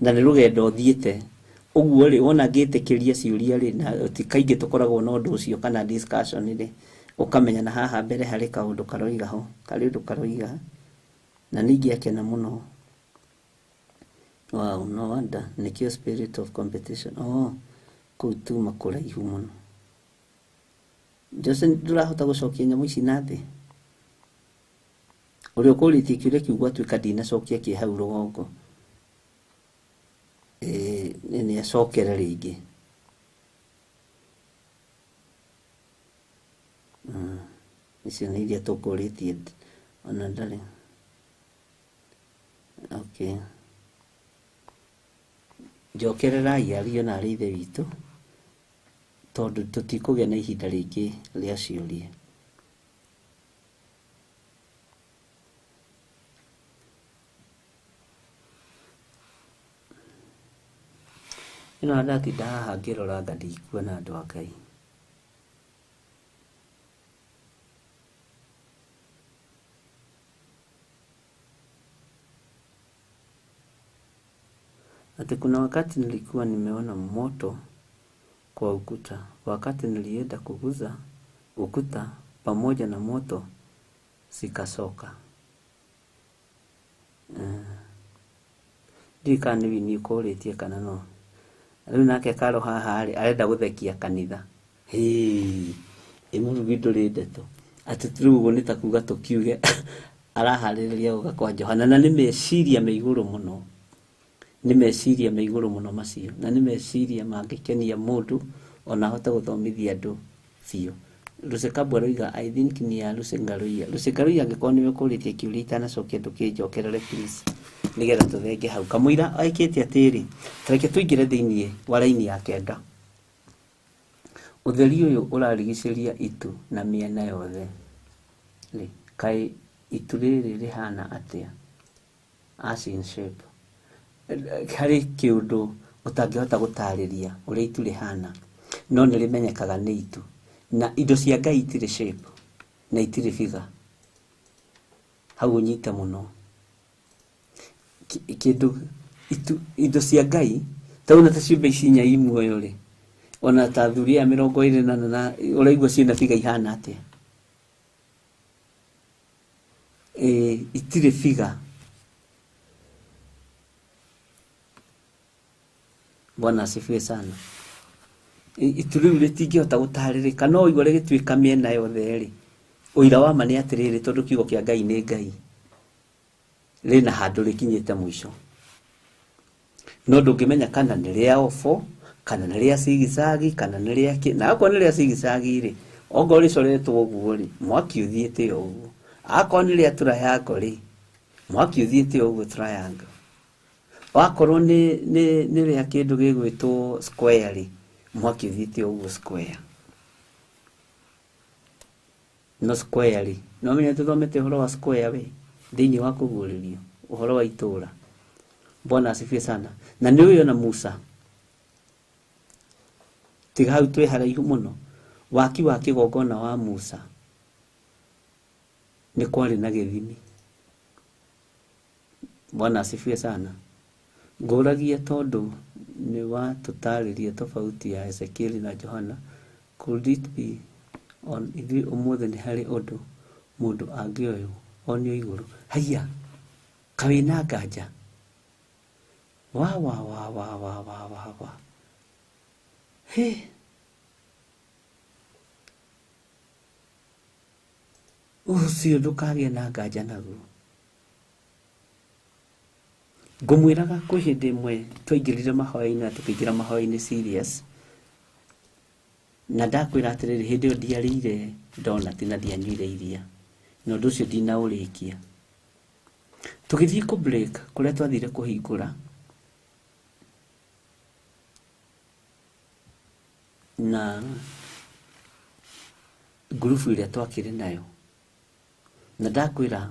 na nĩ rũgendo thiĩte. Ũguo rĩ, wona ngĩtĩkĩria ciũria rĩ, na ti kaingĩ tũkoragwo na ũndũ ũcio kana discussion rĩ, ũkamenya na haha mbere harĩ kaũndũ karoiga ho, karĩ ũndũ karoiga, na ningĩakena mũno. Wow, no wonder nĩkĩo spirit of competition. Oh, kũu tuma kũraihu mũno. Jose, ndũrahota gũcokia nyamũ ici na thĩ? Ũrĩa ũkũrĩtie kĩũria kĩu gwatuĩka ndinacokia kĩ hau rũgongo. Nĩ acokere rĩngĩ. Icio nĩ iria tũkũrĩtie ona ndarĩ. Okay. Njokererai ariũ na arĩ ithe witũ, Tondũ tũtikũgĩa na ihinda rĩngĩ rĩa ciũria. Ĩno ndatinda haha ngĩrora anga ndikuona andũ a Ngai. Ati kuna wakati nilikuwa nimeona moto kwa ukuta. Wakati nilienda kuguza ukuta pamoja na moto sikasoka. Ndiũĩ kana nĩ wini ũkũrĩtie kana no. Rĩu nake Karo haha rĩ arenda gũthekia kanitha. Hĩ, ĩ mũrugi ndũrĩ ndeto. Atĩ rĩu ũguo nĩ ta kuga tũkiuge araharĩrĩria gũka kwa Johana na nĩ meciria me igũrũ mũno. Nĩ meciria me igũrũ mũno macio na nĩ meciria mangĩkenia mũndũ ona ahote gũthomithia andũ biũ. Lucy Kabwa aroiga I think ni ya Lucy Ngaruiya. Lucy Ngaruiya angĩkorwo nĩwe ũkũrĩtie kĩũria itanacokia ndũkĩnjokerere please nĩgetha tũthenge hau. Kamũira ekĩte atĩrĩ, ta reke tũingĩre thĩiniĩ wa raini ya 9. Ũtheri ũyũ ũrarigicĩria itu na mĩena yothe rĩ, kaĩ itu rĩrĩ rĩhana atĩa? As in shape. Harĩ kĩũndũ ũtangĩhota gũtarĩria ũrĩa itu rĩhana, no nĩ rĩmenyekaga nĩ itu. Na indo cia Ngai itirĩ shape na itirĩ figure. Hau ũnyite mũno. Kĩndũ itu indo cia Ngai ta ũna ta ciũmbe ici inya i muoyo rĩ, ona ta athuri aya 24 na ũraigua ciĩna figure ihana atĩa? Itirĩ figure. Bwana asifiwe sana. Itu rĩu rĩtingĩhota gũtarĩrĩka no ũigua rĩgĩtuĩka mĩena yothe rĩ, ũira wa ma nĩ atĩrĩrĩ tondũ kiugo kĩa Ngai nĩ Ngai rĩna handũ rĩkinyĩte mũico. No ndũngĩmenya kana nĩ rĩa ofo kana nĩ rĩa cigicagi kana nĩ rĩa kĩ. Na akorwo nĩ rĩa cigicagi rĩ, ongorwo rĩcoretwo ũguo rĩ, mwaki ũthiĩte o ũguo. Akorwo nĩ rĩa triangle rĩ, mwaki ũthiĩte o ũguo triangle. Wakorwo nĩ rĩa kĩndũ gĩgwĩtwo square rĩ, mwaki ũthiĩte o ũguo square. No square rĩ, no menya tũthomete ũhoro wa square we thĩinĩ wa kũguũrĩrio ũhoro wa itũũra. Bwana asifiwe sana. Na nĩ ũyũ na Musa tiga hau twĩ haraihu mũno. Waki wa kĩgongona wa Musa nĩ kwarĩ na gĩthimi. Bwana asifiwe sana. Ngũragia tondũ nĩ watũtarĩria tofauti ya Ezekieli na Johana. Could it be on ithuĩ ũmũthĩ nĩ harĩ ũndũ mũndũ angĩoywo onio igũrũ? Haiya, kawĩna nganja. Wa wa wa wa wa wa wa wa. He. Ũcio ndũkagĩe na nganja naguo. Ngũmwĩraga kwĩ hĩndĩ ĩmwe twaingĩrire mahoya-inĩ na tũkĩingĩra mahoya-inĩ serious. Na ndakwĩra atĩrĩrĩ, hĩndĩ ĩyo ndiarĩire donut na ndianyuire iria. Na ũndũ ũcio ndinaũrĩkia. Tũgĩthiĩ kũ break kũrĩa twathire kũhingũra na ngurubu ĩrĩa twakĩrĩ nayo. Na ndakwĩra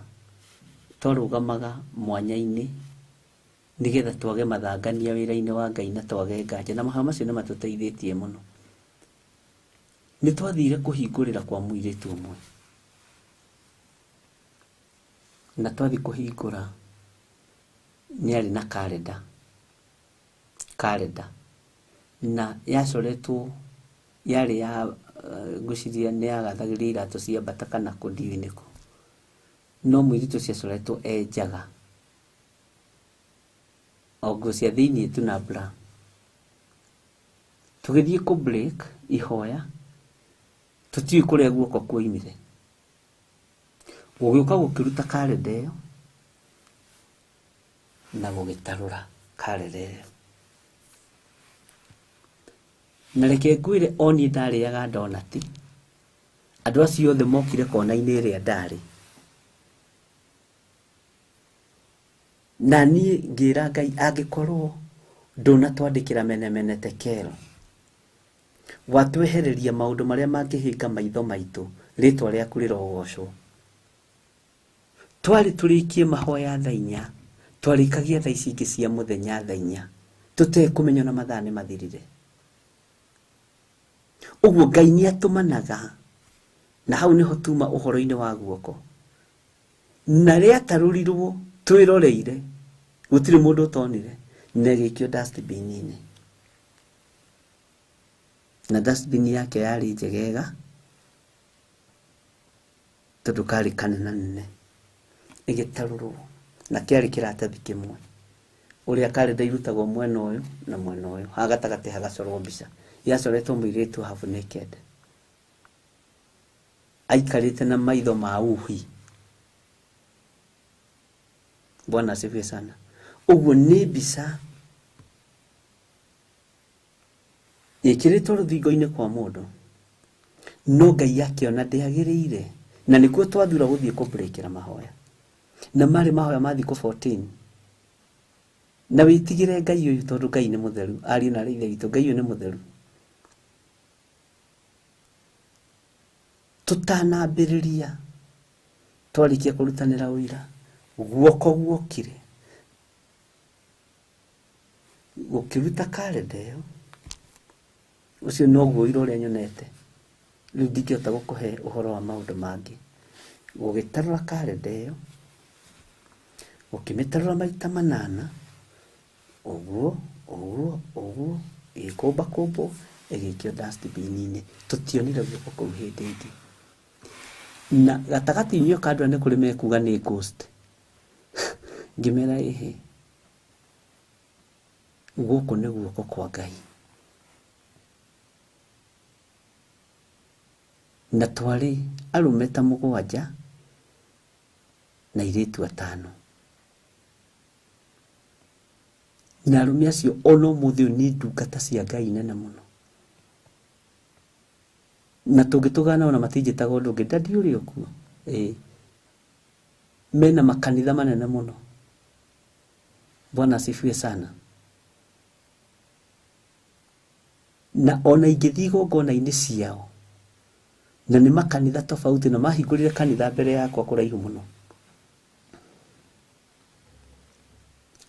twarũgamaga mwanya-inĩ nĩgetha twage mathangania wĩra-inĩ wa Ngai na twage nganja. Na mahoya macio nĩ matũteithĩtie mũno. Nĩ twathire kũhingũrĩra kwa mũirĩtu ũmwe. Na twathi kũhingũra nĩ arĩ na kalenda. Kalenda. Na yacoretwo yarĩ ya ngwĩciria nĩ yagathagĩrĩria iratũ cia mbata kana kũ ndiũĩ nĩkũ. No mũirĩtu ũcio acoretwo e njaga. O nguo cia thĩiniĩ tu na bra. Tũgĩthiĩ kũ break ihoya tũtiũĩ kũrĩa guoko kuoimire. Gũgĩũka gũkĩruta kalenda ĩyo na gũgĩtarũra kalenda ĩyo. Na reke ngwĩre o niĩ ndarĩaga donati. Andũ acio othe mokire kona-inĩ ĩrĩa ndarĩ. Na niĩ ngĩra Ngai angĩkorwo ndũnatwandĩkĩra mene mene tekero. Watwehereria maũndũ marĩa mangĩhĩnga maitho maitũ, rĩtwa rĩaku rĩrogocwo. Twarĩ tũrĩkie mahoya thaa inya, twarĩkagia thaa ici ingĩ cia mũthenya thaa inya, tũtekũmenya ona mathaa nĩ mathirire. Ũguo Ngai nĩ atũmanaga, na hau nĩho tuma ũhoro-inĩ wa guoko. Na rĩatarũrirwo twĩroreire, gũtirĩ mũndũ ũtonire, na ĩgĩikio dustbin-inĩ. Na dustbin yake yarĩ njegega, tondũ karĩ kanenanene, ĩgĩtarũrwo, na kĩarĩ kĩratathi kĩmwe. Ũrĩa karenda irutagwo mwena ũyũ na mwena ũyũ, haha gatagatĩ hagacorwo mbica. Yacoretwo mũirĩtu half naked, aikarĩte na maitho ma uhi. Bwana asifiwe sana. Ũguo nĩ mbica ĩkĩrĩtwo rũthingo-inĩ kwa mũndũ, no Ngai akĩona ndĩagĩrĩire, na nĩkuo twathura gũthiĩ kũbreakĩra mahoya. Na marĩ mahoya ma thikũ 14. Na wĩtigĩre Ngai ũyũ tondũ Ngai nĩ mũtheru, ariũ na aarĩ a Ithe witũ, Ngai ũyũ nĩ mũtheru. Tũtanambĩrĩria twarĩkia kũrutanĩra ũira, guoko guokire gũkĩruta karenda ĩyo. Ũcio noguo ũira ũrĩa nyonete, rĩu ndingĩhota gũkũhe ũhoro wa maũndũ mangĩ. Gũgĩtarũra karenda ĩyo, gũkĩmĩtarũra maita manana, ũguo ũguo ũguo, ĩgĩkũmbakũmbwo, ĩgĩikio dustbin-inĩ. Tũtionire guoko kũu hĩndĩ ĩngĩ. Na gatagatĩ-inĩ ka andũ aya nĩ kũrĩ mekuga nĩ ghost. Ngĩmera ĩhĩ, gũkũ nĩ guoko kwa Ngai. Na twarĩ arũme ta mũgwanja na airĩtu atano. Na arũme acio ona ũmũthĩ ũyũ nĩ ndungata cia Ngai nene mũno. Na tũngĩtũgana ona matinjĩtaga ũndũ ũngĩ, daddy ũrĩ o kuo? Ĩĩ. Mena makanitha manene mũno. Bwana asifiwe sana. Na ona ingĩthiĩ igongona-inĩ ciao, na nĩ makanitha tofauti, na mahingũrire kanitha mbere yakwa kũraihu mũno.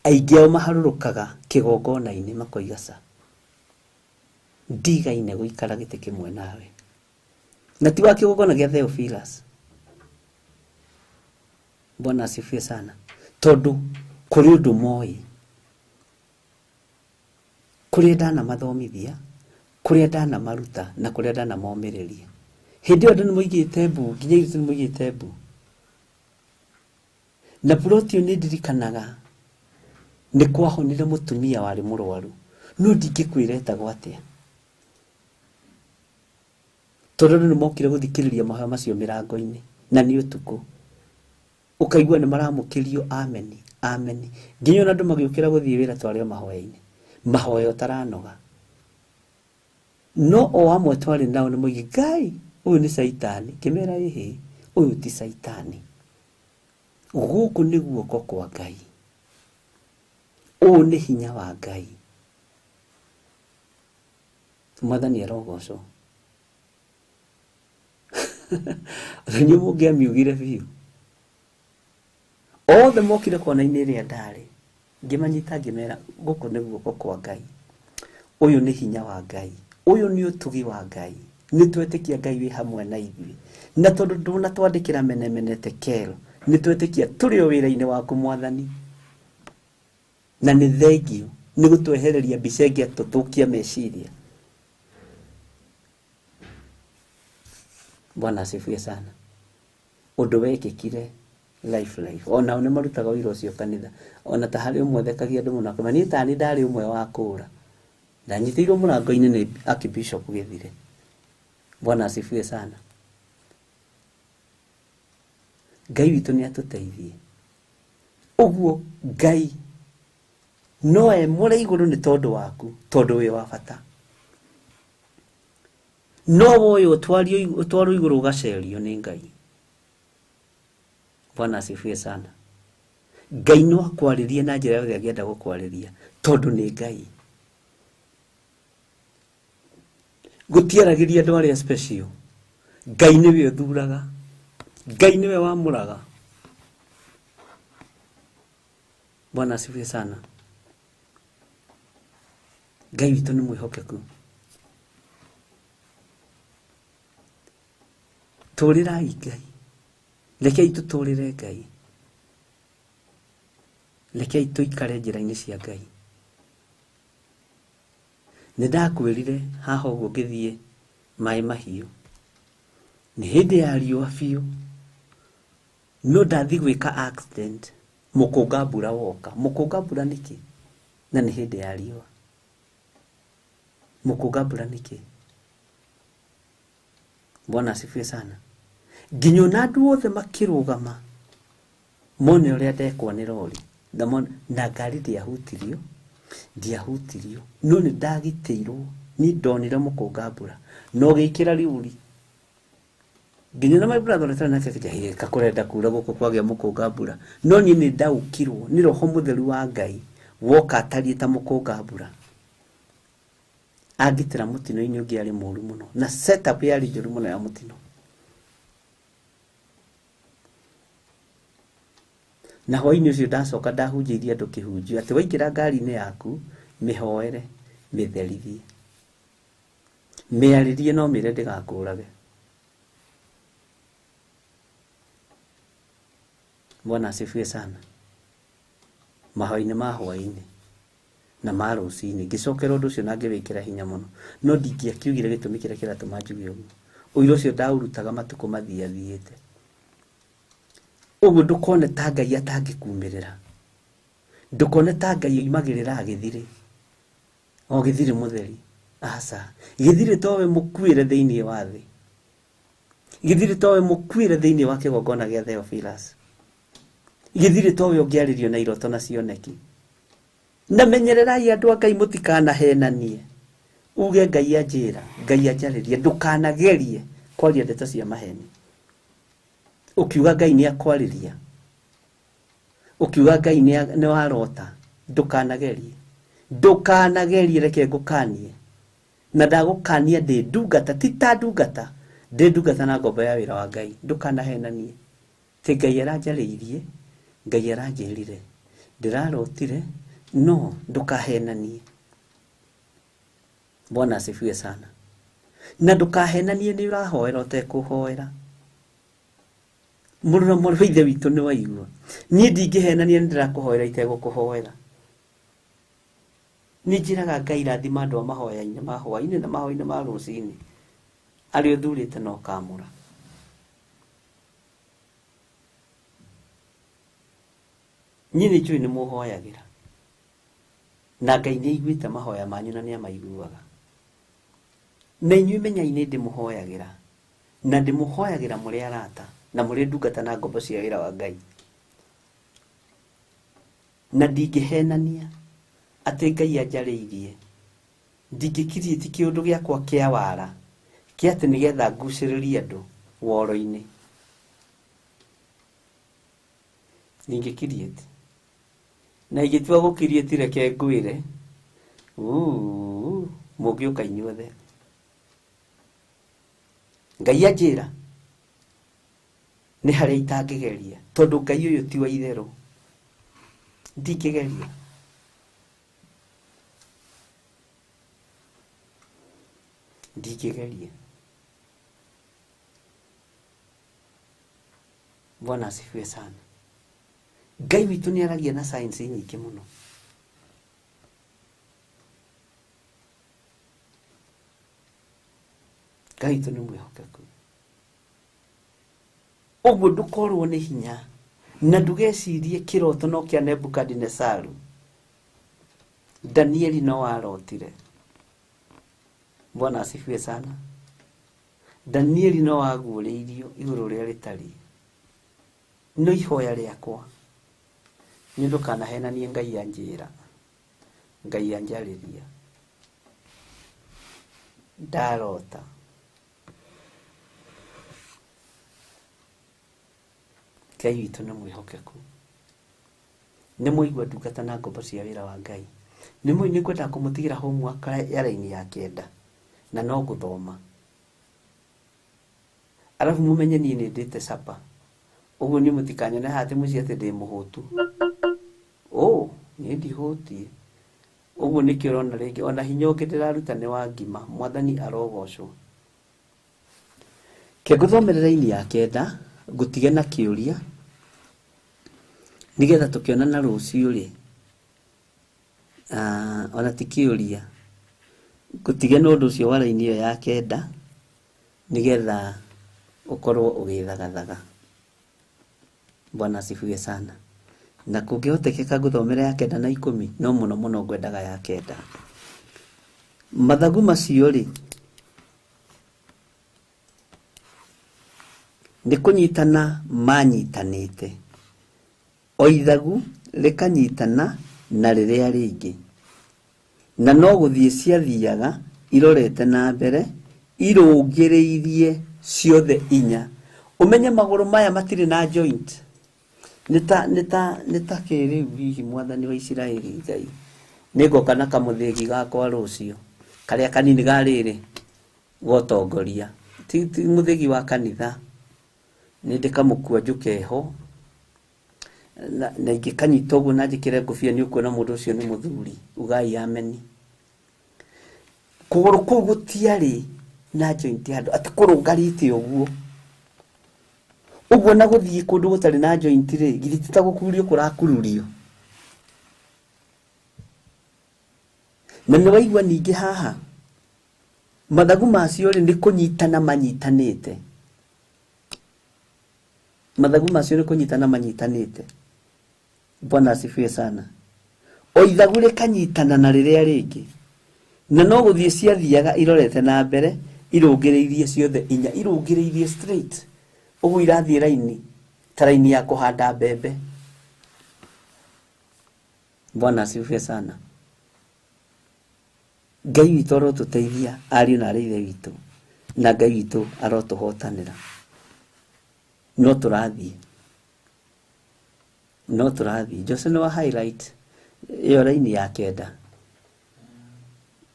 Aingĩ ao maharũrũkaga kĩgongona-inĩ makoiga ca, ndigaine gũikara gĩtĩ kĩmwe nawe. Na ti wa kĩgongona gĩa Theophilus. Bwana asifiwe sana. Tondũ kũrĩ ũndũ moĩ, kũrĩa ndanamathomithia, kũrĩa ndanamaruta, na kũrĩa ndanamomĩrĩria. Hĩndĩ ĩyo andũ nĩmoigĩte mbu, nginya ithuĩ nĩmoigĩte mbu. Na ploti ĩyo nĩndirikanaga nĩ kwahonire mũtumia warĩ mũrwaru, no ndingĩkwĩra etagwo atĩa, tondũ andũ nĩmokire gũthikĩrĩria mahoya macio mĩrango-inĩ, na nĩ ũtukũ. Ũkaigua nĩmaramũkĩrio ameni, ameni, nginya ona andũ magĩũkĩra gũthiĩ wĩra twarĩ o mahoya-inĩ, mahoya ũtaranoga. No o amwe twarĩ nao nĩmoigire, Ngai ũyũ nĩ caitani. Ngĩmera ĩhĩ, ũyũ ti caitani, gũkũ nĩ guoko kwa Ngai, ũũ nĩ hinya wa Ngai. Mwathani arogocwo. Ona inyuĩ mũngĩamiugire biũ. Othe mokire kona-inĩ ĩrĩa ndarĩ, ngĩmanyita ngĩmera gũkũ nĩ guoko kwa Ngai, ũyũ nĩ hinya wa Ngai, ũyũ nĩ ũtugi wa Ngai. Nĩ twetĩkia Ngai wĩ hamwe na ithuĩ, na tondũ ndũnatwandĩkĩra menemene tekero, nĩ twetĩkia tũrĩ o wĩra-inĩ waku Mwathani. Na nĩ thengio nĩ gũtwehereria mbica ĩngĩ atũthũkia meciria. Bwana asifiwe sana. Ũndũ wekĩkire life life. Ona nĩ marutaga ũira ũcio kanitha. Ona ta harĩ ũmwe thekagia andũ mũno akauga, niĩ ta nĩ ndarĩ ũmwe wa kũũra. Ndanyitĩirwo mũrango-inĩ nĩ Archbishop Gĩthire. Bwana asifiwe sana. Ngai witũ nĩ atũteithie. Ũguo Ngai no emũre igũrũ nĩ tondũ waku, tondũ wĩ wa bata. No woywo ũtwarwo igũrũ ũgacerio nĩ Ngai. Bwana asifiwe sana. Ngai no akwarĩrie na njĩra yothe angĩenda gũkwarĩria, tondũ nĩ Ngai. Gũtiaragĩria andũ arĩa special. Ngai nĩwe ũthuraga, Ngai nĩwe wamũraga. Bwana asifiwe sana. Ngai witũ nĩ mwĩhokeku. Tũrĩrai Ngai, rekei tũtũrĩre Ngai, rekei tũikare njĩra-inĩ cia Ngai. Nĩ ndakwĩrire haha ũguo ngĩthiĩ maĩ mahiũ, nĩ hĩndĩ ya riũa biũ, no ndathi gwĩka accident, mũkũnga mbura woka. Mũkũnga mbura nĩkĩ? Na nĩ hĩndĩ ya riũa. Mũkũnga mbura nĩkĩ? Bwana asifiwe sana. Nginya ona andũ othe makĩrũgama mone ũrĩa ndekwo nĩ rori, na ngari ndiahutirio, no nĩ ndagitĩirwo. Niĩ ndonire mũkũnga mbura na ũgĩkĩra rĩũri. Nginya na my brother ũrĩa nake akĩnjĩra, "Hĩ, kũrenda kura gũkũ kwagĩa mũkũnga mbura." No niĩ nĩ ndaũkirwo nĩ roho mũtheru wa Ngai woka atariĩ ta mũkũnga mbura. Angitĩra mũtino-inĩ ũngĩ arĩ mũru mũno, na setup yarĩ njũru mũno ya mũtino. Na hwaĩ-inĩ ũcio ndacoka ndahunjĩirie andũ kĩhunjio atĩ waingĩra ngari-inĩ yaku mĩhoere, mĩtherithie, mĩarĩrie, no mĩre ndĩgakũrage. Bwana asifiwe sana. Mahoya-inĩ ma hwaĩ-inĩ na ma rũcinĩ ngĩcokera ũndũ ũcio na ngĩwĩkĩra hinya mũno, no ndingĩakiugire gĩtũmi kĩrĩa kĩratũma njuge ũguo. Ũira ũcio ndaũrutaga matukũ mathiathiĩte. Ũguo ndũkone ta Ngai atangĩkumĩrĩra, ndũkone ta Ngai oimagĩrĩra agĩthirĩ, o gĩthirĩ mũtheri. Aca, gĩthirĩ towe mũkuĩre thĩinĩ wa thĩ, gĩthirĩ towe mũkuĩre thĩinĩ wa kĩgongona gĩa Theophilus, gĩthirĩ towe ũngĩarĩrio na iroto na cioneki. Na menyererai andũ a Ngai mũtikanahenanie, uge Ngai anjĩra, Ngai anjarĩria. Ndũkanagerie kwaria ndeto cia maheni ũkiuga Ngai nĩ akwarĩria, ũkiuga Ngai nĩ warota. Ndũkanagerie, ndũkanagerie, reke ngũkanie. Na ndagũkania ndĩ ndungata, ti ta ndungata, ndĩ ndungata na ngombo ya wĩra wa Ngai. Ndũkanahenanie ti Ngai aranjarĩirie, Ngai aranjĩrire, ndĩrarotire, no ndũkahenanie. Bwana asifiwe sana. Na ndũkahenanie nĩ ũrahoera ũtekũhoera. Mũrũ na mwarĩ wa Ithe witũ nĩ waigua. Niĩ ndingĩhenania nĩ ndĩrakũhoera itegũkũhoera. Nĩ njĩraga Ngai rathima andũ a mahoya-inĩ ma hwaĩ-inĩ na mahoya-inĩ ma rũcinĩ, arĩa ũthurĩte na ũkamũra. Niĩ nĩ njũĩ nĩ mũhoyagĩra, na Ngai nĩ aiguĩte mahoya manyu na nĩ amaiguaga. Na inyuĩ menyai nĩ ndĩmũhoyagĩra, na ndĩmũhoyagĩra mũrĩ arata na mũrĩ ndungata na ngombo cia wĩra wa Ngai. Na ndingĩhenania atĩ Ngai anjarĩirie, ndingĩkirie ti kĩũndũ gĩakwa kĩa wara kĩa atĩ nĩgetha ngucĩrĩrie andũ woro-inĩ. Ndingĩkirie ti, na ingĩtua gũkirie ti, reke ngwĩre mũngĩũka inyuothe. Ngai anjĩra nĩ harĩa itangĩgeria, tondũ Ngai ũyũ ti wa itherũ. Ndingĩgeria. Ndingĩgeria. Bwana asifiwe sana. Ngai witũ nĩ aragia na science nyingĩ mũno. Ngai witũ nĩ mwĩhokeku. Ũguo ndũkorwo nĩ hinya na ndũgecirie kĩroto no kĩa Nebukadinesaru. Danieli no arotire. Bwana asifiwe sana. Danieli no aguũrĩirio igũrũ rĩa rĩtariĩ. No ihoya rĩakwa nĩ ndũkanahenanie Ngai anjĩra, Ngai anjarĩria, ndarota. Ngai witũ nĩ mwĩhokeku. Nĩ mũigua ndungata na ngombo cia wĩra wa Ngai. Nĩ mũĩ nĩ ngwenda kũmũtigĩra homework ya raini ya 9. Na no ngũthoma. Arabu mũmenye niĩ nĩ ndĩte sapa. Ũguo niĩ mũtikanyone haha atĩ mũciĩ atĩ ndĩ mũhũtu. Ũ, niĩ ndihũtiĩ. Ũguo nĩkĩo ũrona rĩngĩ ona hinya ũngĩ ndĩraruta nĩ wa ngima. Mwathani arogocwo. Ke ngũthomere raini ya kenda, ngũtige na kĩũria, nĩgetha tũkĩonana rũciũ rĩ, ona ti kĩũria, ngũtige na ũndũ ũcio wa raini ĩyo ya kenda, nĩgetha ũkorwo ũgĩthagathaga. Bwana asifiwe sana. Na kũngĩhotekeka ngũthomere ya kenda na 10, no mũno mũno ngwendaga ya kenda. Mathagu macio rĩ, nĩ kũnyitana manyitanĩte. O ithagu rĩkanyitana na rĩrĩa rĩngĩ. Na no gũthiĩ ciathiaga irorete na mbere, irũngĩrĩirie ciothe inya. Ũmenye magũrũ maya matirĩ na joint. Nĩ ta kĩrĩu hihi mwathani wa Isiraeli Ngai. Nĩngoka na kamũthĩgi gakwa rũciũ, karĩa kanini ga rĩrĩ gotongoria. Ti mũthĩgi wa kanitha. Nĩ ndĩkamũkua njũke ho. Na ingĩkanyita ũguo na njĩkĩre ngũbia nĩ ũkuona mũndũ ũcio nĩ mũthuri. Ugai ameni. Kũgũrũ kũu gũtiarĩ na joint handũ, atĩ kũrũngarĩte ũguo. Ũguo na gũthiĩ kũndũ gũtarĩ na joint rĩ, githĩ ti ta gũkururio kũrakururio. Na nĩ waigua ningĩ haha, mathagu macio rĩ, nĩ kũnyitana manyitanĩte. Mathagu macio nĩ kũnyitana manyitanĩte. Bwana asifiwe sana. O ithagu rĩkanyitana na rĩrĩa rĩngĩ. Na no gũthiĩ ciathiaga irorete na mbere, irũngĩrĩirie ciothe inya, irũngĩrĩirie straight. Ũguo irathiĩ raini, ta raini ya kũhanda mbembe. Bwana asifiwe sana. Ngai witũ arotũteithia, ariũ na aarĩ a Ithe witũ, na Ngai witũ arotũhotanĩra. No tũrathiĩ. No tũrathiĩ. Jose nĩ wa highlight ĩyo raini ya kenda.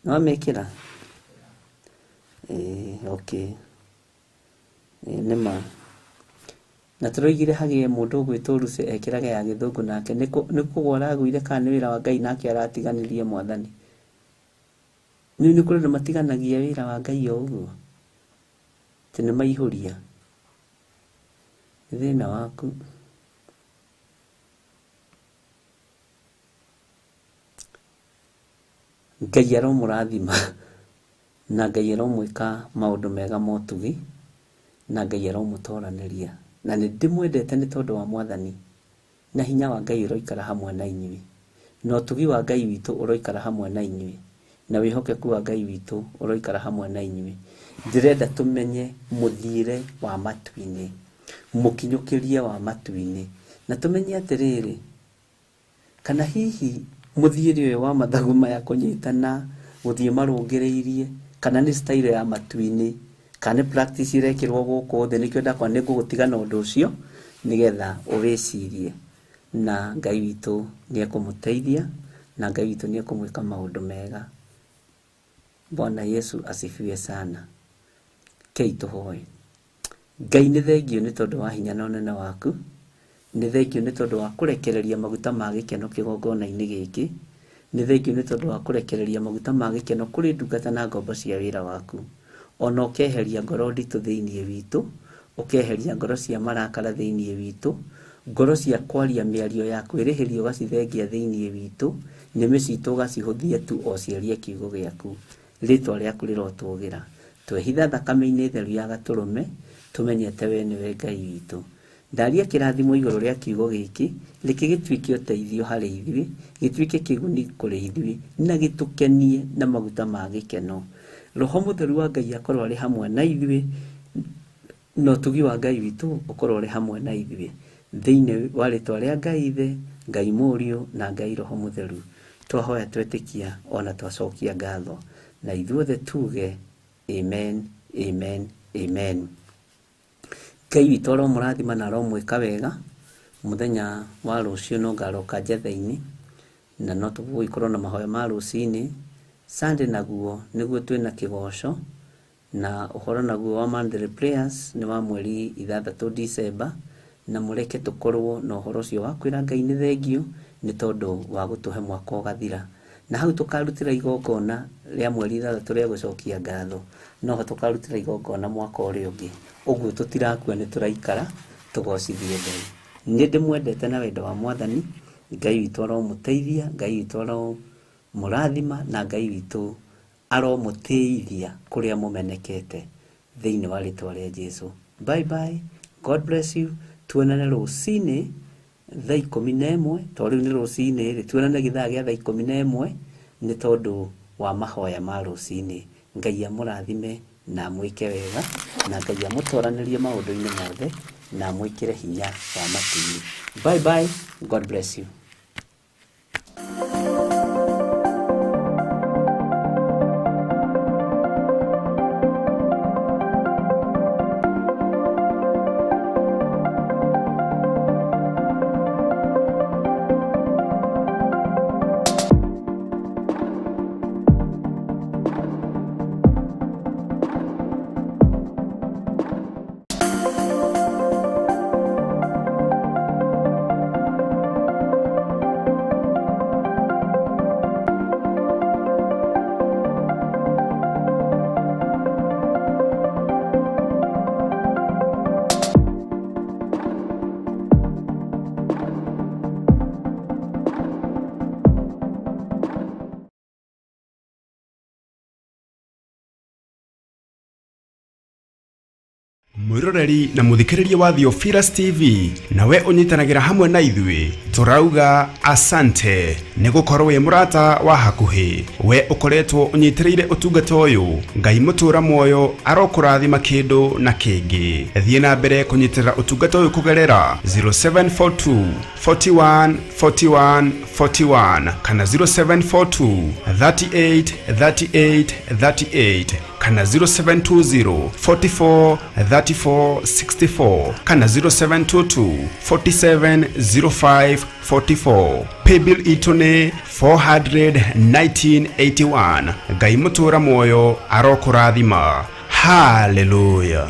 Nĩ wamĩkĩra? Okay. Nĩ ma. Na tũroigire hagĩe mũndũ ũgwĩtwo Lucy ekĩrage ya gĩthũngũ nake nĩ kũgũa aragũire kana nĩ wĩra wa Ngai nake aratiganĩrie mwathani. Nĩ kũrĩ andũ matiganagia wĩra wa Ngai o ũguo. Atĩ nĩ maihũria. Nĩ thĩna waku. Ngai aromũrathima na Ngai aromwĩka maũndũ mega ma ũtugi na Ngai aromũtoranĩria. Na nĩ ndĩmwendete nĩ tondũ wa mwathani na hinya wa Ngai ũroikara hamwe na inyuĩ. Na ũtugi wa Ngai witũ ũroikara hamwe na inyuĩ. Na wĩhokeku wa Ngai witũ ũroikara hamwe na inyuĩ. Ndĩrenda tũmenye mũthiĩre wa matu-inĩ, mũkinyũkĩrie wa matu-inĩ, na tũmenye atĩrĩrĩ, kana hihi mũthiĩre ũyũ wa mathagu maya kũnyitana, gũthiĩ marũngĩrĩirie, kana nĩ style ya matu-inĩ, kana nĩ practice ĩrekĩrwo gũkũ thĩ. Nĩkĩo ndakwa nĩ ngũgũtiga na ũndũ ũcio nĩgetha ũwĩcirie. Na Ngai witũ nĩ ekũmũteithia, na Ngai witũ nĩ ekũmwĩka maũndũ mega. Bwana Yesu asifiwe sana. Kei tũhoe. Ngai nĩ thengio nĩ tondũ wa hinya na ũnene waku. Nĩ thengio nĩ tondũ wa kũrekereria maguta ma gĩkeno kĩgongona-inĩ gĩkĩ. Nĩ thengio nĩ tondũ wa kũrekereria maguta ma gĩkeno kũrĩ ndungata na ngombo cia wĩra waku. Ona ũkeheria ngoro nditũ thĩinĩ witũ, ũkeheria ngoro cia marakara thĩinĩ witũ, ngoro cia kwaria mĩario ya kwĩrĩhĩria ũgacithengia thĩinĩ witũ, nĩmĩ citũ ũgacihũthia tu o ciarie kiugo gĩaku. Rĩtwa rĩaku rĩrotũgĩra. Twehitha thakame-inĩ theru ya gatũrũme, tũmenyete we nĩwe Ngai witũ. Ndaria kĩrathimo igũrũ rĩa kiugo gĩkĩ, reke gĩtuĩke ũteithio harĩ ithuĩ, gĩtuĩke kĩguni kũrĩ ithuĩ, na gĩtũkenie na maguta ma gĩkeno. Roho Mũtheru wa Ngai akorwo arĩ hamwe na ithuĩ, na ũtugi wa Ngai witũ ũkorwo ũrĩ hamwe na ithuĩ. Thĩinĩ wa rĩtwa rĩa Ngai Ithe, Ngai Mũriũ, na Ngai Roho Mũtheru, twahoya twetĩkia ona twacokia ngatho. Na ithuothe tuge amen, amen, amen. Ngai witũ aromũrathima na aromwĩka wega. Mũthenya wa rũciũ no ngaroka njetha-inĩ, na no tũgũgĩkorwo na mahoya ma rũcinĩ, Sunday naguo nĩguo twĩna kĩgoco na ũhoro naguo wa monthly prayers nĩ wa mweri 6 December, na mũreke tũkorwo na ũhoro ũcio wa kwĩra Ngai nĩ thengio nĩ tondũ wa gũtũhe mwaka ũgathira. Na hau tũkarutĩra igongona rĩa mweri 6 rĩa gũcokia ngatho, noho tũkarutĩra igongona mwaka ũrĩa ũngĩ. Ũguo tũtirakua nĩ tũraikara tũgocithie Ngai. Nĩ ndĩmwendete na wendo wa Mwathani. Ngai witũ aromũteithia, Ngai witũ aromũrathima, na Ngai witũ aromũtĩithia kũrĩa mũmenekete thĩinĩ wa rĩtwa rĩa Jesu. Bye bye, God bless you. Tuonane rũcinĩ thaa 11, tondũ rĩu nĩ rũcinĩ rĩ, tuonane gĩthaa gĩa thaa 11 nĩ tondũ wa mahoya ma rũcinĩ. Ngai amũrathime na amwĩke wega, na Ngai amũtoranĩrie maũndũ-inĩ mothe na amwĩkĩre hinya wa matu-inĩ. Bye bye, God bless you. Mwiroreri na muthikiriria wa Theophilus TV, nawe ũnyitanagĩra hamwe na ithuĩ, tũrauga asante nĩ gũkorwo wĩ mũrata wa hakuhĩ. We ũkoretwo ũnyitĩrĩire ũtungata ũyũ, Ngai mũtũra muoyo arokũrathima kĩndũ na kĩngĩ. Thiĩ na mbere kũnyitĩrĩra ũtungata ũyũ kũgerera 0742 41 41 41 kana 0742 38 38 38 kana 0720 44 34 64 kana 0722 47 05 44. Paybill itũ nĩ 41981. Ngai mũtũra muoyo arokũrathima. Hallelujah.